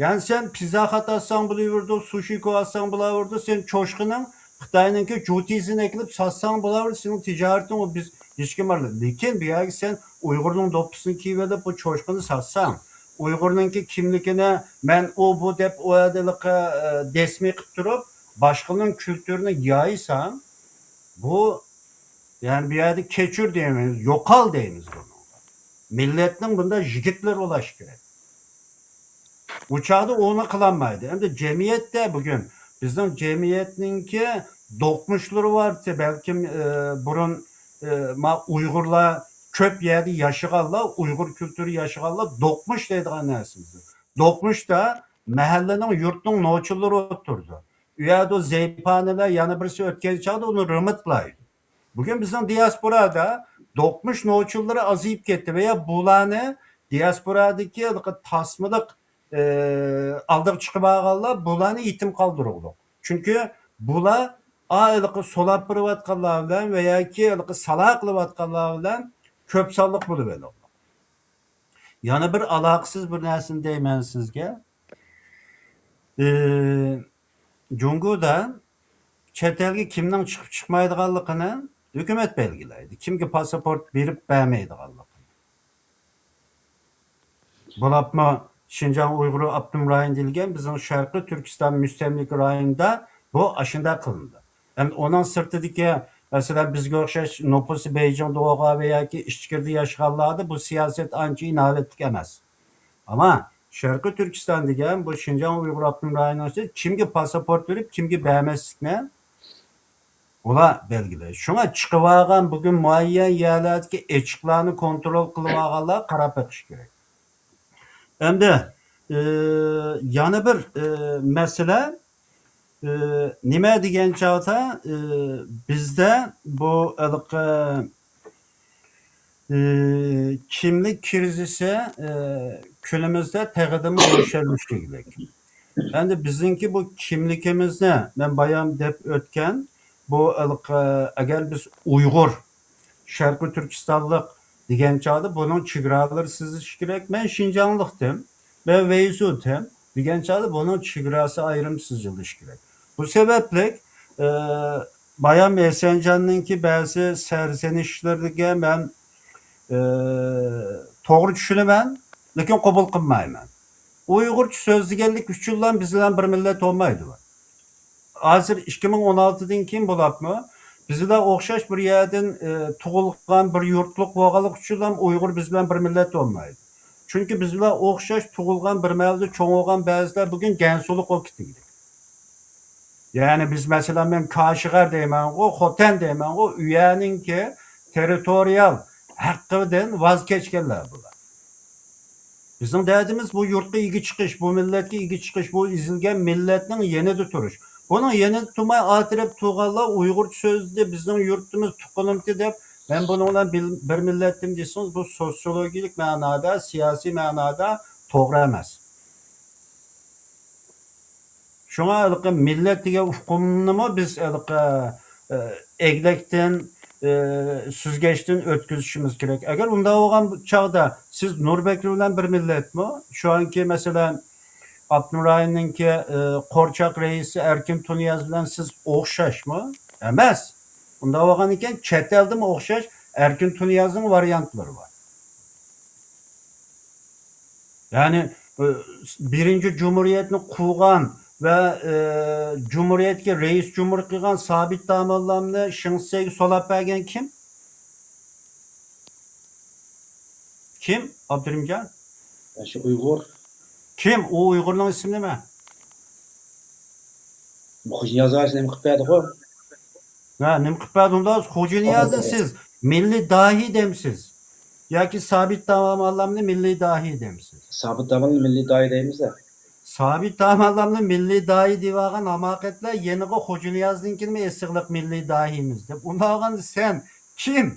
يەنى سەن پىززا خات ئاتساڭ بولۇۋېرىدۇ، سۇشىكو ئاتساڭ بولاۋېرىدۇ، سەن چوشقىنىڭ خىتاينىڭكى جۇتىسىنى ئەكېلىپ ساتساڭ بولاۋېرىدۇ، سېنىڭ تىجارىتىڭ ئۇ بىز ھېچكىم ئارىلاشمايدۇ. لېكىن بۇ يەرگە سەن ئۇيغۇرنىڭ دوپپىسىنى كىيىۋېلىپ بۇ چوشقىنى ساتساڭ، ئۇيغۇرنىڭكى كىملىكىنى مەن ئۇ بۇ دەپ ئۇ يەردە ھېلىقى، ئە، دەسمىي قىلىپ تۇرۇپ، باشقىنىڭ كۈلتۈرىنى يايساڭ، بۇ، يەنى بۇ يەردە كەچۈر دەيمىز، يوقال دەيمىز بۇنىڭغا. مىللەتنىڭ بۇنداق يىگىتلىرى بولۇشى كېرەك. ئۇ چاغدا ئۇنى قىلالمايدۇ. ئەمدى جەمئىيەتتە بۈگۈن بىزنىڭ جەمئىيەتنىڭكى دوقمۇشلىرى بار، بەلكىم، ئى، بۇرۇن، ئى، ما ئۇيغۇرلار كۆپ يەردە ياشىغانلار، ئۇيغۇر كۈلتۈرى ياشىغانلار دوقمۇش دەيدىغان نەرسىمىز. دوقمۇشتا مەھەللىنىڭ، يۇرتنىڭ نوچىلىرى ئولتۇرىدۇ. ئۇ يەردە زەيپانىلەر، يەنە بىرسى ئۆتكەن چاغدا ئۇنى رېمونتلايدۇ. بۈگۈن بىزنىڭ دىياسپورادا دوقمۇش نوچىلىرى ئازىيىپ كەتتى ۋە يا بۇلارنى دىياسپورادىكى ھېلىقى تاسمىلىق، ئى، ئالدىغا چىقىپ ئالغانلار بۇلارنى يېتىم قالدۇرغۇلۇق. چۈنكى بۇلار ھېلىقى سولاپ بېرىۋاتقانلار بىلەن ۋە ياكى ھېلىقى سالا قىلىۋاتقانلار بىلەن كۆپ سانلىق بولۇۋېلىقلۇق. يەنە بىر ئالاقىسىز بىر نەرسىنى دەيمەن سىزگە. ئى، جۇڭگودا چەت ئەلگە كىمنىڭ چىقىپ چىقمايدىغانلىقىنى ھۆكۈمەت بەلگىلەيدۇ. كىمگە پاسپورت بېرىپ بەرمەيدىغانلىقىنى. بولۇپمۇ شىنجاڭ ئۇيغۇر ئاپتونوم رايونى دېيىلگەن بىزنىڭ شەرقىي تۈركىستان مۇستەملىكە رايونىدا بۇ ئاشۇنداق قىلىنىدۇ. ئەمدى ئۇنىڭ سىرتىدىكى، مەسىلەن، بىزگە ئوخشاش نوپۇسى بېيجىڭدا بولغان ۋە ياكى ئىچكىرىدە ياشىغانلاردا بۇ سىياسەت ئانچە ئىناۋەتلىك ئەمەس. ئەمما شەرقىي تۈركىستان دېگەن بۇ شىنجاڭ ئۇيغۇر ئاپتونوم رايونىنىڭ ئىچىدە كىمگە پاسپورت بېرىپ، كىمگە بەرمەسلىكنى ئۇلار بەلگىلەيدۇ. شۇڭا چىقىۋالغان بۈگۈن مۇئەييەن يەرلەردىكى ئېچىقلارنى كونترول قىلىۋالغانلار قاراپ بېقىش كېرەك. ئەمدى، ئى، يەنە بىر، ئى، مەسىلە، ئى، نېمە دېگەن چاغدا، ئى، بىزدە بۇ ھېلىقى، ئى، كىملىك كىرىزىسى، ئى، كۈنىمىزدە تېخىدىنمۇ روشەنلىشىشى كېرەك. ئەمدى بىزنىڭكى بۇ كىملىكىمىزنى مەن بايام دەپ ئۆتكەن، بۇ ھېلىقى، ئەگەر بىز ئۇيغۇر، شەرقىي تۈركىستانلىق دېگەن چاغدا بۇنىڭ چېگرالىرى سىزىشى كېرەك. مەن شىنجاڭلىقتىم، مەن ۋەيزۇتىم دېگەن چاغدا بۇنىڭ چېگراسى ئايرىم سىزىلىشى كېرەك. بۇ سەۋەبلىك، ئى، بايام ھېسەنجاننىڭكى بەزى سەرزەنىشلىرىگە مەن، ئى، توغرا چۈشىنىمەن، لېكىن قوبۇل قىلمايمەن. ئۇيغۇرچە سۆزلىگەنلىك ئۈچۈنلا بىز بىلەن بىر مىللەت بولمايدۇ. ھازىر ئىككى مىڭ ئون ئالتىدىن كېيىن بولۇپمۇ، بىز بىلەن ئوخشاش بىر يەردىن، ئى، تۇغۇلغان بىر يۇرتلۇق بولغانلىقى ئۈچۈنلا ئۇيغۇر بىز بىلەن بىر مىللەت بولمايدۇ. چۈنكى بىز بىلەن ئوخشاش تۇغۇلغان، بىر مەھەللىدە چوڭ بولغان بەزىلەر بۈگۈن گەنسۇلۇق بولۇپ كېتىلدى. يەنى بىز، مەسىلەن، مەن كاشىغەر دەيمەنغۇ، خوتەن دەيمەنغۇ، ئۇ يەرنىڭكى تېررىتورىيال ھەققىدىن ۋاز كەچكەنلەر بۇلار. بىزنىڭ دەردىمىز بۇ يۇرتقا ئىگە چىقىش، بۇ مىللەتكە ئىگە چىقىش، بۇ ئېزىلگەن مىللەتنىڭ يېنىدا تۇرۇش. بۇنىڭ يېنىدا تۇرماي ئارتىرەپ تۇرغانلار ئۇيغۇرچە سۆزلىدى، بىزنىڭ يۇرتىمىز تۇغقىنىمتى دەپ، مەن بۇنىڭ بىلەن بىل-، بىر مىللەتتىم دېسىڭىز، بۇ سوتسىيولوگىيىلىك مەنادا، سىياسىي مەنادا توغرا ئەمەس. شۇڭا ھېلىقى مىللەت دېگەن ئۇقۇمنىمۇ بىز ھېلىقى، ئە، ئەگلەكتىن، ئە، سۈزگەچتىن ئۆتكۈزۈشىمىز كېرەك. ئەگەر ئۇنداق بولغان چاغدا سىز نۇربەكرى بىلەن بىر مىللەتمۇ؟ شۇ ئانكى، مەسىلەن، ئاپتونوم رايوننىڭكى، ئە، قورچاق رەئىسى ئەركىن تۇنىياز بىلەن سىز ئوخشاشمۇ؟ ئەمەس. ئۇنداق بولغان ئىكەن، چەت ئەلدىمۇ ئوخشاش ئەركىن تۇنىيازنىڭ ۋارىيانتلىرى بار. يەنى، ئى، بىرىنچى جۇمھۇرىيەتنى قۇرغان ۋە، ئى، جۇمھۇرىيەتكە رەئىس جۇمھۇر قىلغان سابىت داموللامنى شېڭ شىسەيگە سولاپ بەرگەن كىم؟ كىم، ئابدۇرېھىمجان؟ شۇ ئۇيغۇر. كىم؟ ئۇ ئۇيغۇرنىڭ ئىسمى نېمە؟ خوجانىياز نېمە قىلىپ بەردىغۇ؟ ھە، نېمە قىلىپ بەردى ئۇندا؟ خوجانىيازنى سىز مىللىي داھىي دەمسىز؟ ياكى سابىت داموللامنى مىللىي داھىي دەمسىز؟ سابىت داموللامنى مىللىي داھىي دەيمىز-دە. سابىت داموللامنى مىللىي داھىي دېۋالغان ھاماقەتلەر يەنىغۇ خوجانىيازنىڭكىنىمۇ ئېسىقلىق مىللىي داھىيمىز دەپ. ئۇنداق بولغاندا سەن كىم؟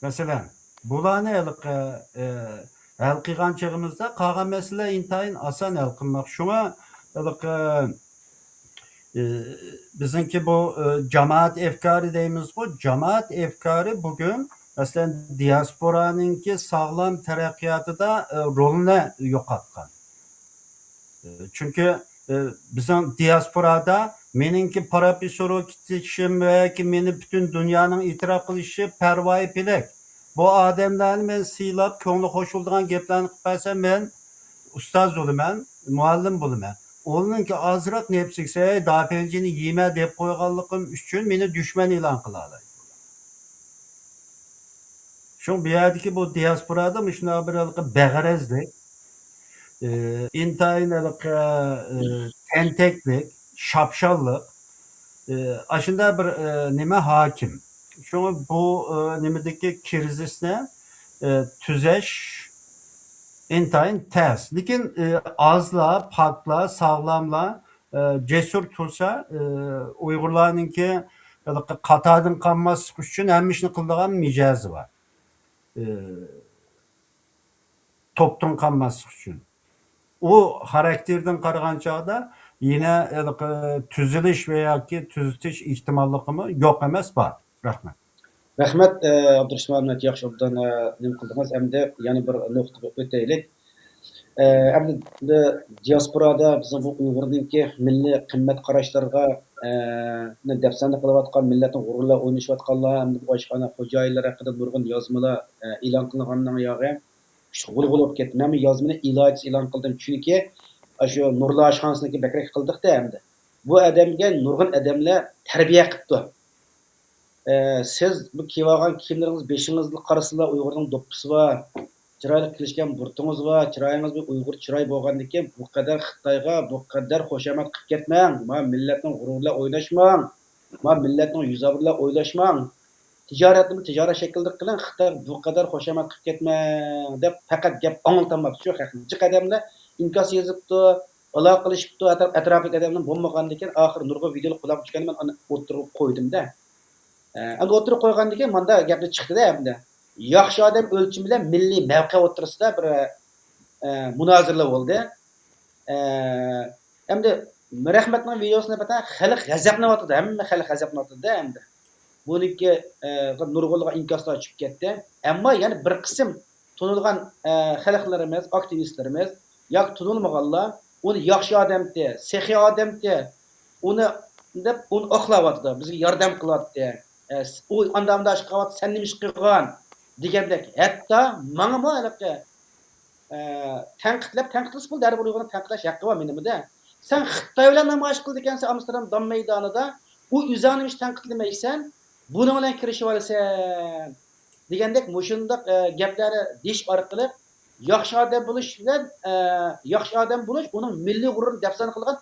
مەسىلەن، بۇلارنى ھېلىقى، ئە، ھەل قىلغان چېغىمىزدا قالغان مەسىلىلەر ئىنتايىن ئاسان ھەل قىلماق. شۇڭا ھېلىقى، ئە، بىزنىڭكى بۇ، ئە، جامائەت ئەفكارى دەيمىزغۇ، جامائەت ئەفكارى بۈگۈن، مەسىلەن، دىياسپورانىڭكى ساغلام تەرەققىياتىدا، ئە، رولىنى يوقاتقان. چۈنكى، ئى، بىزنىڭ دىياسپورادا مېنىڭكى پروفېسسورغا كېتىشىم ۋە ياكى مېنى پۈتۈن دۇنيانىڭ ئېتىراپ قىلىشى پەرۋايى پېلەك. بۇ ئادەملەرنى مەن سىيلاپ، كۆڭلى خۇش بولىدىغان گەپلەرنى قىلىپ بەرسەم، مەن ئۇستاز بولىمەن، مۇئەللىم بولىمەن. ئۇنىڭكى ئازراق نەپسى كەلسە، «ھەي، داپەنجىنى يېمە» دەپ قويغانلىقىم ئۈچۈن مېنى دۈشمەن ئېلان قىلالايدۇ. شۇڭا بۇ يەردىكى بۇ دىياسپورادا مۇشۇنداق بىر ھېلىقى بەغەرەزلىك، ئى، ئىنتايىن ھېلىقى، ئى، تەنتەكلىك، شاپشاللىق، ئى، ئاشۇنداق بىر، ئى، نېمە ھاكىم. شۇڭا بۇ، ئى، نېمىدىكى كىرىزىسنى، ئى، تۈزەش ئىنتايىن تەس. لېكىن، ئى، ئازلار، پاكلار، ساغلاملار، ئى، جەسۇر تۇرسا، ئى، ئۇيغۇرلارنىڭكى ھېلىقى قاتاردىن قالماسلىق ئۈچۈن ھەممە ئىشنى قىلىدىغان مىجەزى بار. ئى، توپتىن قالماسلىق ئۈچۈن. ئۇ خاراكتېرىدىن قارىغان چاغدا يەنە ھېلىقى تۈزىلىش ۋە ياكى تۈزىتىش ئېھتىماللىقىمۇ يوق ئەمەس، بار. رەھمەت. رەھمەت، ئە، ئابدۇرۇسمان ئەھمەت، ياخشى ئوبدان، ئە، نېمە قىلدىڭىز. ئەمدى يەنە بىر نۇقتىغا ئۆتەيلىك. ئە، ئەمدى دىياسپورادا بىزنىڭ بۇ ئۇيغۇرنىڭكى مىللىي قىممەت قاراشلىرىغا، ئە، نى دەپسەندە قىلىۋاتقان، مىللەتنىڭ غۇرۇرىغا ئوينىشىۋاتقانلار ھەمدە بۇ ئاشخانا خوجايىنلىرى ھەققىدە نۇرغۇن يازمىلار، ئە، ئېلان قىلىنغاننىڭ ياغى شۇ غۇلغۇلا بولۇپ كەتتى. مەن بۇ يازمىنى ئىلاجىسىز ئېلان قىلدىم، چۈنكى ئاشۇ نۇرلا ئاشخانىسىنىڭكى بەكرەك قىلدۇقتە ئەمدى. بۇ ئادەمگە نۇرغۇن ئادەملەر تەربىيە قىپتۇ. ئە، سىز بۇ كىيىۋالغان كىيىملىرىڭىز، بېشىڭىزدا قارىسىلا، ئۇيغۇرنىڭ دوپپىسى بار، چىرايلىق كېلىشكەن بۇرۇتىڭىز بار، چىرايىڭىز بىر ئۇيغۇر چىراي بولغاندىكىن، بۇ قەدەر خىتايغا بۇ قەدەر خۇشامەت قىلىپ كەتمەڭ. ما مىللەتنىڭ غۇرۇرى بىلەن ئويناشماڭ. ما مىللەتنىڭ يۈز ئابرۇيى بىلەن ئويناشماڭ. تىجارەتنىمۇ تىجارەت شەكلىدە قىلىڭ، خىتايغا بۇ قەدەر خۇشامەت قىلىپ كەتمەڭ دەپ پەقەت گەپ ئاڭلىتالماپتۇ شۇ خەقنى. جىق ئادەملەر ئىنكاس يېزىپتۇ، ئالاقىلىشىپتۇ، ئەتراپ-، ئەتراپىدىكى ئادەملەر بولمىغاندىكىن، ئاخىرى نۇرغۇن ۋىدېئولار قۇلاققا چۈشكەندە مەن ئۇنى ئوتتۇرىغا قويدۇم-دە. ئە، ئەمدى ئوتتۇرىغا قويغاندىكىن ماندا گەپلەر چىقتى-دە ئەمدى. ياخشى ئادەم ئۆلچىمى بىلەن مىللىي مەۋقە ئوتتۇرىسىدا بىر، ئە، مۇنازىرىلەر بولدى. ئە، ئەمدى رەھمەتنىڭ ۋىدېئوسىنى پەقەت خەلق غەزەپلىنىۋاتىدۇ، ھەممە خەلق غەزەپلىنىۋاتىدۇ-دە ئەمدى. بۇنىڭكى، ئە، نۇرغۇنلىغان ئىنكاسلار چۈشۈپ كەتتى. ئەمما يەنە بىر قىسىم تونۇلغان، ئە، خەلقلىرىمىز، ئاكتىۋىستلىرىمىز ياكى تونۇلمىغانلار ئۇنى ياخشى ئادەمتى، سېخىي ئادەمتى، ئۇنى دەپ ئۇنى ئاقلاۋاتىدۇ، بىزگە ياردەم قىلاتتى. ئە، ئۇ ئاندا-مۇندا ئىش قىلىۋاتىدۇ، سەن نېمە ئىش قىلغان دېگەندەك. ھەتتا ماڭىمۇ ھېلىقى، ئە، تەنقىدلەپ، تەنقىدلىسا بولدى، ھەر بىر ئۇيغۇرنىڭ تەنقىدلەش ھەققى بار مېنىمۇ-دە. سەن خىتاي بىلەن نامايىش قىلىدىكەنسەن ئامستېردام دام مەيدانىدا، ئۇ ئۆزۈڭنى نېمىش تەنقىدلىمەيسەن، بۇنىڭ بىلەن كىرىشىۋالىسەن دېگەندەك مۇشۇنداق، ئە، گەپلەرنى دېيىش ئارقىلىق ياخشى ئادەم بولۇش بىلەن، ئە، ياخشى ئادەم بولۇش ئۇنىڭ مىللىي غۇرۇرىنى دەپسەندە قىلغان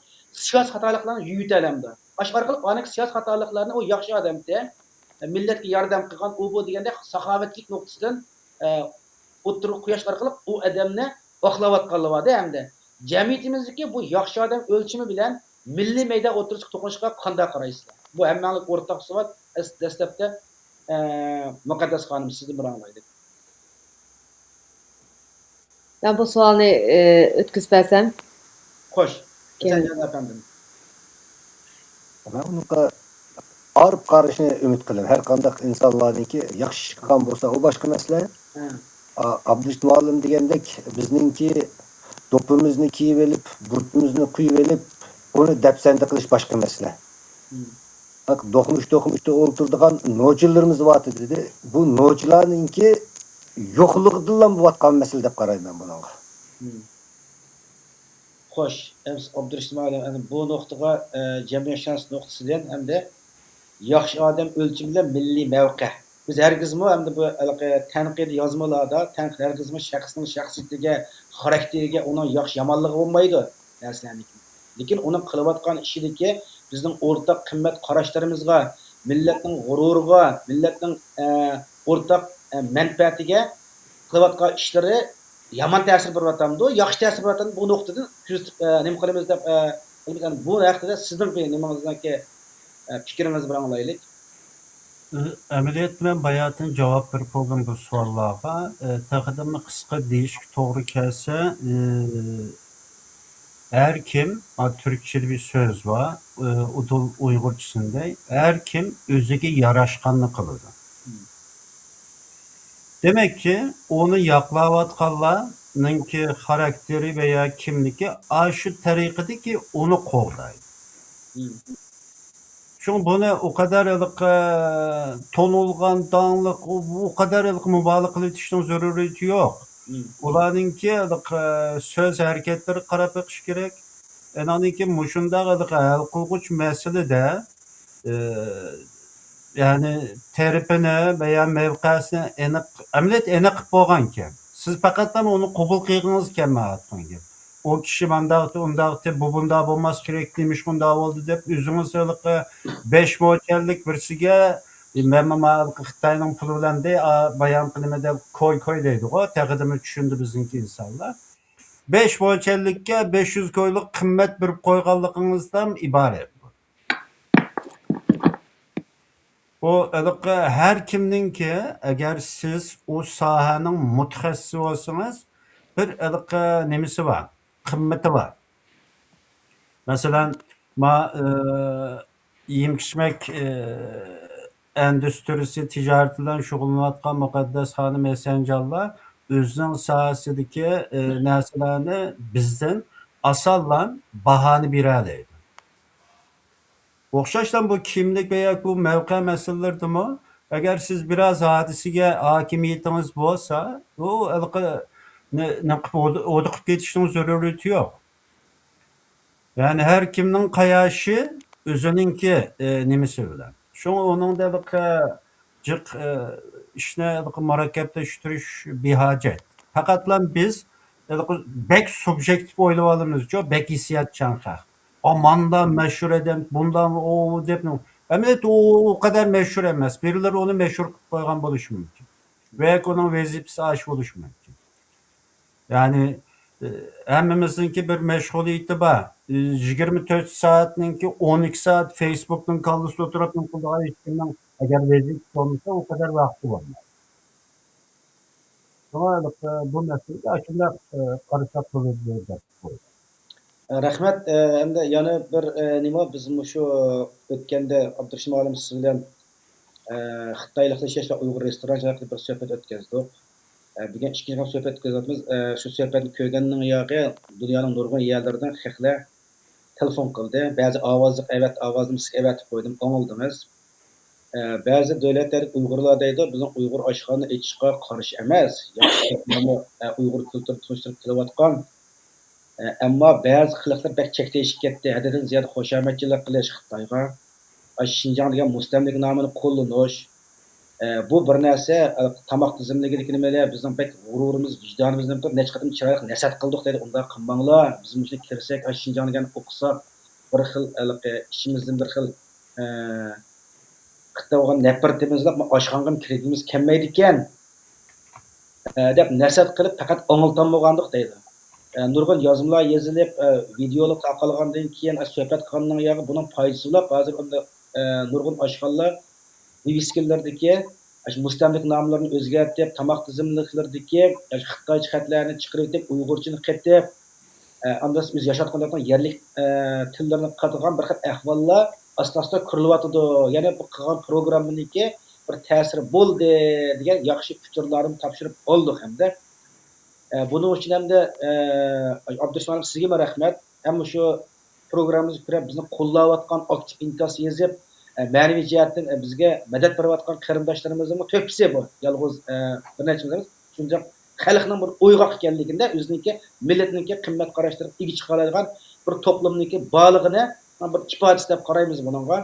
سىياسىي خاتالىقلارنى يۇيۇۋېتەلەمدۇ؟ ئاشۇ ئارقىلىق ئانىڭ سىياسىي خاتالىقلارنى ئۇ ياخشى ئادەمتى، مىللەتكە ياردەم قىلغان ئۇ بۇ دېگەندەك ساخاۋەتلىك نۇقتىسىدىن، ئە، ئوتتۇرىغا قويۇش ئارقىلىق ئۇ ئادەمنى ئاقلاۋاتقانلار بار-دە ئەمدى. جەمئىيىتىمىزدىكى بۇ ياخشى ئادەم ئۆلچىمى بىلەن مىللىي مەيدان ئوتتۇرىسىغا توقۇنۇشقا قانداق قارايسىلەر؟ بۇ ھەممەڭلارغا ئورتاق سوئال. ئەس-، دەسلەپتە، ئە، مۇقەددەس خانىم، سىزدىن بىر ئاڭلايلى. مەن بۇ سوئالنى، ئە، ئۆتكۈزۈپ بەرسەم. خوش. كېيىن. ئەپەندىم. مەن ئۇنىڭغا ئايرىپ قارىشىنى ئۈمىد قىلىمەن. ھەر قانداق ئىنسانلارنىڭكى ياخشى ئىش قىلغان بولسا، ئۇ باشقا مەسىلە. ھە. ئا-، ئابدۇرېشىت مۇئەللىم دېگەندەك، بىزنىڭكى دوپپىمىزنى كىيىۋېلىپ، بۇرۇتىمىزنى قويۇۋېلىپ، ئۇنى دەپسەندە قىلىش باشقا مەسىلە. مم. بەك دوقمۇش-دوقمۇشتا ئولتۇرىدىغان نوچىلىرىمىز بارتى دېدى. بۇ نوچىلارنىڭكى يوقلۇقىدىنلا بولۇۋاتقان مەسىلە دەپ قارايمەن بۇنىڭغا. مم. خوش، ئەمىسە ئابدۇرېشىت مۇئەللىم، ئەنە بۇ نۇقتىغا، ئە، جەمئىيەتشۇناس نۇقتىسىدىن ھەمدە ياخشى ئادەم ئۆلچىمى بىلەن مىللىي مەۋقە. بىز ھەرگىزمۇ ئەمدى بۇ ھېلىقى تەنقىدىي يازمىلاردا، تەنقىد ھەرگىزمۇ شەخسنىڭ شەخسىيىتىگە، خاراكتېرىگە، ئۇنىڭ ياخشى يامانلىقى بولمايدۇ نەرسىلەرنىڭكى. لېكىن ئۇنىڭ قىلىۋاتقان ئىشىدىكى بىزنىڭ ئورتاق قىممەت قاراشلىرىمىزغا، مىللەتنىڭ غۇرۇرىغا، مىللەتنىڭ، ئە، ئورتاق، ئە، مەنپەئەتىگە قىلىۋاتقان ئىشلىرى يامان تەسىر بېرىۋاتامدۇ، ياخشى تەسىر بېرىۋاتامدۇ، بۇ نۇقتىدىن كۆزىتىپ، ئە، نېمە قىلىمىز دەپ، ئە، قىلىمىز. يەنى بۇ ھەققىدە سىزنىڭ بىر نېمىڭىزنىڭكى، ئە، پىكرىڭىزنى بىر ئاڭلايلى. ئەمەلىيەتتە مەن باياتىن جاۋاب بېرىپ بولدۇم بۇ سوئاللارغا. ئە، تېخىدىنمۇ قىسقا دېيىشكە توغرا كەلسە، ئە، ھەر كىم، ئا، تۈركچىدە بىر سۆز بار، ئە، ئۇدۇل ئۇيغۇرچىسىنى دەي، ھەر كىم ئۆزىگە ياراشقاننى قىلىدۇ. دېمەككى، ئۇنى ياقلاۋاتقانلارنىڭكى خاراكتېرى ۋە يا كىملىكى ئاشۇ تەرىقىدىكى ئۇنى قوغدايدۇ. شۇڭا بۇنى ئۇ قەدەر ھېلىقى تونۇلغان، داڭلىق، ئۇ، ئۇ قەدەر ھېلىقى مۇبالىغە قىلىۋېتىشنىڭ زۆرۈرىيىتى يوق. ئۇلارنىڭكى ھېلىقى سۆز ھەرىكەتلىرىگە قاراپ بېقىش كېرەك. ئانان كېيىن مۇشۇنداق ھېلىقى ھەل قىلغۇچ مەسىلىدە، ئى، يەنى تەرىپىنى ۋە يا مەۋقەسىنى ئېنىق، ئەمەلىيەتتە ئېنىق قىلىپ بولغانىكەن. سىز پەقەتلا ئۇنى قوبۇل قىلغىنىڭىز كەلمەيۋاتقان گەپ. ئۇ كىشى مانداقتى، ئۇنداقتى، بۇ بۇنداق بولماسا كېرەك، نېمىشقا ئۇنداق بولدى دەپ ئۆزىڭىز ھېلىقى بەش مو چەنلىك بىرسىگە، مەنمۇ ماۋۇ خىتاينىڭ پۇلى بىلەن دەي، ئا، بايام قىلىمەن دەپ كوي كوي دەيدىغۇ، تېخىدىمۇ چۈشىنىدۇ بىزنىڭكى ئىنسانلار. بەش مو چەنلىككە بەش يۈز كويلۇق قىممەت بېرىپ قويغانلىقىڭىزدىن ئىبارەت بۇ. بۇ ھېلىقى ھەر كىمنىڭكى، ئەگەر سىز ئۇ ساھەنىڭ مۇتەخەسسىسى بولسىڭىز، بىر ھېلىقى نېمىسى بار، قىممىتى بار. مەسىلەن، ما، ئى، يېمەك-ئىچمەك، ئى، ئىندۇسترىيىسى تىجارىتى بىلەن شۇغۇللىنىۋاتقان مۇقەددەس خانىم ھەسەنجانلار ئۆزىنىڭ ساھەسىدىكى، ئى، نەرسىلەرنى بىزدىن ئاسانلا باھانى بېرەلەيدۇ. ئوخشاشلا بۇ كىملىك ۋە ياكى بۇ مەۋقە مەسىلىلىرىدىمۇ، ئەگەر سىز بىراز ھادىسىگە ھاكىمىيىتىڭىز بولسا، بۇ ھېلىقى نە-، نېمە قىلىپ ھود-، ھودۇقۇپ كېتىشنىڭ زۆرۈرىيىتى يوق. يەنى ھەر كىمنىڭ قاياشى ئۆزىنىڭكى، ئى، نېمىسى بىلەن. شۇڭا ئۇنىڭدا ھېلىقى جىق، ئى، ئىشنى ھېلىقى مۇرەككەپلەشتۈرۈش بىھاجەت. پەقەتلا بىز ھېلىقى بەك سۇبيېكتىپ ئويلىۋالىمىزچۇ، بەك ھېسسىياتچان خەق. ئا، ماندا مەشھۇر ئادەم، بۇندا ئۇ دەپ، ئەمەلىيەتتە ئۇ ئۇ قەدەر مەشھۇر ئەمەس. بىرىلىرى ئۇنى مەشھۇر قىلىپ قويغان بولۇشى مۇمكىن. ۋە ئۇنىڭ ۋەزىپىسى ئاشۇ بولۇشى مۇمكىن. يەنى، ئى، ھەممىمىزنىڭكى بىر مەشغۇلىيىتى بار. ئى، يىگىرمە تۆت سائەتنىڭكى ئون ئىككى سائەت فېيسبۇكنىڭ كاللىسىدا ئولتۇرۇپ نېمە قىلىدىغان ھېچكىمنىڭ ئەگەر ۋەزىپىسى بولمىسا، ئۇ قەدەر ۋاقتى بولمايدۇ. شۇڭا، ئى، بۇ مەسىلىگە ئاشۇنداق، ئى، قارىساق بولىدۇ دەپ قويدۇم. رەھمەت. ئە، ئەمدى يەنە بىر، ئە، نېمە، بىز مۇشۇ ئۆتكەندە ئابدۇرېشىم ئالىم سىز بىلەن، ئە، خىتايلىقلىشىش ۋە ئۇيغۇر رېستوران ھەققىدە بىر سۆھبەت ئۆتكەزدۇق. ئە، بۈگۈن ئىككىنچى قېتىم سۆھبەت ئۆتكۈزۈۋاتىمىز. ئە، شۇ سۆھبەتنى كۆرگەندىن ياقى دۇنيانىڭ نۇرغۇن يەرلىرىدىن خەقلەر تېلېفون قىلدى. بەزى ئاۋازلىق ئەۋەت-، ئاۋازنى سىزگە ئەۋەتىپ قويدۇم، ئاڭلىدىڭىز. ئە، بەزى دۆلەتلەردىكى ئۇيغۇرلار دەيدۇ، بىزنىڭ ئۇيغۇر ئاشخانا ئېچىشقا قارشى ئەمەس. ياخشى، ئە، ئۇيغۇر كۈلتۈرىنى تونۇشتۇرۇپ كېلىۋاتقان. ئە، ئەمما بەزى خەلقلەر بەك چەكتە ئېشىپ كەتتى، ھەددىدىن زىيادە خۇشامەتچىلىك قىلىش خىتايغا. ئاشۇ شىنجاڭ دېگەن مۇستەملىكە نامىنى قوللىنىش. ئە، بۇ بىر نەرسە، ئە، تاماق تىزىملىكىدىكى نېمىلەر بىزنىڭ بەك غۇرۇرىمىز، ۋىجدانىمىزنى بىر نەچچە قېتىم چىرايلىق نەسىھەت قىلدۇق دەيدۇ، ئۇنداق قىلماڭلار. بىز مۇشۇنى كىرسەك، ئاشۇ شىنجاڭ دېگەن ئوقۇساق، بىر خىل ھېلىقى ئىچىمىزدىن بىر خىل، ئە، خىتايغا بولغان نەپرىتىمىزلا ئاشخانىغىمۇ كىرگۈمىز كەلمەيدىكەن، ئە، دەپ نەسىھەت قىلىپ، پەقەت ئاڭلىتالمىغانىدۇق دەيدۇ. ئە، نۇرغۇن يازمىلار يېزىلىپ، ئە، ۋىدېئولار تارقالغاندىن كېيىن، ئە، سۆھبەت قىلغاندىن ياغى بۇنىڭ پايدىسى بولۇپ، ھازىر ئۇنداق، ئە، نۇرغۇن ئاشخانىلار ۋىۋىسكىلىرىدىكى ئاشۇ مۇستەملىكە ناملىرىنى ئۆزگەرتىپ، تاماق تىزىملىكلىرىدىكى ئاشۇ خىتايچە خەتلەرنى چىقىرىۋېتىپ، ئۇيغۇرچىنى قېتىپ، ئە، ئاندىن ئۆزى ياشاۋاتقان يەرلىك، ئە، تىللىرىنى قاتىدىغان بىر خىل ئەھۋاللار ئاستا-ئاستا كۆرۈلۈۋاتىدۇ. يەنى بۇ قىلغان پروگراممىنىڭكى بىر تەسىرى بولدى دېگەن ياخشى ئۇچۇرلارنى تاپشۇرۇپ بولدۇق ھەمدە. ئە، بۇنىڭ ئۈچۈن ھەمدە، ئە، ئابدۇرېھمان سىزگىمۇ رەھمەت. ھەم مۇشۇ پروگراممىمىزغا كۆرە بىزنى قوللاۋاتقان، ئاكتىپ ئىنكاس يېزىپ، ئە، مەنىۋى جەھەتتىن، ئە، بىزگە مەدەت بېرىۋاتقان قېرىنداشلىرىمىزنىڭمۇ تۆھپىسى بۇ. يالغۇز، ئە، بىر نەچچە ئەمەس، شۇنچە خەلقنىڭ بىر ئويغاق ئىكەنلىكىنى، ئۆزىنىڭكى مىللىتىنىڭكى قىممەت قاراشلىرىغا ئىگە چىقالايدىغان بىر توپلۇمنىڭكى بارلىقىنى بىر ئىپادىسى دەپ قارايمىز بۇنىڭغا.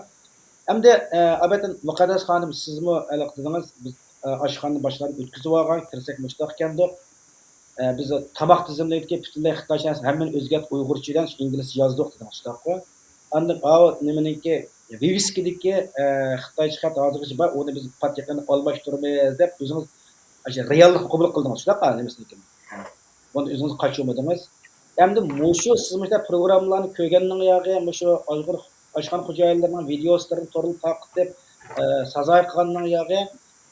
ئەمدى، ئە، ئەلۋەتتە، مۇقەددەس خانىم، سىزمۇ ھېلىقى دېدىڭىز، بىز، ئە، ئاشخانىنى باشلارنى ئۆتكۈزۈۋالغان، كىرسەك مۇشۇنداق ئىكەندۇق. ئە، بىز تاماق تىزىملىكىدىكى پۈتۈنلەي خىتايچە نەرسە ھەممىنى ئۆزگەرتىپ ئۇيغۇرچە ئۆگەن، ئىنگلىزچە يازدۇق دېدىڭىز، شۇنداققۇ؟ ئاندىن ئاۋۇ نېمىنىڭكى، ۋىۋىسكىدىكى، ئە، خىتايچە خەت ھازىرغىچە بار، ئۇنى بىز پات يېقىندا ئالماشتۇرىمىز دەپ ئۆزىڭىز ئاشۇ رېئاللىقنى قوبۇل قىلدىڭىز، شۇنداق نېمىسىنىڭكى. بۇنى ئۆزىڭىز قاچۇرمىدىڭىز. ئەمدى مۇشۇ سىز مۇشۇنداق پروگراممىلارنى كۆرگەننىڭ ياغى، مۇشۇ ئۇيغۇر ئاشخانا خوجايىنلىرىنىڭ ۋىدېئوسلىرىنى توردا تارقىتىپ، ئە، سازايى قىلغاننىڭ ياغى،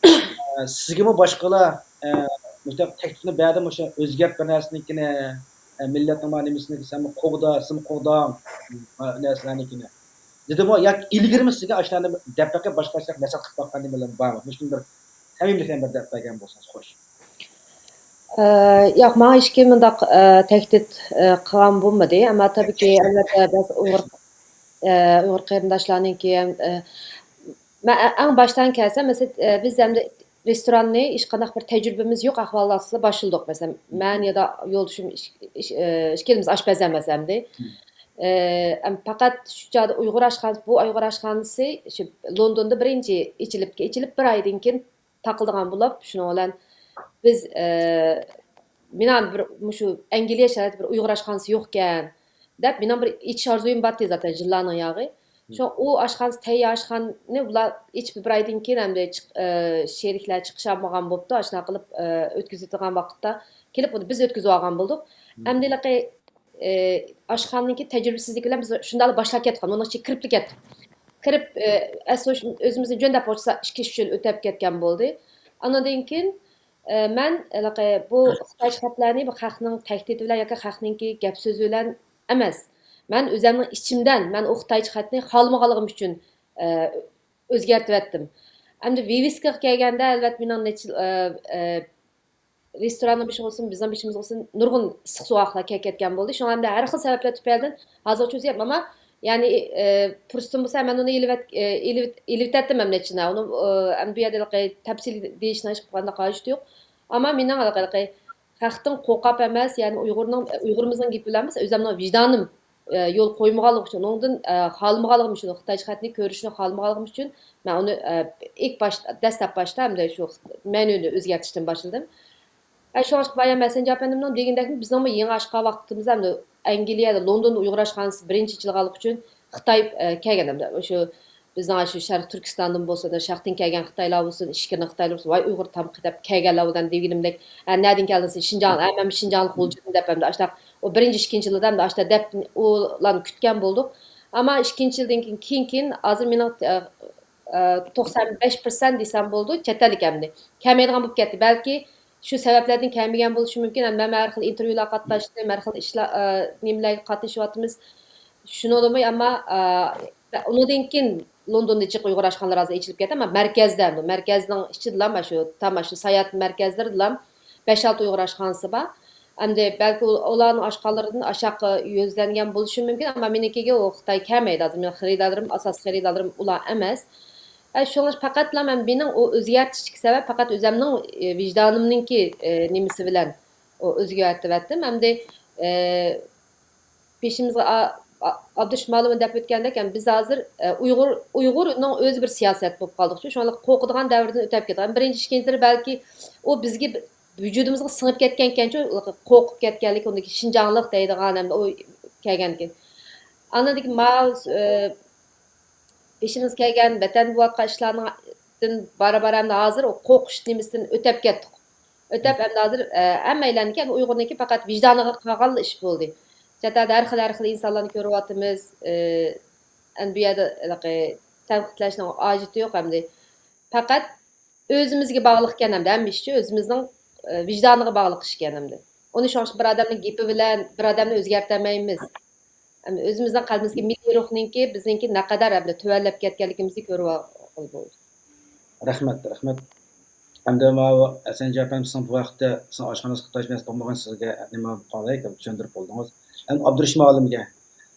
ئە، سىزگىمۇ باشقىلار، ئە، مۇشۇنداق تەكلىپنى بەردى، مۇشۇ ئۆزگەرت بىر نەرسىنىڭكىنى، ئە، مىللەتنىڭ مانا نېمىسىنى سەنمۇ قوغدا، سىزمۇ قوغداڭ، مانا نەرسىلەرنىڭكىنى دېدىمۇ ياكى ئىلگىرىمۇ سىزگە ئاشۇلارنى دەپ بېقىپ، باشقا ئىشلارغا نەسىھەت قىلىپ باققان نېمىلىرىم بارمۇ؟ مۇشۇنى بىر سەمىملىك بىلەن بىر دەپ بەرگەن بولسىڭىز خوش. ئە، ياق، ماڭا ھېچكىم مۇنداق، ئە، تەھدىت، ئە، قىلغان بولمىدى. ئەمما تەبىئىيكى، ئەلۋەتتە، بەزى ئۇيغۇر، ئە، ئۇيغۇر قېرىنداشلارنىڭكى، ئە، مەن ئە-، ئەڭ باشتىن كەلسە، مەسىلەن، ئە، بىز ئەمدى رېستوراننى ھېچقانداق بىر تەجرىبىمىز يوق ئەھۋالدا باشلىدۇق. مەسىلەن، مەن يا دا يولدىشىم ئىش-، ئىش-، ئە، ئىككىمىز ئاشپەز ئەمەس ئەمدى. ئە، ئەم، پەقەت شۇ چاغدا ئۇيغۇر ئاشخانىسى، بۇ ئۇيغۇر ئاشخانىسى شۇ لوندوندا بىرىنچى ئېچىلىپ، ئېچىلىپ بىر ئايدىن كېيىن تاقىلىدىغان بولۇپ، شۇنىڭ بىلەن بىز، ئە، مېنىڭ بىر مۇشۇ ئەنگلىيە شارائىتىدا بىر ئۇيغۇر ئاشخانىسى يوقكەن دەپ، مېنىڭ بىر ئېچىش ئارزۇيۇم بارتى زاتەن يىللارنىڭ ياغى. شۇ ئۇ ئاشخانىسى، تەييار ئاشخانىنى ئۇلار ئېچىپ بىر ئايدىن كېيىن ئەمدى چىق-، ئە، شېرىكلەر چىقىشالمىغان بوپتۇ. ئاشۇنداق قىلىپ، ئە، ئۆتكۈزۈۋېتىدىغان ۋاقىتتا كېلىپ ئۇنى بىز ئۆتكۈزۈۋالغان بولدۇق. ئەمدى ھېلىقى ئى، ئاشخانىنىڭكى تەجرىبىسىزلىكى بىلەن بىز شۇنداقلا باشلاپ كەتكەن، ئۇنىڭ ئىچىگە كىرىپلا كەتتۇق. كىرىپ، ئى، ئەسلى ئۆزىمىزنى جۆندەپ قويسا ئىككى، ئۈچ يىل ئۆتەپ كەتكەن بولدى. ئاندىن كېيىن، ئى، مەن ھېلىقى بۇ خىتايچە خەتلەرنى بۇ خەقنىڭ تەھدىتى بىلەن ياكى خەقنىڭكى گەپ سۆزى بىلەن ئەمەس. مەن ئۆزۈمنىڭ ئىچىمدىن، مەن ئۇ خىتايچە خەتنى خالىمىغانلىقىم ئۈچۈن، ئى، ئۆزگەرتىۋەتتىم. ئەمدى ۋىۋىسكىغا كەلگەندە، ئەلۋەتتە، مېنىڭ نەچچە، ئى، ئى، رېستوراننىڭ بېشىغا بولسۇن، بىزنىڭ بېشىمىزغا بولسۇن، نۇرغۇن ئىسسىق سوغۇقلار كەپ كەتكەن بولدى. شۇڭا ئەمدى ھەر خىل سەۋەبلەر تۈپەيلىدىن ھازىرغىچە ئۆزگەرتمىدىم. ئەمما، يەنى، ئى، پۇرسىتىم بولسا، مەن ئۇنى ئېلىۋەت-، ئى، ئېلىۋېت-، ئېلىۋېتەتتىم ئەمدى ئىچىنى. ئۇنى، ئى، ئەمدى بۇ يەردە ھېلىقى تەپسىلىي دېيىشنىڭ ھېچقانداق ھاجىتى يوق. ئەمما مېنىڭ ھېلىقى، ھېلىقى خەقتىن قورقۇپ ئەمەس، يەنى ئۇيغۇرنىڭ، ئۇيغۇرىمىزنىڭ گېپى بىلەن ئەمەس، ئۆزۈمنىڭ ۋىجدانىم ئە، يول قويمىغانلىقى ئۈچۈن، ئۇنىڭدىن، ئە، خالىمىغانلىقىم ئۈچۈن، خىتايچە خەتنى كۆرۈشنى خالىمىغانلىقىم ئۈچۈن، مەن ئۇنى، ئە، ئىلك باش-، دەسلەپ باشتا ئەمدى شۇ مېنيۇنى ئۆزگەرتىشتىن باشلىدىم. ئە، شۇڭلاشقا بايام ھەسەنجان ئەپەندىمنىڭ دېگىنىدەك، بىزنىڭمۇ يېڭى ئاچقان ۋاقتىمىزدا ئەمدى ئەنگلىيەدە، لوندوندا ئۇيغۇر ئاشخانىسى بىرىنچى ئېچىلغانلىقى ئۈچۈن خىتاي، ئە، كەلگەن ئەمدى شۇ بىزنىڭ شۇ شەرقىي تۈركىستاندىن بولسۇن، شەرقتىن كەلگەن خىتايلار بولسۇن، ئىچكىرىدىن خىتايلار بولسۇن، ۋاي ئۇيغۇر تامىقى دەپ كەلگەنلەر بولغان دېگىنىمدەك، ھە، نەدىن كەلدىڭ سەن؟ شىنجاڭ، ھە، مەن شىنجاڭلىق غۇلجىدىن دەپ ئەمدى ئاشۇنداق، ئۇ بىرىنچى، ئىككىنچى يىلىدا ئەمدى ئاشۇنداق دەپ ئۇلارنى كۈتكەن بولدۇق. ئەمما ئىككىنچى يىلدىن كېيىن، كېيىن، كېيىن ھازىر مېنىڭ، ئە، ئە، توقسان بەش پىرسەنت دېسەم بولىدۇ، چەت ئەللىك ئەمدى. كەلمەيدىغان بولۇپ كەتتى. بەلكى شۇ سەۋەبلەردىن كەلمىگەن بولۇشى مۇمكىن. مەن ھەر خىل ئىنتېرۋيۇلارغا قاتناشتىم، ھەر خىل ئىشلار، ئە، نېمىلەرگە قاتنىشىۋاتىمىز. شۇنىڭدىمۇ، ئەمما، ئە، ئۇنىڭدىن كېيىن لوندوندا جىق ئۇيغۇر ئاشخانىلىرى ھازىر ئېچىلىپ كەتتى، ئەمما مەركەزدە، مەركەزنىڭ ئىچىدىلا مانا شۇ، تاماشا ساياھەت مەركەزلىرىدىلا بەش-ئالتە ئۇيغۇر ئاشخانىسى بار. ئەمدى بەلكى ئۇ-، ئۇلارنىڭ ئاشخانىلىرىدىن ئاشاققا يۈزلەنگەن بولۇشى مۇمكىن، ئەمما مېنىڭكىگە ئۇ خىتاي كەلمەيدۇ. ھازىر مېنىڭ خېرىدارلىرىم، ئاساسىي خېرىدارلىرىم ئۇلار ئەمەس. ئە، شۇڭا پەقەتلا مەن مېنىڭ ئۇ ئۆزگەرتىشتىكى سەۋەب پەقەت ئۆزەمنىڭ، ئى، ۋىجدانىمنىڭكى، ئى، نېمىسى بىلەن ئۇ ئۆزگەرتىۋەتتىم. ئەمدى، ئى، بېشىمىزغا ئا-، ئا-، ئابدۇرېشىت مۇئەللىم دەپ ئۆتكەندەك، يەنى بىز ھازىر، ئە، ئۇيغۇر، ئۇيغۇرنىڭ ئۆزى بىر سىياسەت بولۇپ قالدۇقچۇ. شۇڭا قورقىدىغان دەۋردىن ئۆتۈپ كەتتۇق. يەنى بىرىنچى، ئىككىنچىلىرى بەلكى ئۇ بىزگە ۋۇجۇدىمىزغا سىڭىپ كەتكەنكەنچۇ، قورقۇپ كەتكەنلىكى، ئۇندىكى شىنجاڭلىق دەيدىغان ھەمدە ئۇ كەلگەندىكىن. ئاندىن كېيىن ماۋۇ، ئە، بېشىمىزغا كەلگەن ۋەتەندە بولۇۋاتقان ئىشلاردىن بارا-بارا ئەمدى ھازىر ئۇ قورقۇش نېمىسىدىن ئۆتەپ كەتتۇق. ئۆتەپ ئەمدى ھازىر، ئە، ھەممەيلەننىڭكى، ئەمدى ئۇيغۇرنىڭكى پەقەت ۋىجدانىغا قالغانلا ئىش بولدى. چەت ئەلدە ھەر خىل، ھەر خىل ئىنسانلارنى كۆرۈۋاتىمىز. ئە، ئەمدى بۇ يەردە ھېلىقى تەنقىدلەشنىڭ ھاجىتى يوق ئەمدى. پەقەت ئۆزىمىزگە باغلىق ئىكەن ئەمدى ھەممە ئىشچۇ، ئۆزىمىزنىڭ، ئە، ۋىجدانىغا باغلىق ئىكەن ئەمدى. ئۇنى شۇڭا بىر ئادەمنىڭ گېپى بىلەن بىر ئادەمنى ئۆزگەرتەلمەيمىز. ئەمدى ئۆزىمىزنىڭ قەلبىمىزدىكى مىللىي روھنىڭكى بىزنىڭكى نەقەدەر ئەمدى تۆۋەنلەپ كەتكەنلىكىمىزنى كۆرۈۋالغىلى بولىدۇ. رەھمەت، رەھمەت. ئەمدى ماۋۇ ھەسەنجان ئەپەندىم، سىزنىڭ بۇ ھەقتە سىزنىڭ ئاشخانىسى خىتايچە نەرسە بولمىغان سىزگە نېمە قالاي، چۈشەندۈرۈپ بولدىڭىز. ئەمدى ئابدۇرېشىت مۇئەللىمگە،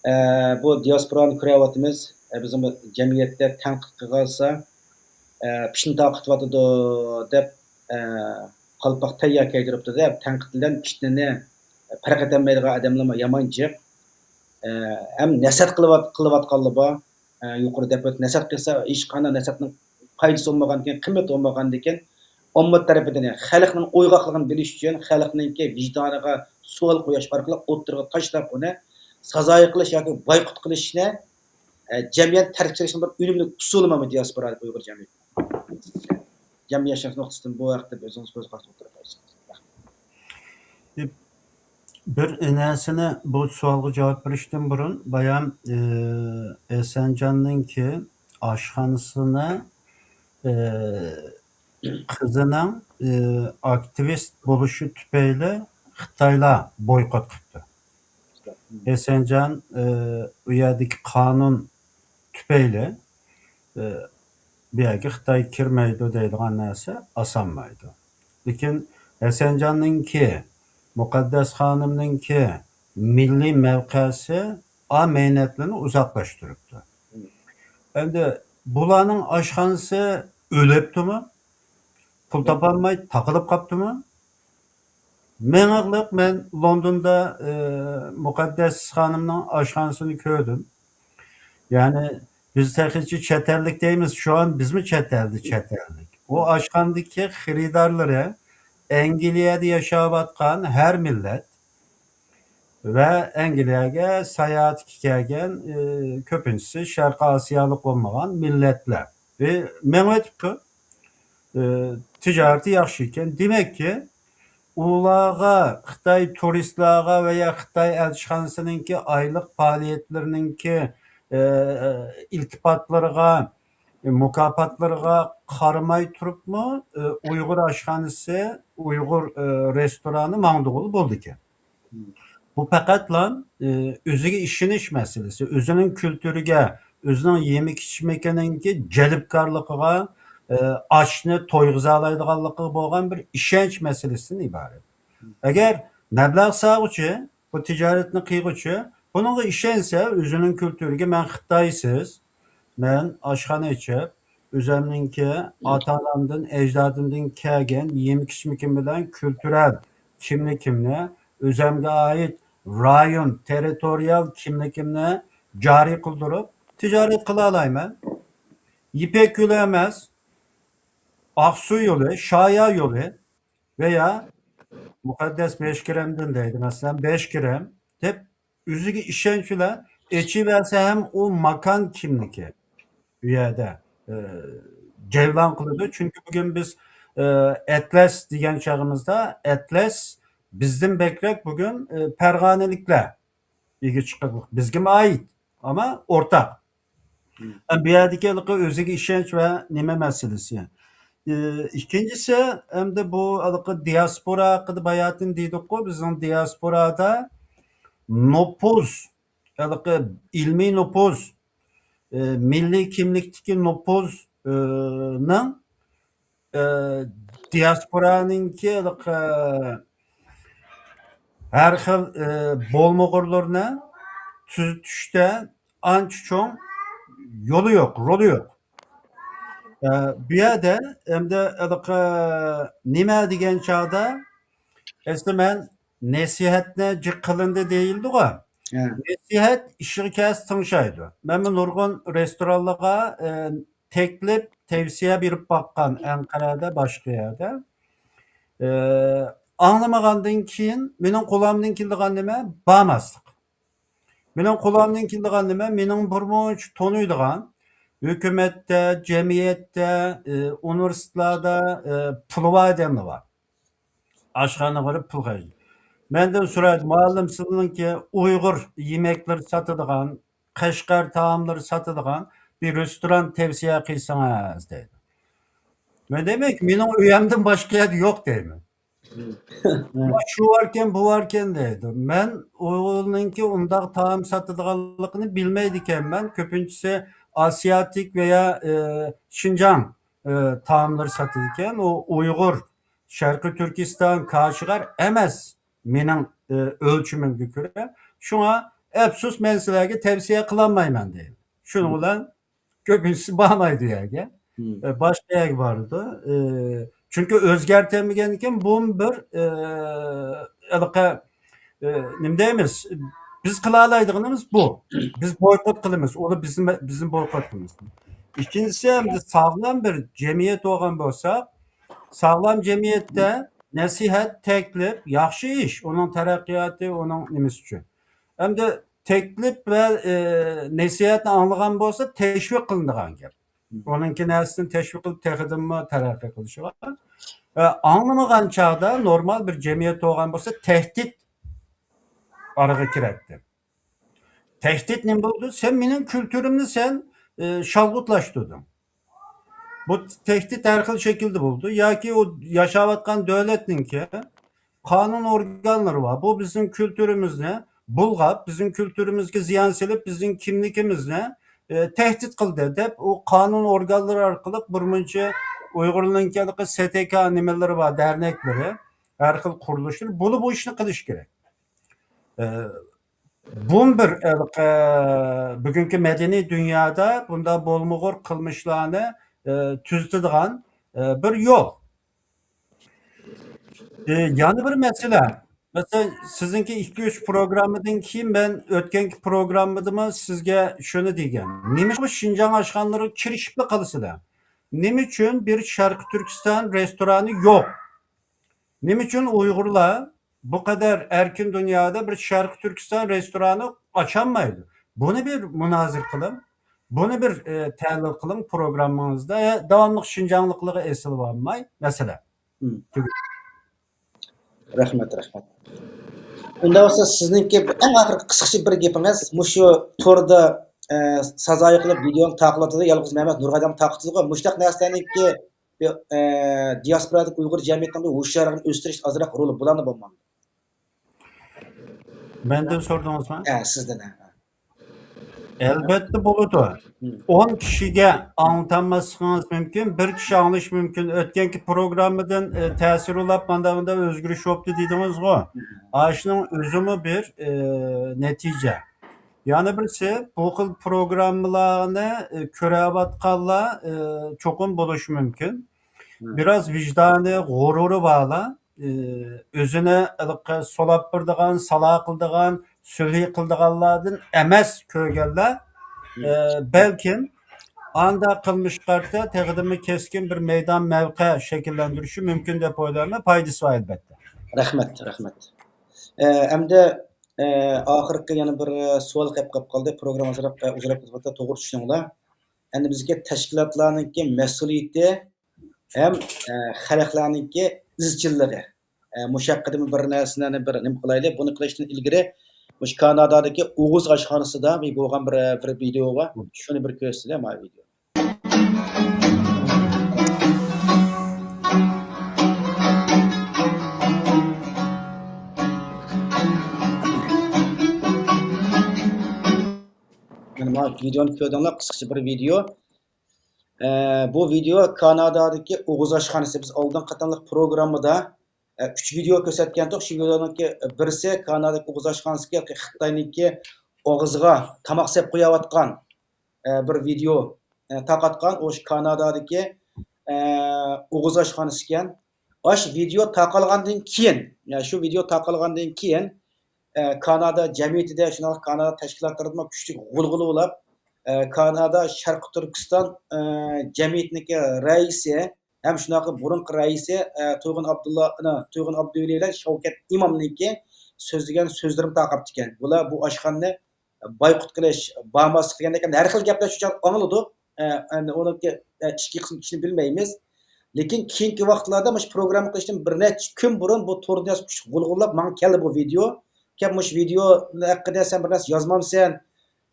ئە، بۇ دىياسپورانى كۆرۈۋاتىمىز. ئە، بىزنىڭ بۇ جەمئىيەتتە تەنقىد قىلغانسا، ئە، پىتنە تارقىتىۋاتىدۇ دەپ، ئە، قالپاق تەييار كىيدۈرۈپتۇ دەپ، تەنقىد بىلەن پىتنىنى پەرق ئېتەلمەيدىغان ئادەملەرمۇ يامان جىق. ئە، ھەم نەسىھەت قىلىۋات-، قىلىۋاتقانلار بار. ئە، يۇقىرى دەپ ئۆتتى، نەسىھەت قىلسا، ھېچقانداق نەسىھەتنىڭ پايدىسى بولمىغاندىكىن، قىممىتى بولمىغاندىكىن، ئامما تەرىپىدىن خەلقنىڭ ئويغاقلىقىنى بىلىش ئۈچۈن، خەلقنىڭكى ۋىجدانىغا سوئال قويۇش ئارقىلىق ئوتتۇرىغا تاشلاپ، ئۇنى سازايى قىلىش ياكى بايقۇت قىلىشنى، ئە، جەمئىيەت تەرك قىلىشنىڭ بىر ئۈنۈملۈك ئۇسۇلىمۇ دىياسپورا ئۇيغۇر جەمئىيىتى؟ جەمئىيەتشۇناس نۇقتىسىدىن بۇ ھەقتە ئۆزىڭىز كۆز قارىشىڭىزنى ئوتتۇرىغا قويسىڭىز. رەھمەت. دەپ، بىر نەرسىنى، بۇ سوئالغا جاۋاب بېرىشتىن بۇرۇن، بايام، ئى، ئېسەنجاننىڭكى ئاشخانىسىنى، ئى، قىزىنىڭ، ئى، ئاكتىۋىست بولۇشى تۈپەيلى خىتايلار بويكوت قىپتۇ. ئېسەنجان، ئى، ئۇ يەردىكى قانۇن تۈپەيلى، ئى، بۇ يەرگە خىتاي كىرمەيدۇ دەيدىغان نەرسە ئاسانمايدۇ. لېكىن ھەسەنجاننىڭكى، مۇقەددەس خانىمنىڭكى مىللىي مەۋقەسى ئا مەينەتلىرىنى ئۇزاقلاشتۇرۇپتۇ. ئەمدى بۇلارنىڭ ئاشخانىسى ئۆلۈپتۇمۇ؟ پۇل تاپالماي تاقىلىپ قاپتۇمۇ؟ مىڭلىق مەن لوندوندا، ئى، مۇقەددەس خانىمنىڭ ئاشخانىسىنى كۆردۈم. يەنى بىز تېخىچە چەت ئەللىك دەيمىز، شۇ ئان بىزمۇ چەت ئەلدە چەت ئەللىك. ئۇ ئاشخانىدىكى خېرىدارلىرى ئەنگلىيەدە ياشاۋاتقان ھەر مىللەت ۋە ئەنگلىيەگە ساياھەتكە كەلگەن، ئى، كۆپىنچىسى شەرقىي ئاسىيالىق بولمىغان مىللەتلەر. ئى، مېڭىۋېتىپتۇ. ئى، تىجارىتى ياخشى ئىكەن. دېمەككى، ئۇلارغا، خىتاي تۇرىستلارغا ۋە يا خىتاي ئەلچىخانىسىنىڭكى ئايلىق پائالىيەتلىرىنىڭكى، ئى، ئىلتىپاتلىرىغا، مۇكاپاتلىرىغا قارىماي تۇرۇپمۇ، ئى، ئۇيغۇر ئاشخانىسى، ئۇيغۇر، ئى، رېستورانى ماڭدىغىلى بولىدىكەن. بۇ پەقەتلا، ئى، ئۆزىگە ئىشىنىش مەسىلىسى، ئۆزىنىڭ كۈلتۈرىگە، ئۆزىنىڭ يېمەك-ئىچمىكىنىڭكى جەلپكارلىقىغا، ئى، ئاچنى تويغۇزالايدىغانلىقىغا بولغان بىر ئىشەنچ مەسىلىسىدىن ئىبارەت. ئەگەر مەبلەغ سالغۇچى، بۇ تىجارەتنى قىلغۇچى بۇنىڭغا ئىشەنسە، ئۆزىنىڭ كۈلتۈرىگە، مەن خىتايسىز، مەن ئاشخانا ئېچىپ، ئۆزەمنىڭكى ئاتا-ئانامدىن، ئەجدادىمدىن كەلگەن يېمەك-ئىچمىكىم بىلەن كۈلتۈرەل كىملىكىمنى، ئۆزەمگە ئائىت رايون، تېررىتورىيال كىملىكىمنى جارى قىلدۇرۇپ، تىجارەت قىلالايمەن. يىپەك يولى ئەمەس، ئاقسۇ يولى، شايا يولى ۋە يا مۇقەددەس بەش گىرەمدىن دەيدۇ، مەسىلەن، بەش گىرەم دەپ ئۆزىگە ئىشەنچ بىلەن ئېچىۋەرسە ھەم ئۇ ماكان كىملىكى ئۇ يەردە، ئى، جەۋلان قىلىدۇ. چۈنكى بۈگۈن بىز، ئى، ئەتلەس دېگەن چېغىمىزدا، ئەتلەس بىزدىن بەكرەك بۈگۈن، ئى، پەرغانىلىكلەر ئىگە چىقىدۇ. بىزگىمۇ ئائىت، ئەمما ئورتاق. ھەم بۇ يەردىكى ھېلىقى ئۆزىگە ئىشەنچ ۋە نېمە مەسىلىسى. ئى، ئىككىنچىسى، ئەمدى بۇ ھېلىقى دىياسپورا ھەققىدە باياتىن دېدۇققۇ، بىزنىڭ دىياسپورادا نوپۇز، ھېلىقى ئىلمىي نوپۇز، ئى، مىللىي كىملىكتىكى نوپۇز، ئى، نىڭ، ئى، دىياسپورانىڭكى ھېلىقى ھەر خىل، ئى، بولمىغۇرلىرىنى تۈزىتىشتە ئانچە چوڭ يولى يوق، رولى يوق. ئى، بۇ يەردە ئەمدى ھېلىقى نېمە دېگەن چاغدا، ئەسلى مەن نەسىھەتنى جىق قىلىندى دېيىلدىغۇ. ھە. نەسىھەت ئىشىغا كەلسە تىڭشايدۇ. مەنمۇ نۇرغۇن رېستورانلارغا، ئى، تەكلىپ، تەۋسىيە بېرىپ باققان ئەنقەرەدە، باشقا يەردە. ئى، ئاڭلىمىغاندىن كېيىن، مېنىڭ قولۇمدىن كېلىدىغان نېمە؟ بارماسلىق. مېنىڭ قولۇمدىن كېلىدىغان نېمە؟ مېنىڭ بىر مۇنچە تونۇيدىغان، ھۆكۈمەتتە، جەمئىيەتتە، ئى، ئۇنىۋېرسىتېتلاردا، ئى، پۇلى بار ئادەملەر بار. ئاشخانىغا بېرىپ پۇل خەجلەيدۇ. مەندىن سورايدۇ، مۇئەللىم، سىزنىڭكى ئۇيغۇر يېمەكلىرى ساتىدىغان، قەشقەر تائاملىرى ساتىدىغان بىر رېستوران تەۋسىيە قىلسىڭىز دەيدۇ. مەن دەيمەن، مېنىڭ ئۆيۈمدىن باشقا يەردە يوق دەيمەن. شۇ باركەن، بۇ باركەن دەيدۇ. مەن ئۇنىڭكى ئۇنداق تائام ساتىدىغانلىقىنى بىلمەيدىكەنمەن. كۆپىنچىسى ئاسىياتىك ۋە يا، ئى، شىنجاڭ، ئى، تائاملىرى ساتىدىكەن. ئۇ ئۇيغۇر، شەرقىي تۈركىستان، كاشغەر ئەمەس مېنىڭ، ئى، ئۆلچىمىمگە كۆرە. شۇڭا ئەپسۇس، مەن سىلەرگە تەۋسىيە قىلالمايمەن دەيدۇ. شۇنىڭ بىلەن كۆپىنچىسى بارمايدۇ يەرگە. ئە، باشقا يەرگە بارىدۇ. ئە، چۈنكى ئۆزگەرتەلمىگەندىكىن بۇمۇ بىر، ئە، ھېلىقى، ئە، نېمە دەيمىز؟ بىز قىلالايدىغىنىمىز بۇ. بىز بويكوت قىلىمىز. ئۇلار بىزنى، بىزنى بويكوت قىلمىسۇن. ئىككىنچىسى، ئەمدى ساغلام بىر جەمئىيەت بولغان بولساق، ساغلام جەمئىيەتتە نەسىھەت، تەكلىپ، ياخشى ئىش. ئۇنىڭ تەرەققىياتى، ئۇنىڭ نېمىسى ئۈچۈن. ئەمدى تەكلىپ ۋە، ئى، نەسىھەتنى ئاڭلىغان بولسا، تەشۋىق قىلىنىدىغان گەپ. ئۇنىڭكى نەرسىسىنى تەشۋىق قىلىپ، تېخىدىنمۇ تەرەققىي قىلىشىغا. ئە، ئاڭلىمىغان چاغدا نورمال بىر جەمئىيەت بولغان بولسا، تەھدىت ئارىغا كىرەتتى. تەھدىت نېمە بولىدۇ؟ سەن مېنىڭ كۈلتۈرۈمنى سەن، ئى، شالغۇتلاشتۇردۇڭ. بۇ تەھدىت ھەر خىل شەكىلدە بولىدۇ. ياكى ئۇ ياشاۋاتقان دۆلەتنىڭكى قانۇن ئورگانلىرى بار. بۇ بىزنىڭ كۈلتۈرىمىزنى بۇلغاپ، بىزنىڭ كۈلتۈرىمىزگە زىيان سېلىپ، بىزنىڭ كىملىكىمىزنى، ئى، تەھدىت قىلدى دەپ، ئۇ قانۇن ئورگانلىرى ئارقىلىق بىر مۇنچە ئۇيغۇرلارنىڭكى ھېلىقى س ت ك نېمىلىرى بار، دەرنەكلىرى، ھەر خىل قۇرۇلۇشلىرى، بۇلا بۇ ئىشنى قىلىش كېرەك. ئى، بۇمۇ بىر، ئى، بۈگۈنكى مەدەنىي دۇنيادا بۇنداق بولمىغۇر قىلمىشلارنى، ئى، تۈزىتىدىغان، ئى، بىر يول. ئى، يەنە بىر مەسىلە. مەسىلەن، سىزنىڭكى ئىككى، ئۈچ پروگراممىدىن كېيىن مەن ئۆتكەنكى پروگراممىدىمۇ سىزگە شۇنى دېگەن. نېمىشقا شىنجاڭ ئاشخانىلىرىغا كىرىشىپلا قالىسىلەر؟ نېمە ئۈچۈن بىر شەرقىي تۈركىستان رېستورانى يوق؟ نېمە ئۈچۈن ئۇيغۇرلار بۇ قەدەر ئەركىن دۇنيادا بىر شەرقىي تۈركىستان رېستورانى ئاچالمايدۇ؟ بۇنى بىر مۇنازىرە قىلىڭ. بۇنى بىر، ئە، تەھلىل قىلىڭ پروگراممىڭىزدا. ئە، داۋاملىق شىنجاڭلىقلىرىغا ئېسىلىۋالماي، مەسىلە. مم. تۈگىدى. رەھمەت، رەھمەت. ئۇنداق بولسا سىزنىڭكى ئەڭ ئاخىرقى قىسقىچە بىر گېپىڭىز، مۇشۇ توردا، ئە، سازايى قىلىپ ۋىدېونى تارقىتىۋاتىدۇ، يالغۇز مەن ئەمەس، نۇرغۇن ئادەم تارقىتىدۇغۇ. مۇشۇنداق نەرسىلەرنىڭكى، ئە، دىياسپورادىكى ئۇيغۇر جەمئىيىتىنىڭ بىر ھوشيارلىقىنى ئۆستۈرۈشتە ئازراق رولى بولامدۇ، بولمامدۇ؟ مەندىن سورىدىڭىزمۇ؟ ھە، سىزدىن، ھە. ئەلۋەتتە بولىدۇ. مم. ئون كىشىگە ئاڭلىتالماسلىقىڭىز مۇمكىن، بىر كىشى ئاڭلىشى مۇمكىن. ئۆتكەنكى پروگراممىدىن، ئە، تەسىر ئۇلاپ، مانداق، مانداق ئۆزگىرىش بوپتۇ دېدىڭىزغۇ. مم. ئاشۇنىڭ ئۆزىمۇ بىر، ئە، نەتىجە. يەنە بىرسى، بۇ خىل پروگراممىلارنى، ئە، كۆرەۋاتقانلار، ئە، چوقۇم بولۇشى مۇمكىن. مم. بىراز ۋىجدانى، غۇرۇرى بارلار، ئى، ئۆزىنى ھېلىقى سولاپ بېرىدىغان، سالا قىلىدىغان، سۈلھى قىلىدىغانلاردىن ئەمەس كۆرگەنلەر، مم. ئى، بەلكىم ئانداق قىلمىشقا قارىتا تېخىدىنمۇ كەسكىن بىر مەيدان مەۋقە شەكىللەندۈرۈشى مۇمكىن دەپ ئويلايمەن. پايدىسى بار، ئەلۋەتتە. رەھمەت، رەھمەت. ئە، ئەمدى، ئە، ئاخىرقى يەنە بىر، ئە، سوئال قېلىپ قالدى. پروگرامما ئازراق، ئە، ئۇزىراپ كېتىۋاتىدۇ، توغرا چۈشىنىڭلار. ئەمدى بىزگە تەشكىلاتلارنىڭكى مەسئۇلىيىتى ھەم، ئە، خەلقلەرنىڭكى ئىزچىللىقى. ئە، مۇشۇ ھەققىدىمۇ بىر نەرسىلەرنى بىر نېمە قىلايلى. بۇنى قىلىشتىن ئىلگىرى مۇشۇ كانادادىكى ئوغۇز ئاشخانىسىدا بىر بولغان بىر، بىر ۋىدېو بار. شۇنى بىر كۆرسىتىلى، مانا ۋىدېو. مانا ۋىدېونى كۆردۈڭلار، قىسقىچە بىر ۋىدېو. ئە، بۇ ۋىدېو كانادادىكى ئوغۇز ئاشخانىسى. بىز ئالدىنقى قېتىملىق پروگراممىدا، ئە، ئۈچ ۋىدېو كۆرسەتكەنتۇق. شۇ ۋىدېونىڭكى بىرسى كانادادىكى ئوغۇز ئاشخانىسىكى خىتاينىڭكى ئاغزىغا تاماق سېلىپ قويۇۋاتقان، ئە، بىر ۋىدېو، ئە، تارقاتقان. ئۇ شۇ كانادادىكى، ئە، ئوغۇز ئاشخانىسى ئىكەن. ئاشۇ ۋىدېو تارقالغاندىن كېيىن، يا، شۇ ۋىدېو تارقالغاندىن كېيىن، ئە، كانادا جەمئىيىتىدە، شۇنداقلا كانادا تەشكىلاتلىرىدىمۇ كۈچلۈك غۇلغۇلا بولۇپ، ئە، كانادا شەرقىي تۈركىستان، ئە، جەمئىيىتىنىڭكى رەئىسى ھەم شۇنداقلا بۇرۇنقى رەئىسى، ئە، تۇيغۇن ئابدۇللا، ئانا، تۇيغۇن ئابدۇۋەلى بىلەن شەۋكەت ئىمامنىڭكى سۆزلىگەن سۆزلىرىمۇ تارقاپتىكەن. بۇلار بۇ ئاشخانىنى بايقۇت قىلىش، بارماسلىق دېگەندەك، ھەمدە ھەر خىل گەپلەر شۇ چاغدا ئاڭلىدۇق. ئە، ئەمدى ئۇنىڭكى، ئە، ئىچكى قىسمى ئىچىنى بىلمەيمىز. لېكىن كېيىنكى ۋاقىتلاردا مۇشۇ پروگرامما قىلىشتىن بىر نەچچە كۈن بۇرۇن بۇ تور دۇنياسى كۈچلۈك غۇلغۇللاپ ماڭا كەلدى بۇ ۋىدېو. كەپ مۇشۇ ۋىدېو ھەققىدە سەن بىر نەرسە يازمامسەن؟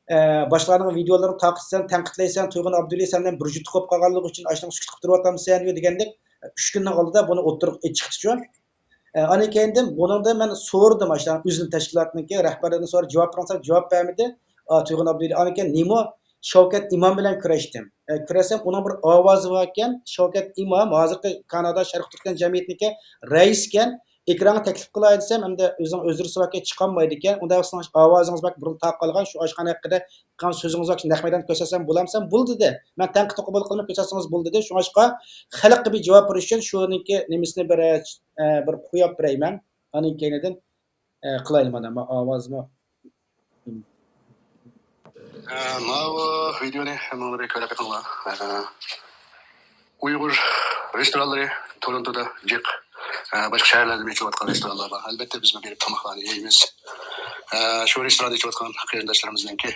ئە، باشقىلارنىڭ ۋىدېولىرىنى تارقىتىسەن، تەنقىدلەيسەن، تۇيغۇن ئابدۇلى سەن بىلەن بىر جۈپتە قوپۇپ قالغانلىقى ئۈچۈن ئاشۇنىڭ سۈكۈت قىلىپ تۇرۇۋاتامسەن دېگەندەك، ئۈچ كۈننىڭ ئالدىدا بۇنى ئوتتۇرىغا چىقتىچۇ. ئە، ئاندىن كېيىندىن بۇنىڭدا مەن سورىدىم، ئاشۇ ئۆزىنىڭ تەشكىلاتىنىڭكى رەھبەرلىرىدىن سوراپ جاۋاب بېرىڭ دېسەم، جاۋاب بەرمىدى. ئا، تۇيغۇن ئابدۇلى. ئاندىن كېيىن نېمو شەۋكەت ئىمام بىلەن كۆرۈشتۈم. ئە، كۆرسەم، ئۇنىڭ بىر ئاۋازى باركەن. شەۋكەت ئىمام ھازىرقى كانادا شەرقىي تۈركىستان جەمئىيىتىنىڭكى رەئىسىكەن. ئېكرانغا تەكلىپ قىلاي دېسەم، ئەمدى ئۆزىنىڭ ئۆزرىسى باركەن، چىقالمايدىكەن. ئۇنداق بولسا ئاۋازىڭىز باركەن، بۇرۇن تارقالغان شۇ ئاشخانا ھەققىدە قىلغان سۆزىڭىز باركەن، نەق مەيداندا كۆرسەتسەم بولامسەن؟ بولدى دېدى. مەن تەنقىدنى قوبۇل قىلىمەن، كۆرسەتسىڭىز بولدى دېدى. شۇڭلاشقا خەلققە بىر جاۋاب بېرىش ئۈچۈن شۇنىڭكى نېمىسىنى بىر، ئە، بىر قويۇپ بېرەيمەن. ئاندىن كېيىندىن، ئە، قىلايلى مانا، ما-، ئاۋازمۇ. ئە، ماۋۇ ۋىدېونى ھەممىڭلار كۆرۈپ بېقىڭلار. ئە، ئۇيغۇر رېستورانلىرى تورونتودا جىق، ئە، باشقا شەھەرلەردە ئېچىلىۋاتقان رېستورانلار بار. ئەلۋەتتە، بىزمۇ بېرىپ تاماقلارنى يەيمىز. ئە، شۇ رېستوراندا ئېچىۋاتقان قېرىنداشلىرىمىزنىڭكى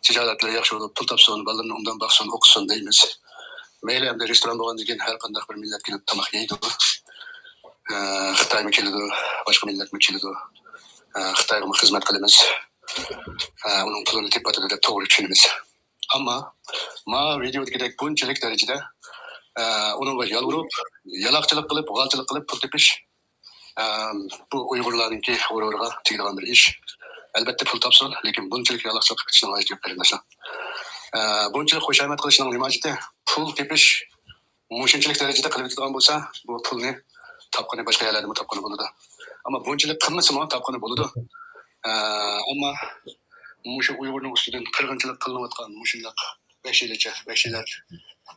تىجارەتلىرى ياخشى بولۇپ، پۇل تاپسۇن، بالىلىرىنى ئوبدان باقسۇن، ئوقۇسۇن دەيمىز. مەيلى، ئەمدى رېستوران بولغاندىن كېيىن ھەر قانداق بىر مىللەت كېلىپ تاماق يەيدۇ. ئە، خىتايمۇ كېلىدۇ، باشقا مىللەتمۇ كېلىدۇ. ئە، خىتايغىمۇ خىزمەت قىلىمىز. ئە، ئۇنىڭ پۇلىنى تېپىۋاتىدۇ دەپ توغرا چۈشىنىمىز. ئەمما ما ۋىدېودىكىدەك بۇنچىلىك دەرىجىدە، ئە، ئۇنىڭغا يالۋۇرۇپ، يالاقچىلىق قىلىپ، غالچىلىق قىلىپ پۇل تېپىش، ئە، بۇ ئۇيغۇرلارنىڭكى غۇرۇرىغا تېگىدىغان بىر ئىش. ئەلبەتتە پۇل تاپسۇن، لېكىن بۇنچىلىك يالاقچىلىق قىلىپ كېتىشنىڭ ھاجىتى يوق، قېرىنداشلار. ئە، بۇنچىلىك خۇشامەت قىلىشنىڭ نېمە ھاجىتى؟ پۇل تېپىش مۇشۇنچىلىك دەرىجىدە قىلىۋېتىدىغان بولسا، بۇ پۇلنى تاپقىنى باشقا يەرلەردىمۇ تاپقىلى بولىدۇ. ئەمما بۇنچىلىك قىلمىسىمۇ تاپقىلى بولىدۇ. ئە، ئەمما مۇشۇ ئۇيغۇرنىڭ ئۈستىدىن قىرغىنچىلىق قىلىنىۋاتقان مۇشۇنداق ۋەھشىيلەرچە، ۋەھشىيلەر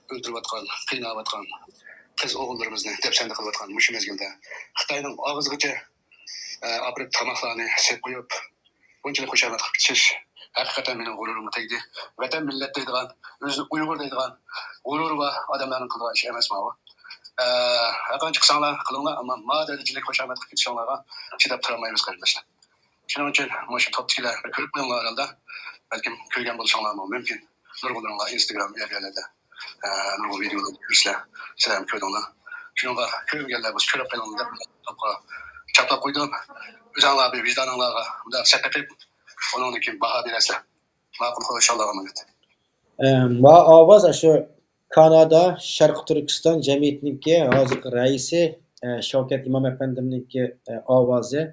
ئۆلتۈرۈۋاتقان، قىيناۋاتقان قىز ئوغۇللىرىمىزنى دەپسەندە قىلىۋاتقان مۇشۇ مەزگىلدە خىتاينىڭ ئاغزىغىچە، ئە، ئاپىرىپ تاماقلارنى سېلىپ قويۇپ، بۇنچىلىك خۇشامەت قىلىپ كېتىش ھەقىقەتەن مېنىڭ غۇرۇرۇمغا تەگدى. ۋەتەن، مىللەت دەيدىغان، ئۆزىنى ئۇيغۇر دەيدىغان غۇرۇرى بار ئادەملەرنىڭ قىلىدىغان ئىشى ئەمەس ماۋۇ. ئە، ھەرقانچە قىلساڭلار قىلىڭلار، ئەمما ما دەرىجىلىك خۇشامەت قىلىپ كېتىشىڭلارغا چىداپ تۇرالمايمىز، قېرىنداشلار. شۇنىڭ ئۈچۈن مۇشۇ توپتىكىلەر بىر كۆرۈپ قويۇڭلار ھەرھالدا. بەلكىم كۆرگەن بولۇشۇڭلارمۇ مۇمكىن. نۇرغۇنلىرىڭلار ئىنستاگرام، ئەر يەرلەردە، ئە، نۇرغۇن ۋىدېئولارنى كۆرسىلەر، سىلەرمۇ كۆردۈڭلار. شۇنىڭغا كۆرمىگەنلەر بولسا كۆرۈپ قېلىڭلار دەپ چاپلاپ قويدۇم. ئۆزۈڭلار بىر ۋىجدانىڭلارغا مۇنداق سەپ بېقىپ، ئۇنىڭدىن كېيىن باھا بېرەرسىلەر. ماقۇل، خوش، ئاللاغا ئامانەت. ئە، ما ئاۋاز ئاشۇ كانادا شەرقىي تۈركىستان جەمئىيىتىنىڭكى ھازىرقى رەئىسى، ئە، شاۋكەت ئىمام ئەپەندىمنىڭكى، ئە، ئاۋازى.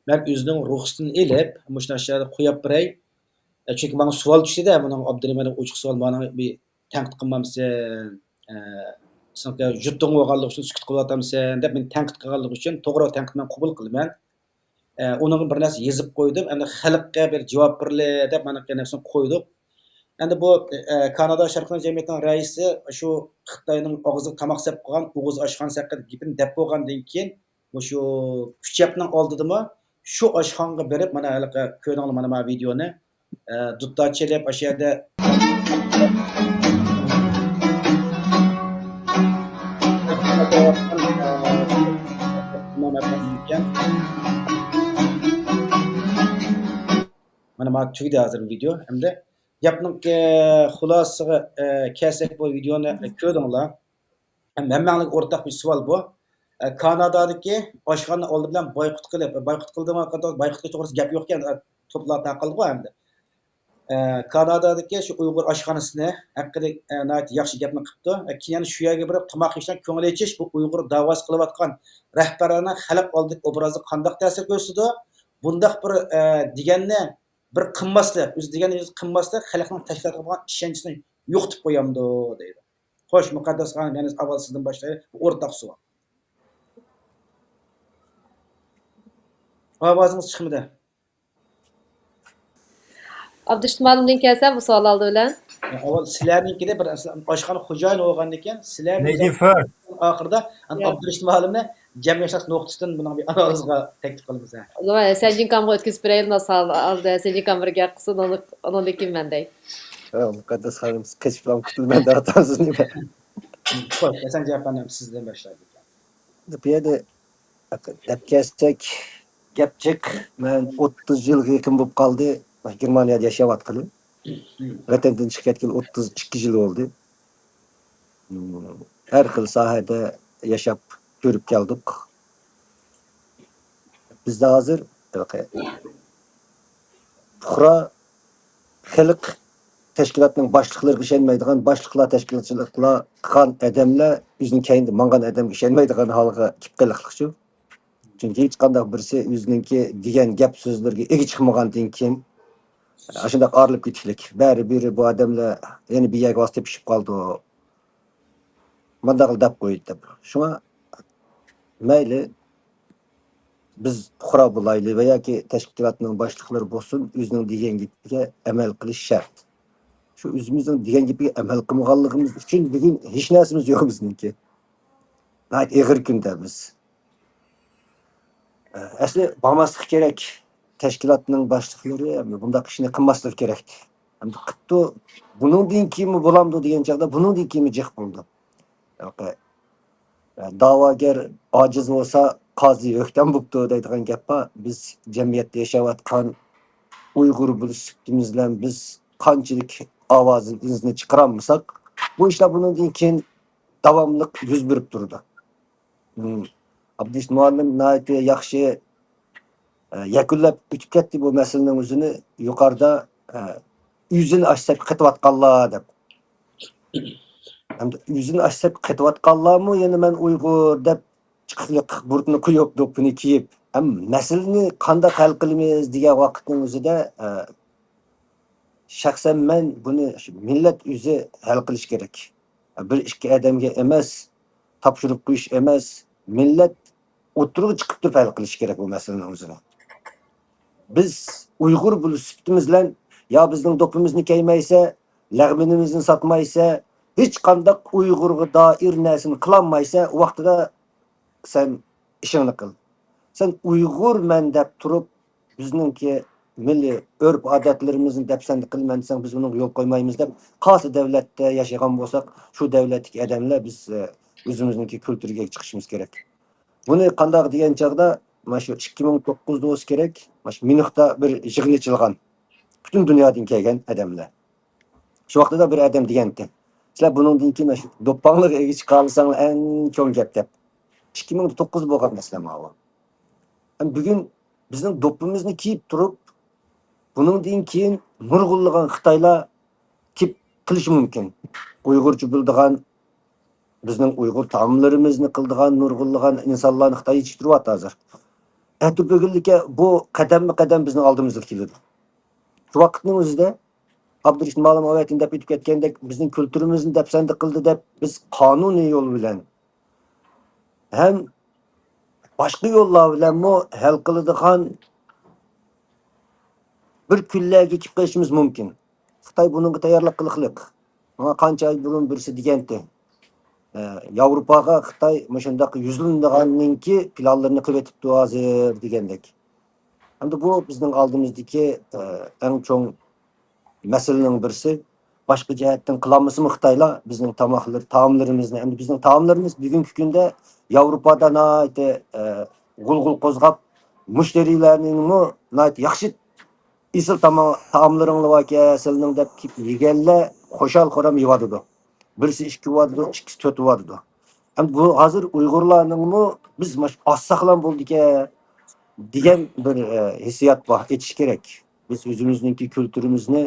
مەن ئۆزىنىڭ رۇخسىتىنى ئېلىپ، مۇشۇ نەرسىلەرنى قويۇپ بېرەي. ئە، چۈنكى ماڭا سوئال چۈشتى-دە، بۇنىڭ ئابدۇرېھىم ئوچۇق سوئال، مانا بىر تەنقىد قىلمامسەن؟ ئە، سېنىڭكى يۇرتۇڭ بولغانلىقى ئۈچۈن سۈكۈت قىلىۋاتامسەن؟ دەپ مېنى تەنقىد قىلغانلىقى ئۈچۈن توغرا تەنقىدنى مەن قوبۇل قىلىمەن. ئە، ئۇنىڭغا بىر نەرسە يېزىپ قويدۇم. ئەمدى خەلققە بىر جاۋاب بېرىلى دەپ مانا نەرسىنى قويدۇق. ئەمدى بۇ، ئە، كانادا شەرقىي جەمئىيىتىنىڭ رەئىسى شۇ خىتاينىڭ ئاغزىغا تاماق سەپ قويغان ئوغۇز ئاشخانىسى ھەققىدە گېپىنى دەپ بولغاندىن كېيىن، مۇشۇ كۈچەپنىڭ ئالدىدىمۇ شۇ ئاشخانىغا بېرىپ، مانا ھېلىقى كۆردۈڭلار مانا ما ۋىدېئونى، ئە، دۇتار چېلىپ، ئاشۇ يەردە مانا ما تۈگىدى ھازىر ۋىدېئو. ئەمدى گەپنىڭ، ئە، خۇلاسىسىغا، ئە، كەلسەك، بۇ ۋىدېئونى كۆردۈڭلار. ھەم ھەممەڭلارغا ئورتاق بىر سوئال بۇ. ئە، كانادادىكى ئاشخانا ئالدى بىلەن بايقۇت قىلىپ، بايقۇت قىلدىمۇ، بايقۇت قىلىش توغرىسىدا گەپ يوقكەن، ئە، توپلار تارقالدىغۇ ئەمدى. ئە، كانادادىكى شۇ ئۇيغۇر ئاشخانىسىنى ھەققىدە، ئە، ناھايىتى ياخشى گەپنى قىپتۇ. ئە، كېيىن شۇ يەرگە بېرىپ تاماق يېيىشتىن كۆڭۈل ئېچىش، بۇ ئۇيغۇر داۋاسى قىلىۋاتقان رەھبەرلەرنىڭ خەلق ئالدىدىكى ئوبرازىغا قانداق تەسىر كۆرسىتىدۇ؟ بۇنداق بىر، ئە، دېگەننى بىر قىلماسلىق، ئۆزى دېگەننى ئۆزى قىلماسلىق، خەلقنىڭ تەشكىلاتقا بولغان ئىشەنچىنى يوقىتىپ قويامدۇ؟ دەيدۇ. خوش، مۇقەددەس خانىم، يەنە ئاۋۋال سىزدىن باشلايلى. بۇ ئورتاق سوئال. ئاۋازىڭىز چىقمىدى. ئابدۇرېشىت مۇئەللىمدىن كەلسە، بۇ سوئال ئالدى بىلەن. ئاۋۋال سىلەرنىڭكىدە بىر ئاشخانا خوجايىنى بولغاندىكىن، سىلەر Lady first. ئاخىرىدا يا. ئابدۇرېشىت مۇئەللىمنى جەمئىيەتشۇناس نۇقتىسىدىن بۇنىڭ بىر ئانالىزغا تەكلىپ قىلىمىز، ھە. ئۇ زامان سەنجىنكامغا ئۆتكۈزۈپ بېرەيلى، مۇنداق سوئال ئالدى. سەنجىنكام بىر گەپ قىلسۇن، ئۇنىڭ، ئۇنىڭدىن كېيىن مەن دەي. ھە، مۇقەددەس خانىم، قېچىپ كېتىمەن دەۋاتامسىز نېمە؟ خوش، ھەسەن جاپانىم سىزدىن باشلايلى. بۇ يەردە دەپ كەلسەك، گەپ جىق. مەن ئوتتۇز يىلغا يېقىن بولۇپ قالدى گېرمانىيەدە ياشاۋاتقىلى. ۋەتەندىن چىقىپ كەتكىلى ئوتتۇز ئىككى يىل بولدى. ھەر خىل ساھەدە ياشاپ كۆرۈپ كەلدۇق. بىزدە ھازىر پۇقرا خەلق تەشكىلاتنىڭ باشلىقلىرىغا ئىشەنمەيدىغان، باشلىقلار تەشكىلاتچىلىقلار قىلغان ئادەملەر ئۆزىنىڭ كەينىدە ماڭغان ئادەمگە ئىشەنمەيدىغان ھالغا كېلىپ قېلىقلىقچۇ. چۈنكى ھېچقانداق بىرسى ئۆزىنىڭكى دېگەن گەپ سۆزلىرىگە ئىگە چىقمىغاندىن كېيىن، ئاشۇنداق ئايرىلىپ كېتىشلىك. بەرى بىرى بۇ ئادەملەر يەنە بىر يەرگە بارسا تېپىشىپ قالىدۇ. مانداقلا دەپ قويدى دەپ. شۇڭا مەيلى، بىز پۇقرا بولايلى ۋە ياكى تەشكىلاتنىڭ باشلىقلىرى بولسۇن، ئۆزىنىڭ دېگەن گېپىگە ئەمەل قىلىش شەرت. شۇ ئۆزىمىزنىڭ دېگەن گېپىگە ئەمەل قىلمىغانلىقىمىز ئۈچۈن بۈگۈن ھېچ نەرسىمىز يوق بىزنىڭكى. ناھايىتى ئېغىر كۈندە بىز. ئەسلى بارماسلىق كېرەك. تەشكىلاتنىڭ باشلىقلىرى بۇنداق ئىشنى قىلماسلىق كېرەك. ئەمدى قىپتۇ، بۇنىڭدىن كېيىنمۇ بولامدۇ دېگەن چاغدا بۇنىڭدىن كېيىنمۇ جىق بولدى. داۋاگەر ئاجىز بولسا، قازى ئۆكتەم بوپتۇ دەيدىغان گەپ بار. بىز جەمئىيەتتە ياشاۋاتقان ئۇيغۇر بولۇش سۈپىتىمىز بىلەن بىز قانچىلىك ئاۋازىمىزنى چىقىرالمىساق، بۇ ئىشلار بۇنىڭدىن كېيىن داۋاملىق يۈز بېرىپ تۇرىدۇ. مم. ئابدۇرېشىت مۇئەللىم ناھايىتى ياخشى ئە، يەكۈنلەپ ئۆتۈپ كەتتى بۇ مەسىلىنىڭ ئۆزىنى يۇقىرىدا، ئە، ئۆزىنى ئاچ سەپكە قېتىۋاتقانلار دەپ. ھەمدە ئۆزىنى ئاچ سەپكە قېتىۋاتقانلارمۇ يەنە مەن ئۇيغۇر دەپ چىقىقلىق بۇرۇتنى قويۇپ، دوپپىنى كىيىپ، ھەم مەسىلىنى قانداق ھەل قىلىمىز دېگەن ۋاقىتنىڭ ئۆزىدە، ئە، شەخسەن مەن بۇنى شۇ مىللەت ئۆزى ھەل قىلىشى كېرەك. بىر ئىككى ئادەمگە ئەمەس، تاپشۇرۇپ قويۇش ئەمەس، مىللەت ئوتتۇرىغا چىقىپ تۇرۇپ ھەل قىلىشى كېرەك بۇ مەسىلىنىڭ ئۆزىنى. بىز ئۇيغۇر بولۇش سۈپىتىمىز بىلەن يا بىزنىڭ دوپپىمىزنى كىيمەيسە، لەغمىنىمىزنى ساتمايسە، ھېچقانداق ئۇيغۇرغا دائىر نەرسىنى قىلالمايسە، ئۇ ۋاقتىدا سەن ئىشىڭنى قىل. سەن ئۇيغۇرمەن دەپ تۇرۇپ، بىزنىڭكى مىللىي ئۆرپ-ئادەتلىرىمىزنى دەپسەندە قىلىمەن دېسەڭ، بىز بۇنىڭغا يول قويمايمىز دەپ، قايسى دەۋلەتتە ياشىغان بولساق، شۇ دەۋلەتتىكى ئادەملەر بىز، ئە، ئۆزىمىزنىڭكى كۈلتۈرىگە چىقىشىمىز كېرەك. بۇنى قانداق دېگەن چاغدا، مانا شۇ ئىككى مىڭ توققۇزدا بولسا كېرەك، مانا شۇ ميۇنختا بىر يىغىن ئېچىلغان. پۈتۈن دۇنيادىن كەلگەن ئادەملەر. شۇ ۋاقتىدا بىر ئادەم دېگەنتى، سىلەر بۇنىڭدىن كېيىن شۇ دوپپاڭلارغا ئىگە چىقالىساڭلار ئەڭ چوڭ گەپ دەپ. ئىككى مىڭ توققۇز بولغان مەسىلە ماۋۇ. ئەمما بۈگۈن بىزنىڭ دوپپىمىزنى كىيىپ تۇرۇپ، بۇنىڭدىن كېيىن نۇرغۇنلىغان خىتايلار كېلىپ قىلىشى مۇمكىن. ئۇيغۇرچە بىلىدىغان، بىزنىڭ ئۇيغۇر تائاملىرىمىزنى قىلىدىغان نۇرغۇنلىغان ئىنسانلارنى خىتاي يېتىشتۈرۈۋاتىدۇ ھازىر. ئەتە بۈگۈنلىكى بۇ قەدەممۇ قەدەم بىزنىڭ ئالدىمىزغا كېلىدۇ. شۇ ۋاقىتنىڭ ئۆزىدە ئابدۇرېشىت مۇئەللىم ئاۋەتىن دەپ ئۆتۈپ كەتكەندەك، بىزنىڭ كۈلتۈرىمىزنى دەپسەندە قىلدى دەپ، بىز قانۇنىي يول بىلەن ھەم باشقا يوللار بىلەنمۇ ھەل قىلىدىغان بىر كۈنلەرگە كېلىپ قېلىشىمىز مۇمكىن. خىتاي بۇنىڭغا تەييارلىق قىلىقلىق. ماڭا قانچە ئاي بۇرۇن بىرسى دېگەنتى، ئە، ياۋروپاغا خىتاي مۇشۇنداق يۈزلىنىدىغاننىڭكى پىلانلىرىنى قىلىۋېتىپتۇ ھازىر دېگەندەك. ئەمدى بۇ بىزنىڭ ئالدىمىزدىكى، ئە، ئەڭ چوڭ مەسىلىنىڭ بىرسى. باشقا جەھەتتىن قىلالمىسىمۇ خىتايلار بىزنىڭ تاماقلىرى، تائاملىرىمىزنى، ئەمدى بىزنىڭ تائاملىرىمىز بۈگۈنكى كۈندە ياۋروپادا ناھايىتى، ئە، غۇلغۇلا قوزغاپ، مۇشتەرىلەرنىڭمۇ ناھايىتى ياخشى ئېسىل تاما-، تائاملىرىڭلار باركەن سىلىنىڭ دەپ كېلىپ يېگەنلەر خۇشال-خۇرام يەۋاتىدۇ. بىرسى ئىككى يەۋاتىدۇ، ئىككىسى تۆت يەۋاتىدۇ. ئەمدى بۇ ھازىر ئۇيغۇرلارنىڭمۇ بىز ماش-، ئاز ساقلام بولدىكەن دېگەن بىر، ئە، ھېسسىيات بار، ئېيتىش كېرەك. بىز ئۆزىمىزنىڭكى كۈلتۈرىمىزنى،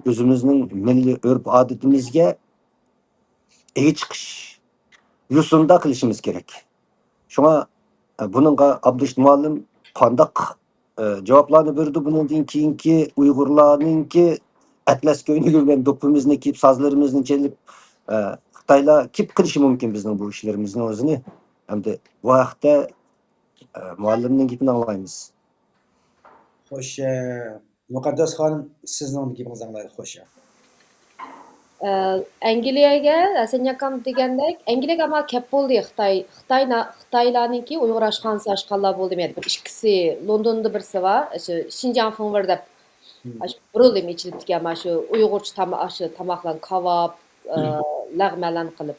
ئۆزىمىزنىڭ مىللىي ئۆرپ-ئادىتىمىزگە ئىگە چىقىش يوسۇندا قىلىشىمىز كېرەك. شۇڭا، ئە، بۇنىڭغا ئابدۇرېشىت مۇئەللىم قانداق، ئە، جاۋابلارنى بېرىدۇ؟ بۇنىڭدىن كېيىنكى ئۇيغۇرلارنىڭكى ئەتلەس كۆينىكى بىلەن دوپپىمىزنى كىيىپ، سازلىرىمىزنى چېلىپ، ئە، خىتايلار كېلىپ قىلىشى مۇمكىن بىزنىڭ بۇ ئىشلىرىمىزنىڭ ئۆزىنى. ئەمدى بۇ ھەقتە، ئە، مۇئەللىمنىڭ گېپىنى ئاڭلايمىز. خوش، ئە، مۇقەددەس خانىم، سىزنىڭ گېپىڭىزنى ئاڭلايلى، خوش. ئە، ئەنگلىيەگە، ھەسەن ئاكام دېگەندەك، ئەنگلىيەگە ئەمما كەپ بولدى خىتاي، خىتاي نا-، خىتايلارنىڭكى ئۇيغۇر ئاشخانىسى ئاچقانلار بولدى. مەيلى بىر ئىككىسى لوندوندا بىرسى بار، شۇ شىنجاڭ فېڭۋېر دەپ، مم. ئاشۇ بۇرۇنلا ئېچىلىپتىكەن، مانا شۇ ئۇيغۇرچە تاما-، ئاشۇ تاماقلارنى كاۋاپ، ئە، لەغمەنلەرنى قىلىپ.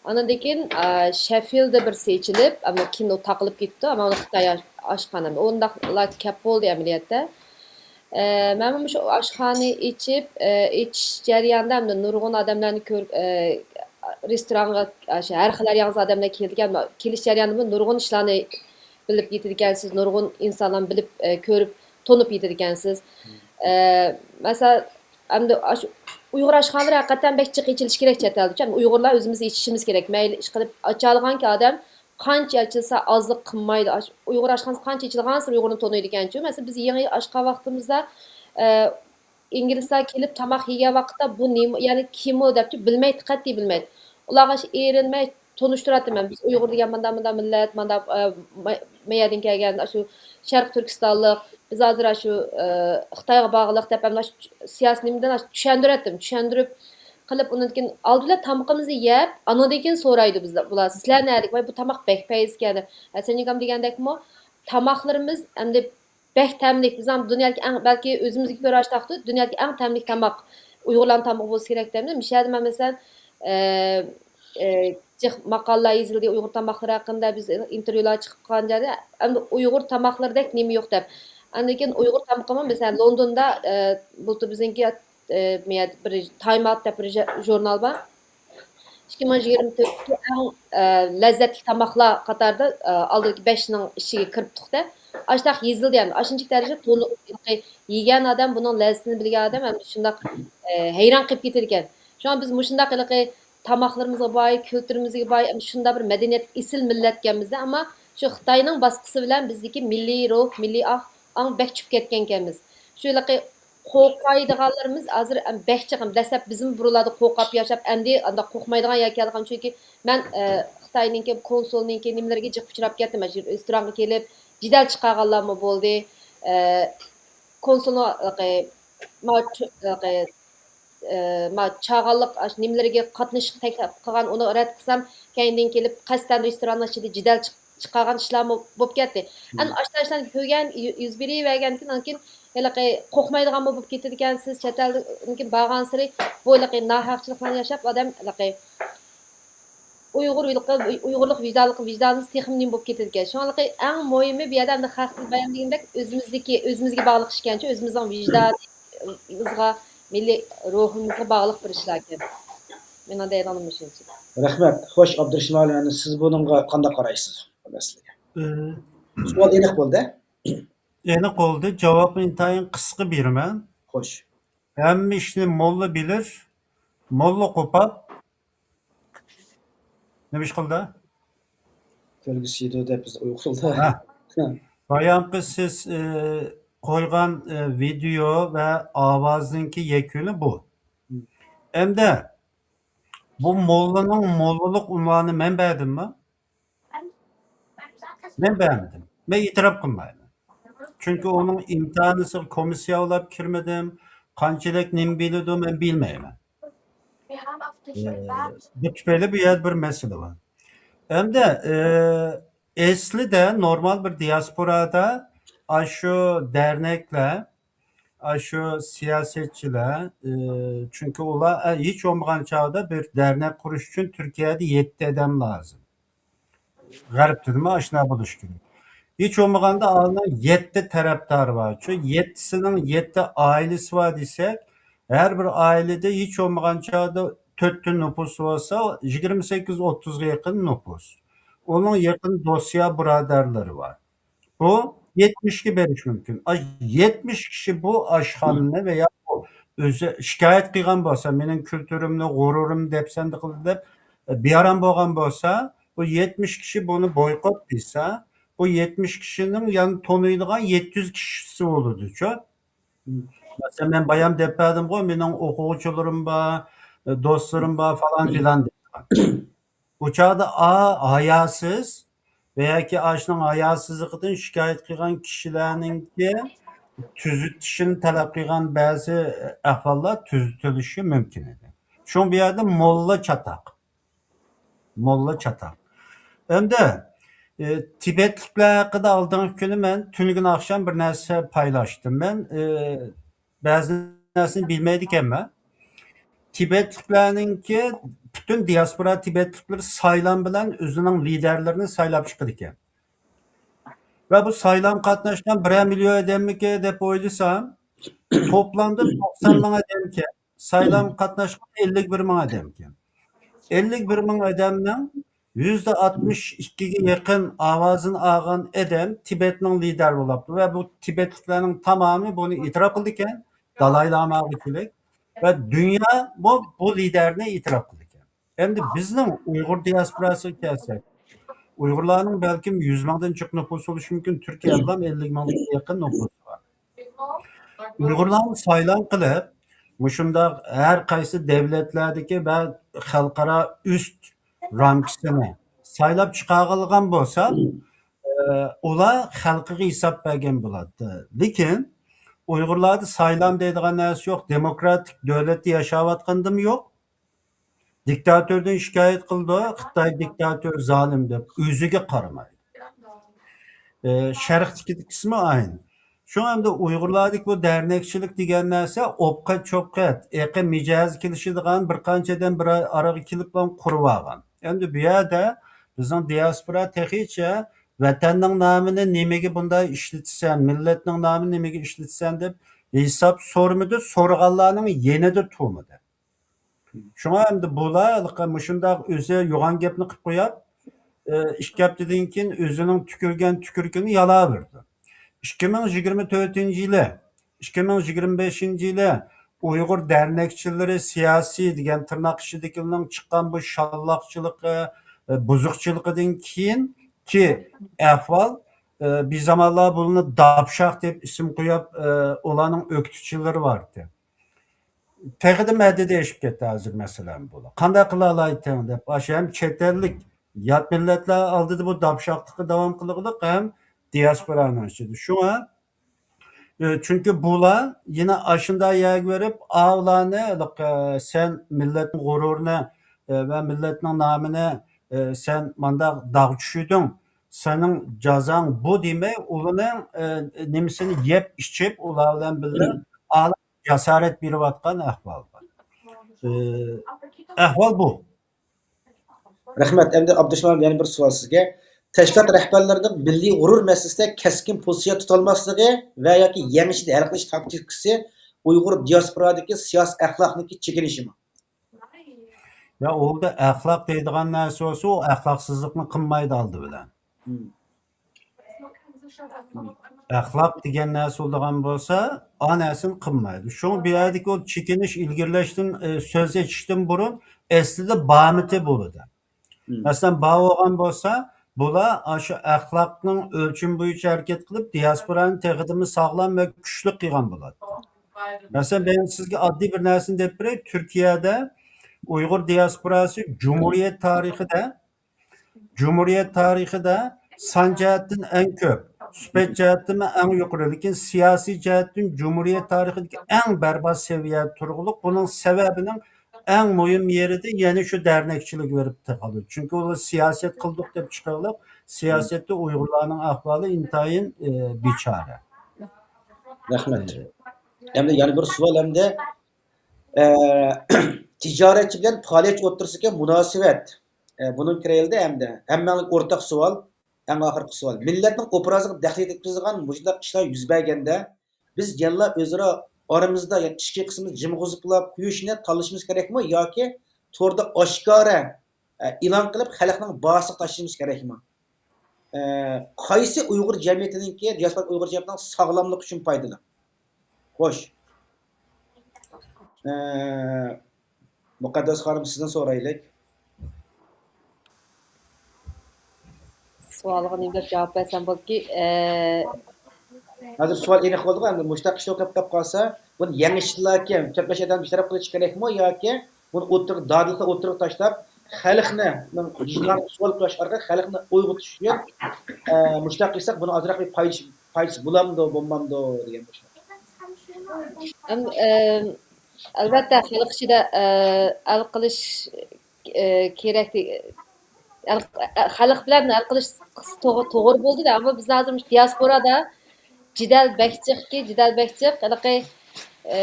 ئاندىن كېيىن، ئە، شېففىلددا بىرسى ئېچىلىپ، ئەمما كېيىن ئۇ تاقىلىپ كېتىپتۇ، ئەمما ئۇنى خىتاي ئاش-، ئاشخانا. ئۇنداقلار كەپ بولدى ئەمەلىيەتتە. ئە، مەنمۇ مۇشۇ ئاشخانا ئېچىپ، ئە، ئېچىش جەريانىدا ھەمدە نۇرغۇن ئادەملەرنى كۆرۈپ، ئە، رېستورانغا، ئاشۇ ھەر خىل ياڭزا ئادەملەر كېلىدىكەن. كېلىش جەريانىدىمۇ نۇرغۇن ئىشلارنى بىلىپ يېتىدىكەنسىز، نۇرغۇن ئىنسانلارنى بىلىپ، ئە، كۆرۈپ، تونۇپ يېتىدىكەنسىز. ئە، مەسىلەن، ئەمدى ئاشۇ ئۇيغۇر ئاشخانىلىرى ھەقىقەتەن بەك جىق ئېچىلىشى كېرەك چەت ئەلدە. ئۇيغۇرلار ئۆزىمىز ئېچىشىمىز كېرەك. مەيلى ئىشقىلىپ ئاچالىغانكى ئادەم قانچە ئېچىلسا ئازلىق قىلمايدۇ. ئاش-، ئۇيغۇر ئاشخانىسى قانچە ئېچىلغانسېرى ئۇيغۇرنى تونۇيدىكەنچۇ. مەسىلەن، بىز يېڭى ئاچقان ۋاقتىمىزدا، ئە، ئىنگلىزلار كېلىپ تاماق يېگەن ۋاقىتتا بۇ نېمە، يەنى كىمۇ دەپچۇ بىلمەيتتى، قەتئىي بىلمەيتتى. ئۇلارغا ئېرىنمەي تونۇشتۇراتتىم مەن. بىز ئۇيغۇر دېگەن مانداق، مانداق مىللەت، مانداق، ئە، ما-، ما يەردىن كەلگەن، ئاشۇ شەرقىي تۈركىستانلىق، بىز ھازىر ئاشۇ، ئە، خىتايغا باغلىق دەپ، ئاشۇ سىياسىي نېمىدىن ئاشۇ چۈشەندۈرەتتىم، چۈشەندۈرۈپ قىلىپ، ئۇنىڭدىن كېيىن ئالدى بىلەن تامىقىمىزنى يەپ، ئاندىن كېيىن سورايدۇ بىزدە، بۇلار، سىلەر نەدىكى؟ ۋاي، بۇ تاماق بەك پەيزىكەن دەپ. ھەسەن ئاكام دېگەندەكمۇ، تاماقلىرىمىز ئەمدى بەك تەملىك. بىز ھەم دۇنيادىكى ئەڭ، بەلكى ئۆزىمىزگە كۆرە ئاشتاقتۇ، دۇنيادىكى ئەڭ تەملىك تاماق ئۇيغۇرلارنىڭ تامىقى بولسا كېرەك دەيمەن. مۇشۇ يەردە مەن مەسىلەن، ئە، ئە، جىق ماقالىلەر يېزىلدى ئۇيغۇر تاماقلىرى ھەققىدە، بىز ئىنتېرۋيۇلار چىققان يەردە، ئەمدى ئۇيغۇر تاماقلىرىدەك نېمە يوق دەپ. ئاندىن كېيىن ئۇيغۇر تامىقىمۇ مەسىلەن لوندوندا، ئە، بۇلتۇر بىزنىڭكى، ئە، بىر تايم ئاوت دەپ بىر ژۇ-، ژۇرنال بار. ئىككى مىڭ يىگىرمە تۆتتىكى ئەڭ، ئە، لەززەتلىك تاماقلار قاتارىدا، ئە، ئالدىدىكى بەشنىڭ ئىچىگە كىرىپتۇق-دە. ئاشۇنداق يېزىلدى. يەنى ئاشۇنچىلىك دەرىجىدە تولۇق، ھېلىقى يېگەن ئادەم، بۇنىڭ لەززىتىنى بىلگەن ئادەم ئەمدى شۇنداق، ئە، ھەيران قېلىپ كېتىدىكەن. شۇڭا بىز مۇشۇنداق ھېلىقى تاماقلىرىمىزغا باي، كۈلتۈرىمىزگە باي، ئەمدى شۇنداق بىر مەدەنىيەتكە ئېسىل مىللەتكەنمىزدە، ئەمما شۇ خىتاينىڭ باسقۇسى بىلەن بىزدىكى مىللىي روھ، مىللىي ئاھ-، ئاڭ بەك چۈشۈپ كەتكەنكەنمىز. شۇ ھېلىقى قورقايدىغانلىرىمىز ھازىر بەك جىق. دەسلەپ بىزمۇ بۇرۇنلاردا قورقۇپ ياشاپ، ئەمدى ئانداق قورقمايدىغان يەرگە كەلدىغان. چۈنكى مەن، ئە، خىتاينىڭكى كونسۇلنىڭكى نېمىلىرىگە جىق ئۇچراپ كەتتىم. مانا شۇ رېستورانغا كېلىپ، جېدەل چىقارغانلارمۇ بولدى. ئە، كونسۇلنىڭ، ئە، ما-، ئە، ئە، ما-، چاغانلىق ئاشۇ نېمىلىرىگە قاتنىشىشقا تەكلىپ قىلغان، ئۇنى رەت قىلسام، كەينىدىن كېلىپ قەستەن رېستوراننىڭ ئىچىدە جېدەل چىق-، چىقارغان ئىشلارمۇ بولۇپ كەتتى. ئەنە ئاشۇنداق ئىشلارنى كۆرگەن، يۈ-، يۈز بېرىۋەرگەندىن كېيىن، ئاندىن كېيىن ھېلىقى قورقمايدىغانمۇ بولۇپ كېتىدىكەنسىز، چەت ئەلدىن كېيىن بارغانسېرى بۇ ھېلىقى ناھەقچىلىقلارنى ياشاپ، ئادەم ھېلىقى ئۇيغۇر، ئۇيغۇرلۇق ۋىجدانلىق، ۋىجدانىمىز تېخىمۇ نېمە بولۇپ كېتىدىكەن. شۇڭا ھېلىقى ئەڭ مۇھىمى بۇ يەردە ئەمدى خەلققە بايان دېگەندەك ئۆزىمىزدىكى، ئۆزىمىزگە باغلىق ئىشكەنچۇ، ئۆزىمىزنىڭ ۋىجدانىمىزغا، مىللىي روھىمىزغا باغلىق بىر ئىشلاركەن. مېنىڭ دەيدىغىنىم مۇشۇنچە. رەھمەت. خوش، ئابدۇرېشىت مۇئەللىم، سىز بۇنىڭغا قانداق قارايسىز؟ بۇ مەسىلىگە. ئى، سوئال ئېنىق بولدى. ئېنىق بولدى. جاۋابنى ئىنتايىن قىسقا بېرىمەن. خوش. ھەممە ئىشنى موللا بىلىر، موللا قوپاپ، نېمە ئىش قىلدى؟ كۆلگە سىيىدۇ دەپ بىز ئۇيقۇلدا. ھە. بايامقى سىز، ئى، قويغان، ئى، ۋىدېئو ۋە ئاۋازنىڭكى يەكۈنى بۇ. ئەمدى بۇ موللىنىڭ موللىلىق ئۇنۋانى مەن بەردىممۇ؟ مەن بەرمىدىم. مەن ئېتىراپ قىلمايمەن. چۈنكى ئۇنىڭ ئىمتىھانىسىغا كومىسسىيا ئۇلاپ كىرمىدىم. قانچىلىك نېمە بىلىدۇ، مەن بىلمەيمەن. ئى، بۇ تۈپەيلى بۇ يەردە بىر مەسىلە بار. ئەمدى، ئى، ئەسلىدە نورمال بىر دىياسپورادا ئاشۇ دەرنەكلەر، ئاشۇ سىياسەتچىلەر، ئى، چۈنكى ئۇلار، ئە، ھېچ بولمىغان چاغدا بىر دەرنەك قۇرۇش ئۈچۈن تۈركىيەدە يەتتە ئادەم لازىم. غەربتىنمۇ ئاشۇنداق بولۇشى كېرەك. ھېچ بولمىغاندا ئالنىڭ يەتتە تەرەپدارى بار. شۇ يەتتىسىنىڭ يەتتە ئائىلىسى بار دېسەك، ھەر بىر ئائىلىدە ھېچ بولمىغان چاغدا تۆتتە نوپۇس بولسا، يىگىرمە سەككىز ئوتتۇزغا يېقىن نوپۇس. ئۇنىڭ يېقىن دوستىيا بۇرادەرلىرى بار. بۇ يەتمىشكە بېرىشى مۇمكىن. ئاش-، يەتمىش كىشى بۇ ئاشخانىنى ۋەيا بۇ ئۆزى شىكايەت قىلغان بولسا، مېنىڭ كۈلتۈرۈمنى، غۇرۇرۇمنى دەپسەندە قىلدى دەپ، بىئارام بولغان بولسا، بۇ يەتمىش كىشى بۇنى بويكوت قىلسا، بۇ يەتمىش كىشىنىڭ يەنە تونۇيدىغان يەتتە يۈز كىشىسى بولىدۇچۇ. مەسىلەن، مەن بايام دەپ بەردىمغۇ، مېنىڭ ئوقۇغۇچىلىرىم بار، دوستلىرىم بار، فالان فىلان دەپ. ئۇ چاغدا ئا، ھاياسىز ۋە ياكى ئاشۇنىڭ ھاياسىزلىقىدىن شىكايەت قىلغان كىشىلەرنىڭكى تۈزىتىشىنى تەلەپ قىلغان بەزى ئەھۋاللار تۈزىتىلىشى مۇمكىن ئىدى. شۇڭا بۇ يەردە موللا چاتاق. موللا چاتاق. ئەمدى، ئى، تىبەتلىكلەر ھەققىدە ئالدىنقى كۈنى مەن تۈنۈگۈن ئاخشام بىر نەرسە پايلاشتىم. مەن، ئى، بەزى نەرسىنى بىلمەيدىكەنمەن. تىبەتلىكلەرنىڭكى پۈتۈن دىياسپورا تىبەتلىكلىرى سايلام بىلەن ئۆزىنىڭ لىدەرلىرىنى سايلاپ چىقىدىكەن. ۋە بۇ سايلام قاتناشقان بىرەر مىليون ئادەممىكى دەپ ئويلىسام، توپلامدا توقسان مىڭ ئادەمكەن. سايلام قاتناشقان ئەللىك بىر مىڭ ئادەمكەن. ئەللىك بىر مىڭ ئادەمنىڭ يۈزدە ئاتمىش ئىككىگە يېقىن ئاۋازىنى ئالغان ئادەم تىبەتنىڭ لىدېرى بولاپتۇ ۋە بۇ تىبەتلىكلەرنىڭ تامامى بۇنى ئېتىراپ قىلىدىكەن، دالاي لاماغا كېلىپ ۋە دۇنيا بۇ، بۇ لىدېرنى ئېتىراپ قىلىدىكەن. ئەمدى بىزنىڭ ئۇيغۇر دىياسپوراسىغا كەلسەك، ئۇيغۇرلارنىڭ بەلكىم يۈز مىڭدىن جىق نوپۇسى بولۇشى مۇمكىن، تۈركىيەدىلا ئەللىك مىڭغا يېقىن نوپۇسى بار. ئۇيغۇرلارنى سايلام قىلىپ، مۇشۇنداق ھەر قايسى دۆلەتلەردىكى ۋە خەلقئارا ئۈست رامكىسىنى سايلاپ چىقارغانلىغان بولسا، ئە، ئۇلار خەلقىگە ھېساب بەرگەن بولاتتى. لېكىن ئۇيغۇرلاردا سايلام دەيدىغان نەرسە يوق، دېموكراتىك دۆلەتتە ياشاۋاتقاندىمۇ يوق. دىكتاتوردىن شىكايەت قىلىدۇ، خىتاي دىكتاتور زالىم دەپ، ئۆزىگە قارىمايدۇ. ئى، شەرقتىكىدىكىسىمۇ ئاينى. شۇڭا ئەمدى ئۇيغۇرلاردىكى بۇ دەرنەكچىلىك دېگەن نەرسە ئوپقا چوپقا، ئېقى مىجەزى كېلىشىدىغان بىر قانچە ئادەم بىر ئارىغا كېلىپلا قۇرۇۋالغان. ئەمدى بۇ يەردە بىزنىڭ دىياسپورا تېخىچە ۋەتەننىڭ نامىنى نېمىگە بۇنداق ئىشلىتىسەن، مىللەتنىڭ نامىنى نېمىگە ئىشلىتىسەن دەپ ھېساب سورىمىدى، سورىغانلارنىڭ يېنىدا تۇرمىدى. شۇڭا ئەمدى بۇلار ھېلىقى مۇشۇنداق ئۆزى يوغان گەپنى قىلىپ قويۇپ، ئى، ئىككى ھەپتىدىن كېيىن ئۆزىنىڭ تۈكۈرگەن تۈكۈرۈكىنى يالاۋېرىدۇ. ئىككى مىڭ يىگىرمە تۆتىنچى يىلى، ئىككى مىڭ يىگىرمە بەشىنچى يىلى ئۇيغۇر دەرنەكچىلىرى سىياسىي دېگەن تىرناق ئىچىدىكىنىڭ چىققان بۇ شاللاقچىلىقى، ئە، بۇزۇقچىلىقىدىن كېيىنكى ئەھۋال، ئە، بىر زامانلار بۇلارنى داپشاق دەپ ئىسىم قويۇپ، ئە، ئۇلارنىڭ ئۆكتىچىلىرى بارتى. تېخىدىن ھەددىدىن ئېشىپ كەتتى ھازىر مەسىلەن بۇلار. قانداق قىلالايتتىڭ دەپ، ئاشۇ ھەم چەت ئەللىك، يات مىللەتلەر ئالدىدا بۇ داپشاقلىقنى داۋام قىلغۇلۇق، ھەم دىياسپورانىڭ ئىچىدە. شۇڭا، ئە، چۈنكى بۇلار يەنە ئاشۇنداق يەرگە بېرىپ، ئاۋۇلارنى، ئە، سەن مىللەتنىڭ غۇرۇرىنى، ئە، ۋە مىللەتنىڭ نامىنى، ئە، سەن مانداق داغ چۈشۈردۈڭ، سېنىڭ جازاڭ بۇ دېمەي، ئۇلارنىڭ، ئە، نېمىسىنى يەپ ئىچىپ، ئۇلار بىلەن بىللە جاسارەت بېرىۋاتقان ئەھۋال بار. ئە، ئەھۋال بۇ. رەھمەت. ئەمدى ئابدۇرېھىم مۇئەللىم، يەنە بىر سوئال سىزگە. تەشكىلات رەھبەرلىرىنىڭ مىللىي غۇرۇر مەسىلىسىدە كەسكىن پوزىتسىيە تۇتالماسلىقى ۋە ياكى يەڭ ئىچىدە ھەل قىلىش تاكتىكىسى ئۇيغۇر دىياسپورادىكى سىياسىي ئەخلاقنىڭكى چېكىنىشىمۇ؟ يا، ئۇ يەردە ئەخلاق دەيدىغان نەرسە بولسا، ئۇ ئەخلاقسىزلىقنى قىلمايدۇ ئالدى بىلەن. مم. ئەخلاق دېگەن نەرسە بولىدىغان بولسا، ئا نەرسىنى قىلمايدۇ. شۇڭا بۇ يەردىكى ئۇ چېكىنىش، ئىلگىرىلەشتىن، ئە، سۆز ئېچىشتىن بۇرۇن ئەسلىدە بارمىتى بولىدۇ. مم. مەسىلەن، بار بولغان بولسا، بۇلار ئاشۇ ئەخلاقنىڭ ئۆلچىمى بويىچە ھەرىكەت قىلىپ، دىياسپورانى تېخىدىنمۇ ساغلام ۋە كۈچلۈك قىلغان بولاتتى. مەسىلەن، مەن سىزگە ئاددىي بىر نەرسىنى دەپ بېرەي. تۈركىيەدە ئۇيغۇر دىياسپوراسى جۇمھۇرىيەت تارىخىدا، جۇمھۇرىيەت تارىخىدا سان جەھەتتىن ئەڭ كۆپ، سۈپەت جەھەتتىنمۇ ئەڭ يۇقىرى، لېكىن سىياسىي جەھەتتىن جۇمھۇرىيەت تارىخىدىكى ئەڭ بەربات سەۋىيەدە تۇرغۇلۇق. بۇنىڭ سەۋەبىنىڭ ئەڭ مۇھىم يېرىدە يەنە شۇ دەرنەكچىلىككە بېرىپ تاقىلىدۇ. چۈنكى ئۇلار سىياسەت قىلدۇق دەپ چىقىرىلىپ، سىياسەتتە ئۇيغۇرلارنىڭ ئەھۋالى ئىنتايىن، ئى، بىچارە. رەھمەت. ئى. ئەمدى يەنە بىر سوئال ئەمدى، ئە، تىجارەتچى بىلەن پائالىيەتچى ئوتتۇرىسىدىكى مۇناسىۋەت. ئە، بۇنىڭ كىرەيلىدى ئەمدى. ھەممەڭلارغا ئورتاق سوئال، ئەڭ ئاخىرقى سوئال. مىللەتنىڭ ئوبرازىغا دەخلى يەتكۈزىدىغان مۇشۇنداق ئىشلار يۈز بەرگەندە، بىز يەنىلا ئۆزئارا ئارىمىزدا، يەنى ئىچكى قىسمىمىزدا جىم قوزۇپ قويۇشنى تاللىشىمىز كېرەكمۇ ياكى توردا ئاشكارا، ئە، ئېلان قىلىپ خەلقنىڭ باھاسىغا تاشلىشىمىز كېرەكمۇ؟ ئە، قايسى ئۇيغۇر جەمئىيىتىنىڭكى، دىياسپورا ئۇيغۇر جەمئىيىتىنىڭ ساغلاملىقى ئۈچۈن پايدىلىق؟ خوش. ئە، مۇقەددەس خانىم، سىزدىن سورايلى. سوئالغا نېمە دەپ جاۋاب بەرسەم بولىدىكى؟ ئە، ھازىر سوئال ئېنىق بولدىغۇ، ئەمدى مۇشۇنداق ئىشلار كۆپ بولۇپ قالسا، بۇنى يېڭىشلاركەن، كۆپلەش ئادەم بىر تەرەپ قىلىش كېرەكمۇ ياكى بۇنى ئوتتۇرىغا، دادىللىقنى ئوتتۇرىغا تاشلاپ، خەلقنى، ۋىجدانىغا سوئال قويۇش ئارقىلىق خەلقنى ئويغىتىش ئۈچۈن، ئە، مۇشۇنداق قىلساق، بۇنى ئازراق بىر پايدىسى، پايدىسى بولامدۇ، بولمامدۇ دېگەن مۇشۇ. ئەم-، ئەم، ئەلۋەتتە، خەلق ئىچىدە، ئە، ھەل قىلىش، ئە، كېرەك، ھەل، خەلق بىلەن ھەل قىلىش توغرا، توغرا بولدى-دە، ئەمما بىز ھازىر مۇشۇ دىياسپورادا جېدەل بەك جىقكى، جېدەل بەك جىق، ھېلىقى، ئە،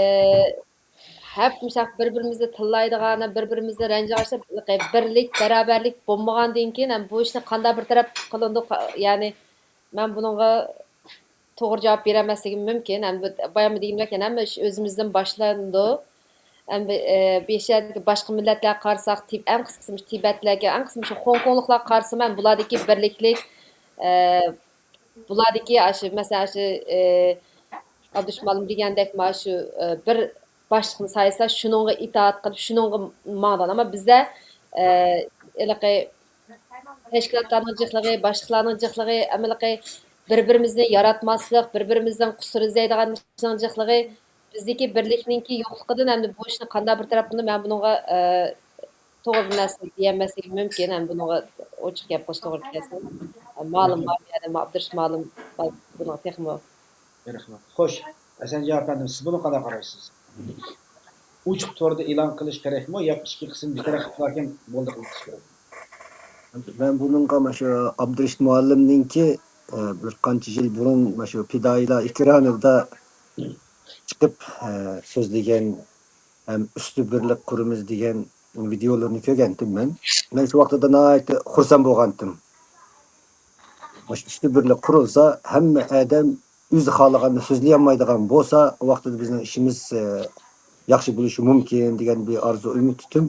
ھەپ مۇشۇنداق بىر-بىرىمىزنى تىللايدىغان، بىر-بىرىمىزنى رەنجىگەن ئىشلار، ھېلىقى بىرلىك، باراۋەرلىك بولمىغاندىن كېيىن، ھەم بۇ ئىشنى قانداق بىر تەرەپ قىلىندۇق، يەنى مەن بۇنىڭغا توغرا جاۋاب بېرەلمەسلىكىم مۇمكىن. ئەمدى بايام دېگىنىمدەك، يەنە ھەممە ئىش ئۆزىمىزدىن باشلىنىدۇ. ئەمدى، ئە، بۇ يەردىكى باشقا مىللەتلەرگە قارىساق، تىب-، ئەڭ قىسقىسى مۇشۇ تىبەتلەرگە، ئەڭ قىسقىسى مۇشۇ خوڭكوڭلۇقلارغا قارىسا، مەن بۇلاردىكى بىرلىكلىك، ئە، بۇلاردىكى ئاشۇ، مەسىلەن، ئاشۇ، ئە، ئابدۇرېھىم مۇئەللىم دېگەندەك، مانا شۇ، ئە، بىر باشلىقنى سايلىسا، شۇنىڭغا ئىتائەت قىلىپ، شۇنىڭغا ماڭىدىغان. ئەمما بىزدە، ئە، ھېلىقى تەشكىلاتلارنىڭ جىقلىقى، باشلىقلارنىڭ جىقلىقى، ئەمما ھېلىقى بىر-بىرىمىزنى ياراتماسلىق، بىر-بىرىمىزدىن قۇسۇر ئىزدەيدىغان ئىشنىڭ جىقلىقى، بىزدىكى بىرلىكنىڭكى يوقلۇقىدىن ئەمدى بۇ ئىشنى قانداق بىر تەرەپ قىلىپ، مەن بۇنىڭغا، ئە، توغرا بىر نەرسە دېيەلمەسلىكىم مۇمكىن. ئەمدى بۇنىڭغا ئوچۇق گەپ قىلىش توغرا كەلسۇن. مەلۇم بار، يەنى ئابدۇرېھىم مۇئەللىم بار، بۇنىڭغا تېخىمۇ. رەھمەت. خوش، ھەسەنجان ئەپەندىم، سىز بۇنىڭغا قانداق قارايسىز؟ ئوچۇق توردا ئېلان قىلىش كېرەكمۇ ياكى ئىچكى قىسىم بىتەرەپ قىلىپ كېيىن بولدى قىلىپ كېتىش كېرەكمۇ؟ مەن بۇنىڭغا مانا شۇ ئابدۇرېشىت مۇئەللىمنىڭكى، ئە، بىر قانچە يىل بۇرۇن مانا شۇ پىدائىيلار ئېكرانىدا چىقىپ، ئە، سۆزلىگەن ھەم ئۈستى بىرلىك قۇرىمىز دېگەن ۋىدېئولىرىنى كۆرگەنتىم مەن. مەن شۇ ۋاقتىدا ناھايىتى خۇرسەن بولغانتىم. مۇشۇ ئۈستى بىرلىك قۇرۇلسا، ھەممە ئادەم ئۆزى خالىغاننى سۆزلىيەلمەيدىغان بولسا، ئۇ ۋاقتىدا بىزنىڭ ئىشىمىز، ئە، ياخشى بولۇشى مۇمكىن دېگەن بىر ئارزۇ، ئۈمىد تۇتۇم.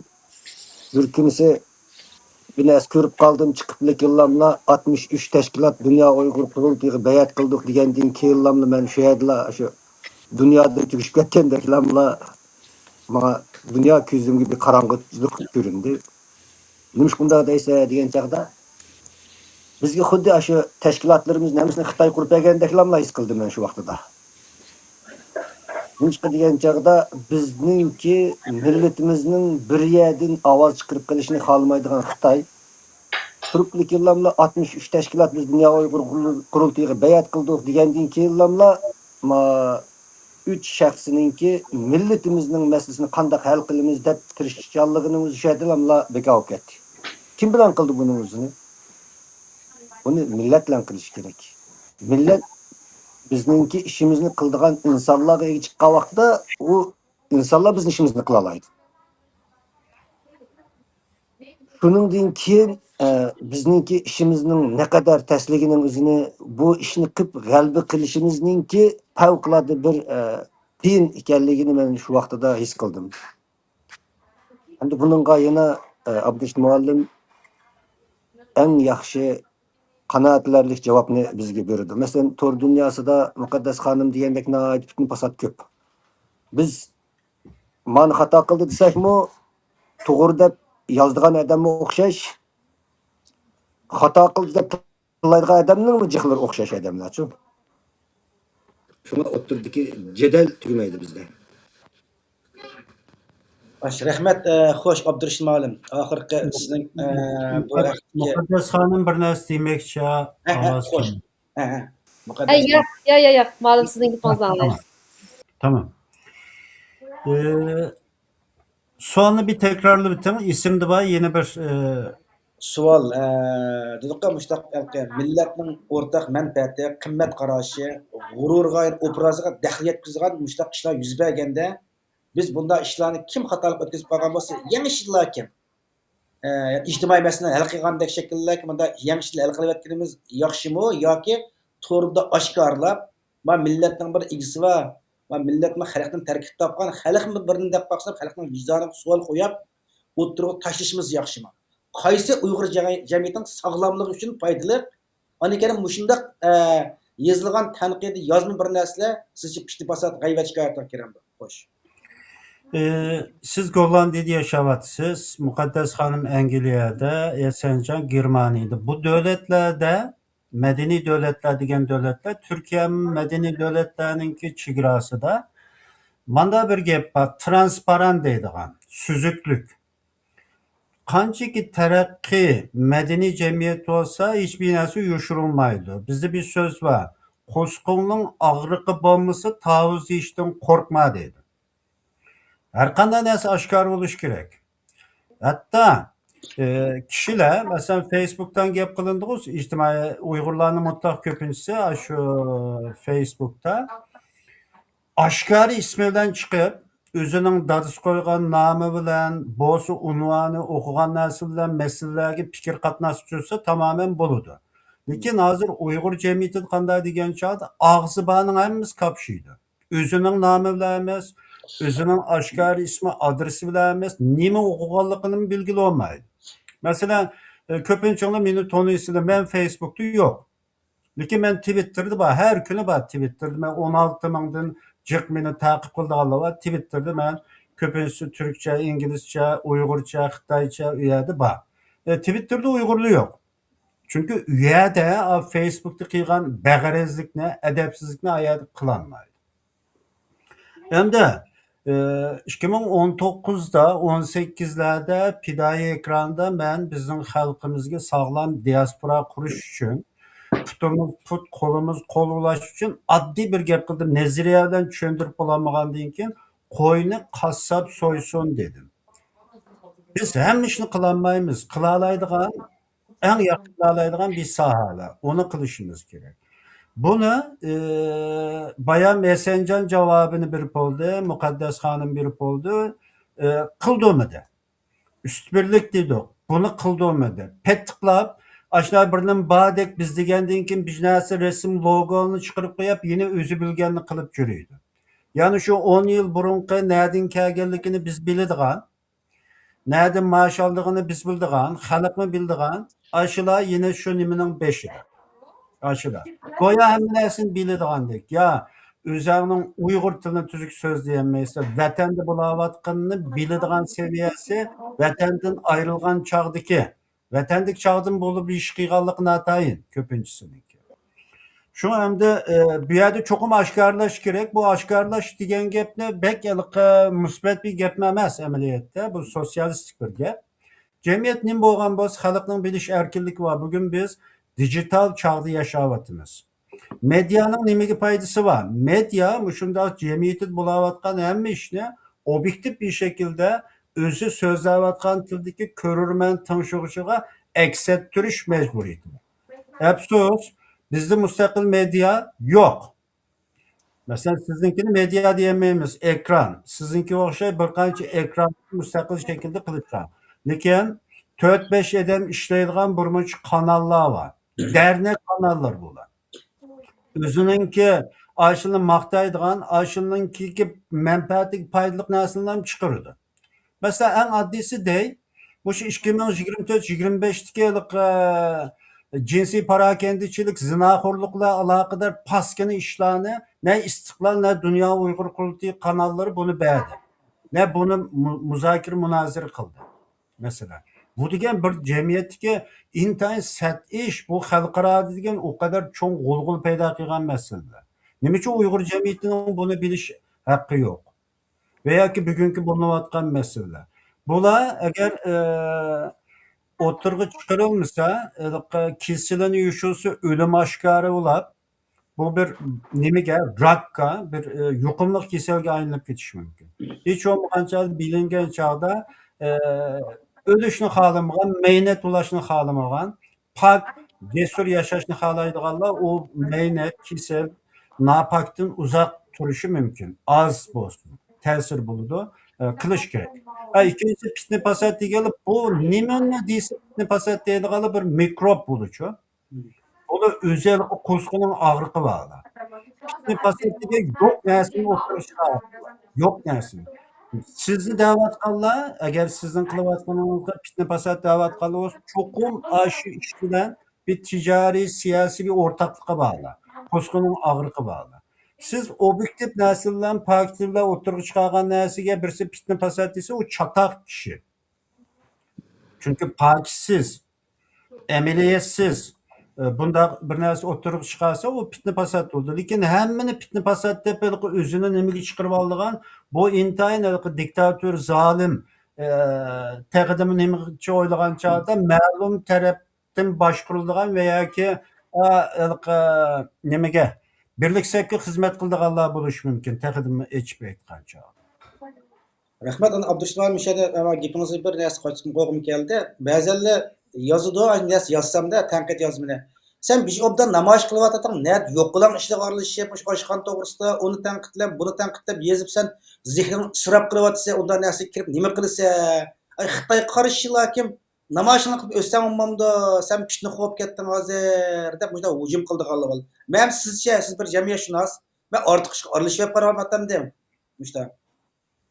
بىر كۈنىسى بىر نەرسە كۆرۈپ قالدىم، چىقىپلىكىنلاملا ئاتمىش ئۈچ تەشكىلات دۇنيا ئۇيغۇر قۇرۇلتىيىغا بەيئەت قىلدۇق دېگەندىن كېيىنلاملا مەن شۇ يەردىلا شۇ دۇنيادىن تۈگىشىپ كەتكەندەكلاملا ماڭا دۇنيا كۆزۈمگە بىر قاراڭغۇلۇق كۆرۈندى. نېمىشقا ئۇنداق دەيسەن دېگەن چاغدا، بىزگە خۇددى ئاشۇ تەشكىلاتلىرىمىزنى ھەممىسىنى خىتاي قۇرۇپ بەرگەندەكلاملا ھېس قىلدىم مەن شۇ ۋاقتىدا. نېمىشقا دېگەن چاغدا، بىزنىڭكى مىللىتىمىزنىڭ بىر يەردىن ئاۋاز چىقىرىپ قېلىشىنى خالىمايدىغان خىتاي، تۇرۇپلۇكىنلاملا ئاتمىش ئۈچ تەشكىلات بىز دۇنيا ئۇيغۇر قۇرۇلتىيىغا بەيئەت قىلدۇق دېگەندىن كېيىنلاملا، ما، ئۈچ شەخسنىڭكى مىللىتىمىزنىڭ مەسىلىسىنى قانداق ھەل قىلىمىز دەپ تىرىشچانلىقىنىڭ ئۆزى شۇ يەردىلاملا بىكار بولۇپ كەتتى. كىم بىلەن قىلدى بۇنىڭ ئۆزىنى؟ بۇنى مىللەت بىلەن قىلىش كېرەك. مىللەت بىزنىڭكى ئىشىمىزنى قىلىدىغان ئىنسانلارغا ئىگە چىققان ۋاقىتتا، ئۇ ئىنسانلار بىزنىڭ ئىشىمىزنى قىلالايدۇ. شۇنىڭدىن كېيىن، ئە، بىزنىڭكى ئىشىمىزنىڭ نەقەدەر تەسلىكىنىڭ ئۆزىنى، بۇ ئىشنى قىلىپ غەلىبە قىلىشىمىزنىڭكى پەۋقۇلئاددە بىر، ئە، قىيىن ئىكەنلىكىنى مەن شۇ ۋاقتىدا ھېس قىلدىم. ئەمدى بۇنىڭغا يەنە، ئە، ئابدۇرېشىت مۇئەللىم ئەڭ ياخشى قانائەتلەرلىك جاۋابنى بىزگە بېرىدۇ. مەسىلەن، تور دۇنياسىدا مۇقەددەس خانىم دېگەندەك ناھايىتى پىتنە پاسات كۆپ. بىز مانا خاتا قىلدى دېسەكمۇ، توغرا دەپ يازىدىغان ئادەممۇ ئوخشاش، خاتا قىلدى دەپ تىللايدىغان ئادەمنىڭمۇ جىقلىرى ئوخشاش ئادەملەرچۇ. شۇڭا ئوتتۇرىدىكى جېدەل تۈگىمەيدۇ بىزدە. باش، رەھمەت، ئە، خوش، ئابدۇرېشىت مۇئەللىم. ئاخىرقى سىزنىڭ، ئە، بۇ مۇقەددەس، ھەقتىكى مۇقەددەس خانىم بىر نەرسە دېمەكچى، ھە، ھە، ئاۋاز خوش. كەم. ھە، ھە. مۇقەددەس ئەي، خانىم. ياق، ياق، ياق، ياق. مۇئەللىم سىزنىڭ گېپىڭىزنى ئاڭلايمىز. تامام. تامام. ئى، سوئالنى بىر تەكرارلاپ ئۆتۈڭ. ئېسىمدە بار، يەنە بىر، ئى، سوئال، ئە، دېدۇققۇ، مۇشۇنداق ھېلىقى مىللەتنىڭ ئورتاق مەنپەئەتى، قىممەت قاراشى، غۇرۇرىغا، ئوبرازىغا دەخلى يەتكۈزىدىغان مۇشۇنداق ئىشلار يۈز بەرگەندە، بىز بۇنداق ئىشلارنى كىم خاتالىق ئۆتكۈزۈپ قالغان بولسا، يېڭى ئىشلار كىم؟ ئە، ئىجتىمائىي مەسىلىنى ھەل قىلغاندەك شەكىلدە مۇنداق يېڭى ئىشلار ھەل قىلىۋەتكىنىمىز ياخشىمۇ ياكى توردا ئاشكارىلاپ، ما مىللەتنىڭ بىر ئىگىسى بار، ما مىللەتمۇ خەلقتىن تەركىب تاپقان، خەلقمۇ بىرنى دەپ باقسا، خەلقنىڭ ۋىجدانىغا سوئال قويۇپ، ئوتتۇرىغا تاشلىشىمىز ياخشىمۇ؟ قايسى ئۇيغۇر جەمئىي-، جەمئىيىتىنىڭ ساغلاملىقى ئۈچۈن پايدىلىق؟ ئاندىن كېيىن مۇشۇنداق، ئە، يېزىلغان تەنقىدىي يازما بىر نەرسىلەر سىزچە پىتنە پاسات، غەيۋەت شىكايەتكە كىرەمدۇ؟ خوش. ئى، سىز گوللاندىيەدە ياشاۋاتىسىز، مۇقەددەس خانىم ئەنگلىيەدە، ئېسەنجان گېرمانىيەدە. بۇ دۆلەتلەردە، مەدەنىي دۆلەتلەر دېگەن دۆلەتلەر، تۈركىيە مەدەنىي دۆلەتلەرنىڭكى چېگراسىدا ماندا بىر گەپ بار، ترانسپاران دەيدىغان، سۈزۈكلۈك. قانچىكى تەرەققىي مەدەنىي جەمئىيەت بولسا، ھېچبىر نەرسە يوشۇرۇلمايدۇ. بىزدە بىر سۆز بار، «قورسىقىڭنىڭ ئاغرىقى بولمىسا، تاۋۇز يېيىشتىن قورقما» دەيدۇ. ھەرقانداق نەرسە ئاشكارا بولۇشى كېرەك. ھەتتا، ئى، كىشىلەر، مەسىلەن، فېيسبۇكتىن گەپ قىلىندىغۇ، ئىجتىمائىي ئۇيغۇرلارنىڭ مۇتلەق كۆپىنچىسى ئاشۇ فېيسبۇكتا ئاشكارا ئىسمى بىلەن چىقىپ، ئۆزىنىڭ دادىسى قويغان نامى بىلەن، بولسا ئۇنۋانى، ئوقۇغان نەرسە بىلەن مەسىلىلەرگە پىكىر قاتناشتۇرسا تامامەن بولىدۇ. لېكىن ھازىر ئۇيغۇر جەمئىيىتىدە قانداق دېگەن چاغدا ئاغزى بارنىڭ ھەممىسى كاپشىيدۇ. ئۆزىنىڭ نامى بىلەن ئەمەس، ئۆزىنىڭ ئاشكارا ئىسمى، ئادرېسى بىلەن ئەمەس، نېمە ئوقۇغانلىقىنىمۇ بىلگىلى بولمايدۇ. مەسىلەن، ئى، كۆپىنچىڭلار مېنى تونۇيسىلەر، مەن فېيسبۇكتا يوق. لېكىن مەن تىۋىتتېردا بار، ھەر كۈنى بار تىۋىتتېردا. مەن ئون ئالتە مىڭدىن جىق مېنى تەقىپ قىلىدىغانلار بار. تىۋىتتېردا مەن كۆپىنچىسى تۈركچە، ئىنگلىزچە، ئۇيغۇرچە، خىتايچە ئۇ يەردە بار. ئى، تىۋىتتېردا ئۇيغۇرلار يوق. چۈنكى ئۇ يەردە، ئا، فېيسبۇكتا قىلغان بەغەرەزلىكنى، ئەدەپسىزلىكنى ئا يەردە قىلالمايدۇ. ئەمدى، ئى، ئىككى مىڭ ئون توققۇزدا، ئون سەككىزلەردە پىدائىي ئېكراندا مەن بىزنىڭ خەلقىمىزگە ساغلام دىياسپورا قۇرۇش ئۈچۈن، پۇتىمىز پۇت، قولىمىز قول بولاش ئۈچۈن ئاددىي بىر گەپ قىلدىم. نەزەرىيە بىلەن چۈشەندۈرۈپ بولالمىغاندىن كېيىن، «قوينى قاسساپ سويسۇن» دېدىم. بىز ھەممە ئىشنى قىلالمايمىز. قىلالايدىغان، ئەڭ ياخشى قىلالايدىغان بىر ساھەلەر. ئۇنى قىلىشىمىز كېرەك. بۇنى، ئى، بايام ھەسەنجان جاۋابىنى بېرىپ بولدى، مۇقەددەس خانىم بېرىپ بولدى، ئى، قىلدۇرمىدى. ئۈستبىرلىك دېدۇق، بۇنى قىلدۇرمىدى. پەتتىقلاپ، ئاشۇنداق بىر نېمە باردەك بىز دېگەندىن كېيىن بىر نەرسە رەسىم، لوگونى چىقىرىپ قويۇپ، يەنە ئۆزى بىلگەننى قىلىپ يۈرىدۇ. يەنى شۇ ئون يىل بۇرۇنقى نەدىن كەلگەنلىكىنى بىز بىلىدىغان، نەدىن مائاش ئالىدىغىنى بىز بىلىدىغان، خەلقمۇ بىلىدىغان. ئاشۇلار يەنە شۇ نېمىنىڭ بېشىدا. ئاشۇلار. گويا ھەممە نەرسىنى بىلىدىغاندەك. يا ئۆزەڭنىڭ ئۇيغۇر تىلىنى تۈزۈك سۆزلىيەلمەيسەن. ۋەتەندە بولاۋاتقىنىنى بىلىدىغان سەۋىيەسى، ۋەتەندىن ئايرىلغان چاغدىكى، ۋەتەندىكى چاغدىن بولۇپ ئىش قىلغانلىقى ناتايىن كۆپىنچىسىنىڭكى. شۇڭا ئەمدى، ئە، بۇ يەردە چوقۇم ئاشكارىلاش كېرەك. بۇ ئاشكارىلاش دېگەن گەپنى بەك ھېلىقى مۇسبەت بىر گەپمۇ ئەمەس ئەمەلىيەتتە. بۇ سوتسىيالىستىك بىر گەپ. جەمئىيەت نېمە بولغان بولسا، خەلقنىڭ بىلىش ئەركىنلىكى بار. بۈگۈن بىز دىجىتال چاغدا ياشاۋاتىمىز. مېدىيانىڭ نېمىگە پايدىسى بار؟ مېدىيا مۇشۇنداق جەمئىيىتىدە بولاۋاتقان ھەممە ئىشنى ئوبيېكتىپ بىر شەكىلدە ئۆزى سۆزلەۋاتقان تىلدىكى كۆرۈرمەن تىڭشىغۇچىغا ئەكس ئەتتۈرۈش مەجبۇرىيىتى بار. ئەپسۇس، بىزدە مۇستەقىل مېدىيا يوق. مەسىلەن، سىزنىڭكىنى مېدىيا دېيەلمەيمىز، ئېكران. سىزنىڭكىگە ئوخشاش بىر قانچە ئېكران مۇستەقىل شەكىلدە قىلىشقان. لېكىن تۆت-بەش ئادەم ئىشلەيدىغان بىر مۇنچە قاناللار بار. دەرنەك قاناللار بۇلار. ئۆزىنىڭكى ئاشۇنى ماختايدىغان، ئاشۇنىڭكى مەنپەئەتىگە پايدىلىق نەرسىلەرنى چىقىرىدۇ. مەسىلەن، ئەڭ ئاددىيسى دەي، مۇشۇ ئىككى مىڭ يىگىرمە تۆت يىگىرمە بەشتىكى ھېلىقى، ئە، جىنسىي پاراكەندىچىلىك، زىناخورلۇق بىلەن ئالاقىدار پاسكىنا ئىشلارنى نە ئىستىقلال، نە دۇنيا ئۇيغۇر قۇرۇلتىيى قاناللىرى بۇنى بەردى. نە بۇنى مۇ-، مۇزاكىرە، مۇنازىرە قىلدى. مەسىلەن، بۇ دېگەن بىر جەمئىيەتتىكى ئىنتايىن سەت ئىش، بۇ خەلقئارادا دېگەن ئۇ قەدەر چوڭ غۇلغۇلا پەيدا قىلغان مەسىلىلەر. نېمە ئۈچۈن ئۇيغۇر جەمئىيىتىنىڭ بۇنى بىلىش ھەققى يوق؟ ۋە ياكى بۈگۈنكى بولۇنۇۋاتقان مەسىلىلەر. بۇلار ئەگەر، ئە، ئوتتۇرىغا چىقىرىلمىسا، ھېلىقى كېسىلىنى يوشۇرسا ئۆلۈم ئاشكارا بولۇپ، بۇ بىر نېمىگە، راكقا، بىر، ئە، يۇقۇملۇق كېسەلگە ئايلىنىپ كېتىشى مۇمكىن. ھېچ بولمىغان چاغدا بىلىنگەن چاغدا، ئە، ئۆلۈشنى خالىمىغان، مەينەت بولۇشنى خالىمىغان، پاك، جەسۇر ياشاشنى خالايدىغانلار ئۇ مەينەت، كېسەل، ناپاكتىن ئۇزاق تۇرۇشى مۇمكىن. ئاز بولسۇن، تەسىر بولىدۇ، ئە، قىلىش كېرەك. ئە، ئىككىنچىسى، پىتنە پاسات دېگەنلەر، بۇ نېمىنى دېسە پىتنە پاسات دەيدىغانلار بىر مىكروب بولىدۇچۇ. بۇنى ئۆزى قۇسقىنىڭ ئاغرىقى بار. پىتنە پاسات دېگەن يوق نەرسىنى ئوتتۇرىغا چىقارىدۇ. يوق نەرسىنى. سىزنى دەۋاتقانلار، ئەگەر سىزنىڭ قىلىۋاتقىنىڭىزغا پىتنە پاسات دەۋاتقانلار بولسا، چوقۇم ئاشۇ ئىش بىلەن بىر تىجارىي، سىياسىي بىر ئورتاقلىقى بارلار. قۇسقىنىڭ ئاغرىقى بارلار. سىز ئوبيېكتىپ نەرسە بىلەن، پاكىت بىلەن ئوتتۇرىغا چىقارغان نەرسىگە بىرسى پىتنە پاسات دېسە، ئۇ چاتاق كىشى. چۈنكى پاكىتسىز، ئەمەلىيەتسىز، ئە، بۇنداق بىر نەرسە ئوتتۇرىغا چىقارسا، ئۇ پىتنە پاسات بولىدۇ. لېكىن ھەممىنى پىتنە پاسات دەپ، ھېلىقى ئۆزىنى نېمىگە چىقىرىۋالىدىغان، بۇ ئىنتايىن ھېلىقى دىكتاتور، زالىم، ئە، تېخىدىمۇ نېمىچە ئويلىغان چاغدا مەلۇم تەرەپتىن باشقۇرۇلىدىغان ۋە ياكى، ئا، ھېلىقى نېمىگە، بىرلىك سەپكە خىزمەت قىلىدىغانلار بولۇشى مۇمكىن، تېخىدىنمۇ ئېچىپ ئېيتقان چاغدا. رەھمەت، ئانا ئابدۇرۇسمان، مۇشۇ يەردە، ئانا، گېپىڭىزگە بىر نەرسە قوشقۇم كەلدى. بەزەنلەر يازىدۇ، ئاشۇ نەرسە يازسامدا، تەنقىد يازمىنى. سەن بىر ئوبدان نامايىش قىلىۋاتاتىڭ، نەدە يوق بولغان ئىشلارغا ئارىلىشىپ، مۇشۇ ئاشخانا توغرىسىدا، ئۇنى تەنقىدلەپ، بۇنى تەنقىدلەپ يېزىپ، سەن زېھنىڭنى ئىسراپ قىلىۋاتىسەن، ئۇنداق نەرسىگە كىرىپ نېمە قىلىسەن؟ ئاي، خىتايغا قارشىلا كىم؟ نامايىشىڭنى قىلىپ ئۆتسەڭ بولمامدۇ؟ سەن پىتنە قوپ كەتتىڭ ھازىر، دەپ مۇشۇنداق ھۇجۇم قىلىدىغانلار بار. مەن سىزچە، سىز بىر جەمئىيەتشۇناس، مەن ئارتۇق ئىشقا ئارىلىشىۋەپ بارمايمەن ئاتامدىن. مۇشۇنداق.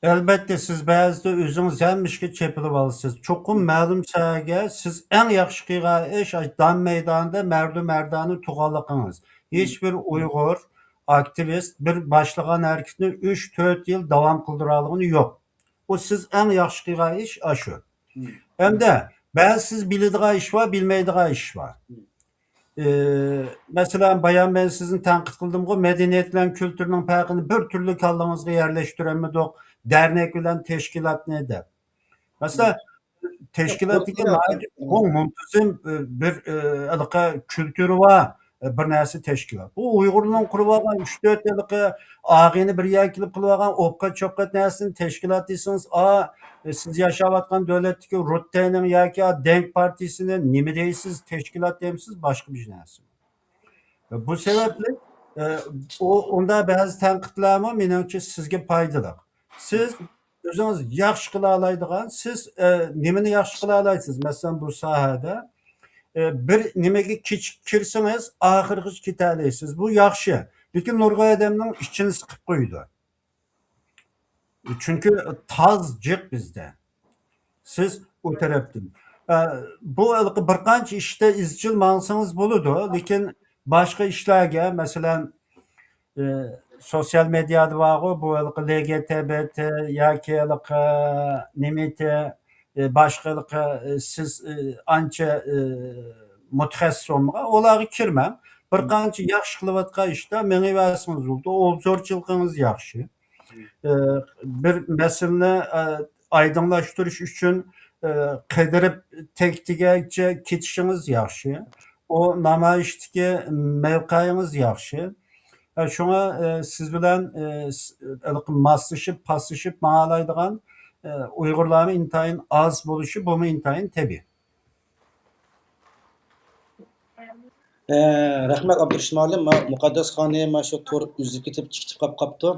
ئەلبەتتە، سىز بەزىدە ئۆزىڭىز ھەممە ئىشقا چېپىلىۋالىسىز. چوقۇم مەلۇم ساھەگە سىز ئەڭ ياخشى قىلغان ئىش، ئاشۇ دام مەيدانىدا مەردۇ مەردانە تۇرغانلىقىڭىز. ھېچبىر ئۇيغۇر ئاكتىۋىست بىر باشلىغان ھەرىكىتىنى ئۈچ، تۆت يىل داۋام قىلدۇرالىغىنى يوق. ئۇ سىز ئەڭ ياخشى قىلغان ئىش ئاشۇ. ھەمدە بەزى سىز بىلىدىغان ئىش بار، بىلمەيدىغان ئىش بار. ئى، مەسىلەن، بايام مەن سىزنى تەنقىد قىلدىمغۇ، مەدەنىيەت بىلەن كۈلتۈرنىڭ پەرقىنى بىر تۈرلۈك كاللىڭىزغا يەرلەشتۈرەلمىدۇق، دەرنەك بىلەن تەشكىلاتنى دەپ. مەسىلەن، تەشكىلات دېگەن ناھايىتى چوڭ، مۇنتىزىم، ئى، بىر، ئى، ھېلىقى كۈلتۈرى بار، ئى، بىر نەرسە تەشكىلات. بۇ ئۇيغۇرنىڭ قۇرۇۋالغان ئۈچ تۆت ھېلىقى ئاغىنە بىر يەرگە كېلىپ قىلىۋالغان ئوپقەت چوپقەت نەرسىنى تەشكىلات دېسىڭىز، ئا، سىز ياشاۋاتقان دۆلەتتىكى رۇتتەنىڭ ياكى دېڭ پارتىيىسىنى نېمە دەيسىز، تەشكىلات دەيمسىز، باشقا بىر نەرسە. بۇ سەۋەبلىك، ئە، ئۇ، ئۇندا بەزى تەنقىدلەرمۇ مېنىڭچە سىزگە پايدىلىق. سىز ئۆزىڭىز ياخشى قىلالايدىغان، سىز، ئە، نېمىنى ياخشى قىلالايسىز؟ مەسىلەن، بۇ ساھەدە، ئە، بىر نېمىگە كېچىكىپ كىرسىڭىز، ئاخىرغىچە كېتەلەيسىز. بۇ ياخشى. لېكىن نۇرغۇن ئادەمنىڭ ئىچىنى سىقىپ قويىدۇ. چۈنكى تاز جىق بىزدە. سىز ئۇ تەرەپتىن. ئە، بۇ ھېلىقى بىر قانچە ئىشتا ئىزچىل ماڭسىڭىز بولىدۇ، لېكىن باشقا ئىشلارغا، مەسىلەن، ئە، سوتسىيال مېدىيادا بارغۇ، بۇ ھېلىقى ل گ ت ب ت ياكى ھېلىقى نېمىتى، ئە، باشقا ھېلىقى، ئە، سىز، ئە، ئانچە، ئە، مۇتەخەسسىس بولمىغان، ئۇلارغا كىرمەڭ. بىر قانچە ياخشى قىلىۋاتقان ئىشتا مېڭىۋەرسىڭىز بولىدۇ. ئوبزورچىلىقىڭىز ياخشى. ئە، بىر مەسىلىنى، ئە، ئايدىڭلاشتۇرۇش ئۈچۈن، ئە، قىدىرىپ تەكتىگەچە كېتىشىڭىز ياخشى. ئۇ نامايىشتىكى مەۋقەيىڭىز ياخشى. ئە، شۇڭا، ئە، سىز بىلەن، ئە، س-، ھېلىقى ماسلىشىپ، پاسلىشىپ ماڭالايدىغان، ئە، ئۇيغۇرلارمۇ ئىنتايىن ئاز بولۇشى، بۇمۇ ئىنتايىن تەبىئىي. ئە، رەھمەت، ئابدۇرېشىت مۇئەللىم. ما-، مۇقەددەس خانىم، ما شۇ تور ئۈزۈلۈپ كېتىپ، چىقىپ قاپ-، قاپتۇ.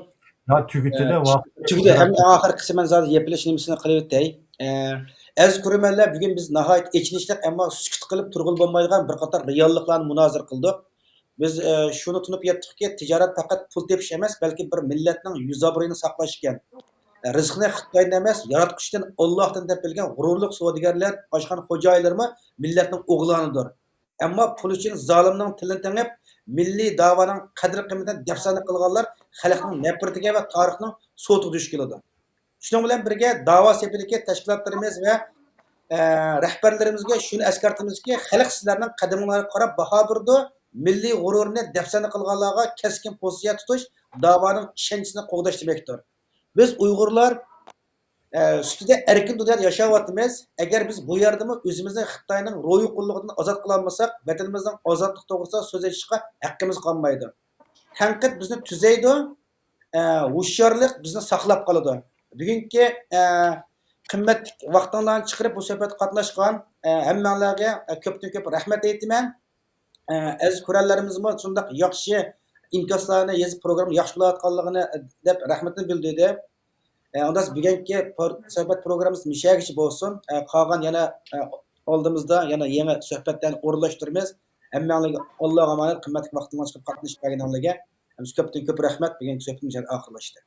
ھا، تۈگىتىدە ئە، ۋاقىت تۈگىدى. ئەمدى ئاخىرقىسى مەن زادى يېپىلىش نېمىسىنى قىلىۋېتەي. ئە، ئەزىز كۆرۈرمەنلەر، بۈگۈن بىز ناھايىتى ئېچىنىشلىق، ئەمما سۈكۈت قىلىپ تۇرغىلى بولمايدىغان بىر قاتار رېئاللىقلارنى مۇنازىرە قىلدۇق. بىز، ئە، شۇنى تونۇپ يەتتۇقكى، تىجارەت پەقەت پۇل تېپىش ئەمەس، بەلكى بىر مىللەتنىڭ يۈز ئابرۇيىنى ساقلاش ئىكەن. ئە، رىزقىنى خىتايدىن ئەمەس، ياراتقۇچىدىن، ئاللاھتىن دەپ بىلگەن غۇرۇرلۇق سودىگەرلەر، ئاشخانا خوجايىنلىرىمۇ مىللەتنىڭ ئوغلانىدۇر. ئەمما پۇل ئۈچۈن زالىمنىڭ تىلىنى تېڭىپ، مىللىي داۋانىڭ قەدىر-قىممىتىنى دەپسەندە قىلغانلار خەلقنىڭ نەپرىتىگە ۋە تارىخنىڭ سوتىغا دۇچ كېلىدۇ. شۇنىڭ بىلەن بىرگە، داۋا سېپىدىكى تەشكىلاتلىرىمىز ۋە، ئە، رەھبەرلىرىمىزگە شۇنى ئەسكەرتىمىزكى، خەلق سىلەرنىڭ قەدىمىڭلارغا قاراپ باھا بېرىدۇ، مىللىي غۇرۇرنى دەپسەندە قىلغانلارغا كەسكىن پوزىتسىيە تۇتۇش، داۋانىڭ ئىشەنچىسىنى قوغداش دېمەكتۇر. بىز ئۇيغۇرلار، ئە، ئۈستىدە ئەركىن دۇنيادا ياشاۋاتىمىز. ئەگەر بىز بۇ يەردىمۇ ئۆزىمىزنى خىتاينىڭ روھىي قۇللۇقىدىن ئازاد قىلالمىساق، ۋەتىنىمىزنىڭ ئازادلىقى توغرىسىدا سۆز ئېچىشقا ھەققىمىز قالمايدۇ. تەنقىد بىزنى تۈزەيدۇ، ئە، ھوشيارلىق بىزنى ساقلاپ قالىدۇ. بۈگۈنكى، ئە، قىممەتلىك ۋاقتىڭلارنى چىقىرىپ بۇ سۆھبەتكە قاتناشقان، ئە، ھەممەڭلارغا، ئە، كۆپتىن كۆپ رەھمەت ئېيتىمەن. ئە، ئەزىز كۆرەرلىرىمىزمۇ شۇنداق ياخشى ئىنكاسلارنى يېزىپ، پروگرامما ياخشى بولاۋاتقانلىقىنى، ئە، دەپ رەھمىتىنى بىلدۈردى. ئە، ئۇنداق بولسا بۈگۈنكى پر-، سۆھبەت پروگراممىمىز مۇشۇ يەرگىچە بولسۇن. ئە، قالغان يەنە، ئە، ئالدىمىزدا يەنە يېڭى سۆھبەتلەرنى ئورۇنلاشتۇرىمىز. ھەممەڭلارگە ئاللاغا ئامانەت، قىممەتلىك ۋاقتىڭلارنى چىقىرىپ قاتنىشىپ بەرگىنىڭلارگە ھەممىسىگە كۆپتىن كۆپ رەھمەت. بۈگۈنكى سۆھبىتىمىز مۇشۇ يەردە ئاخىرلاشتى.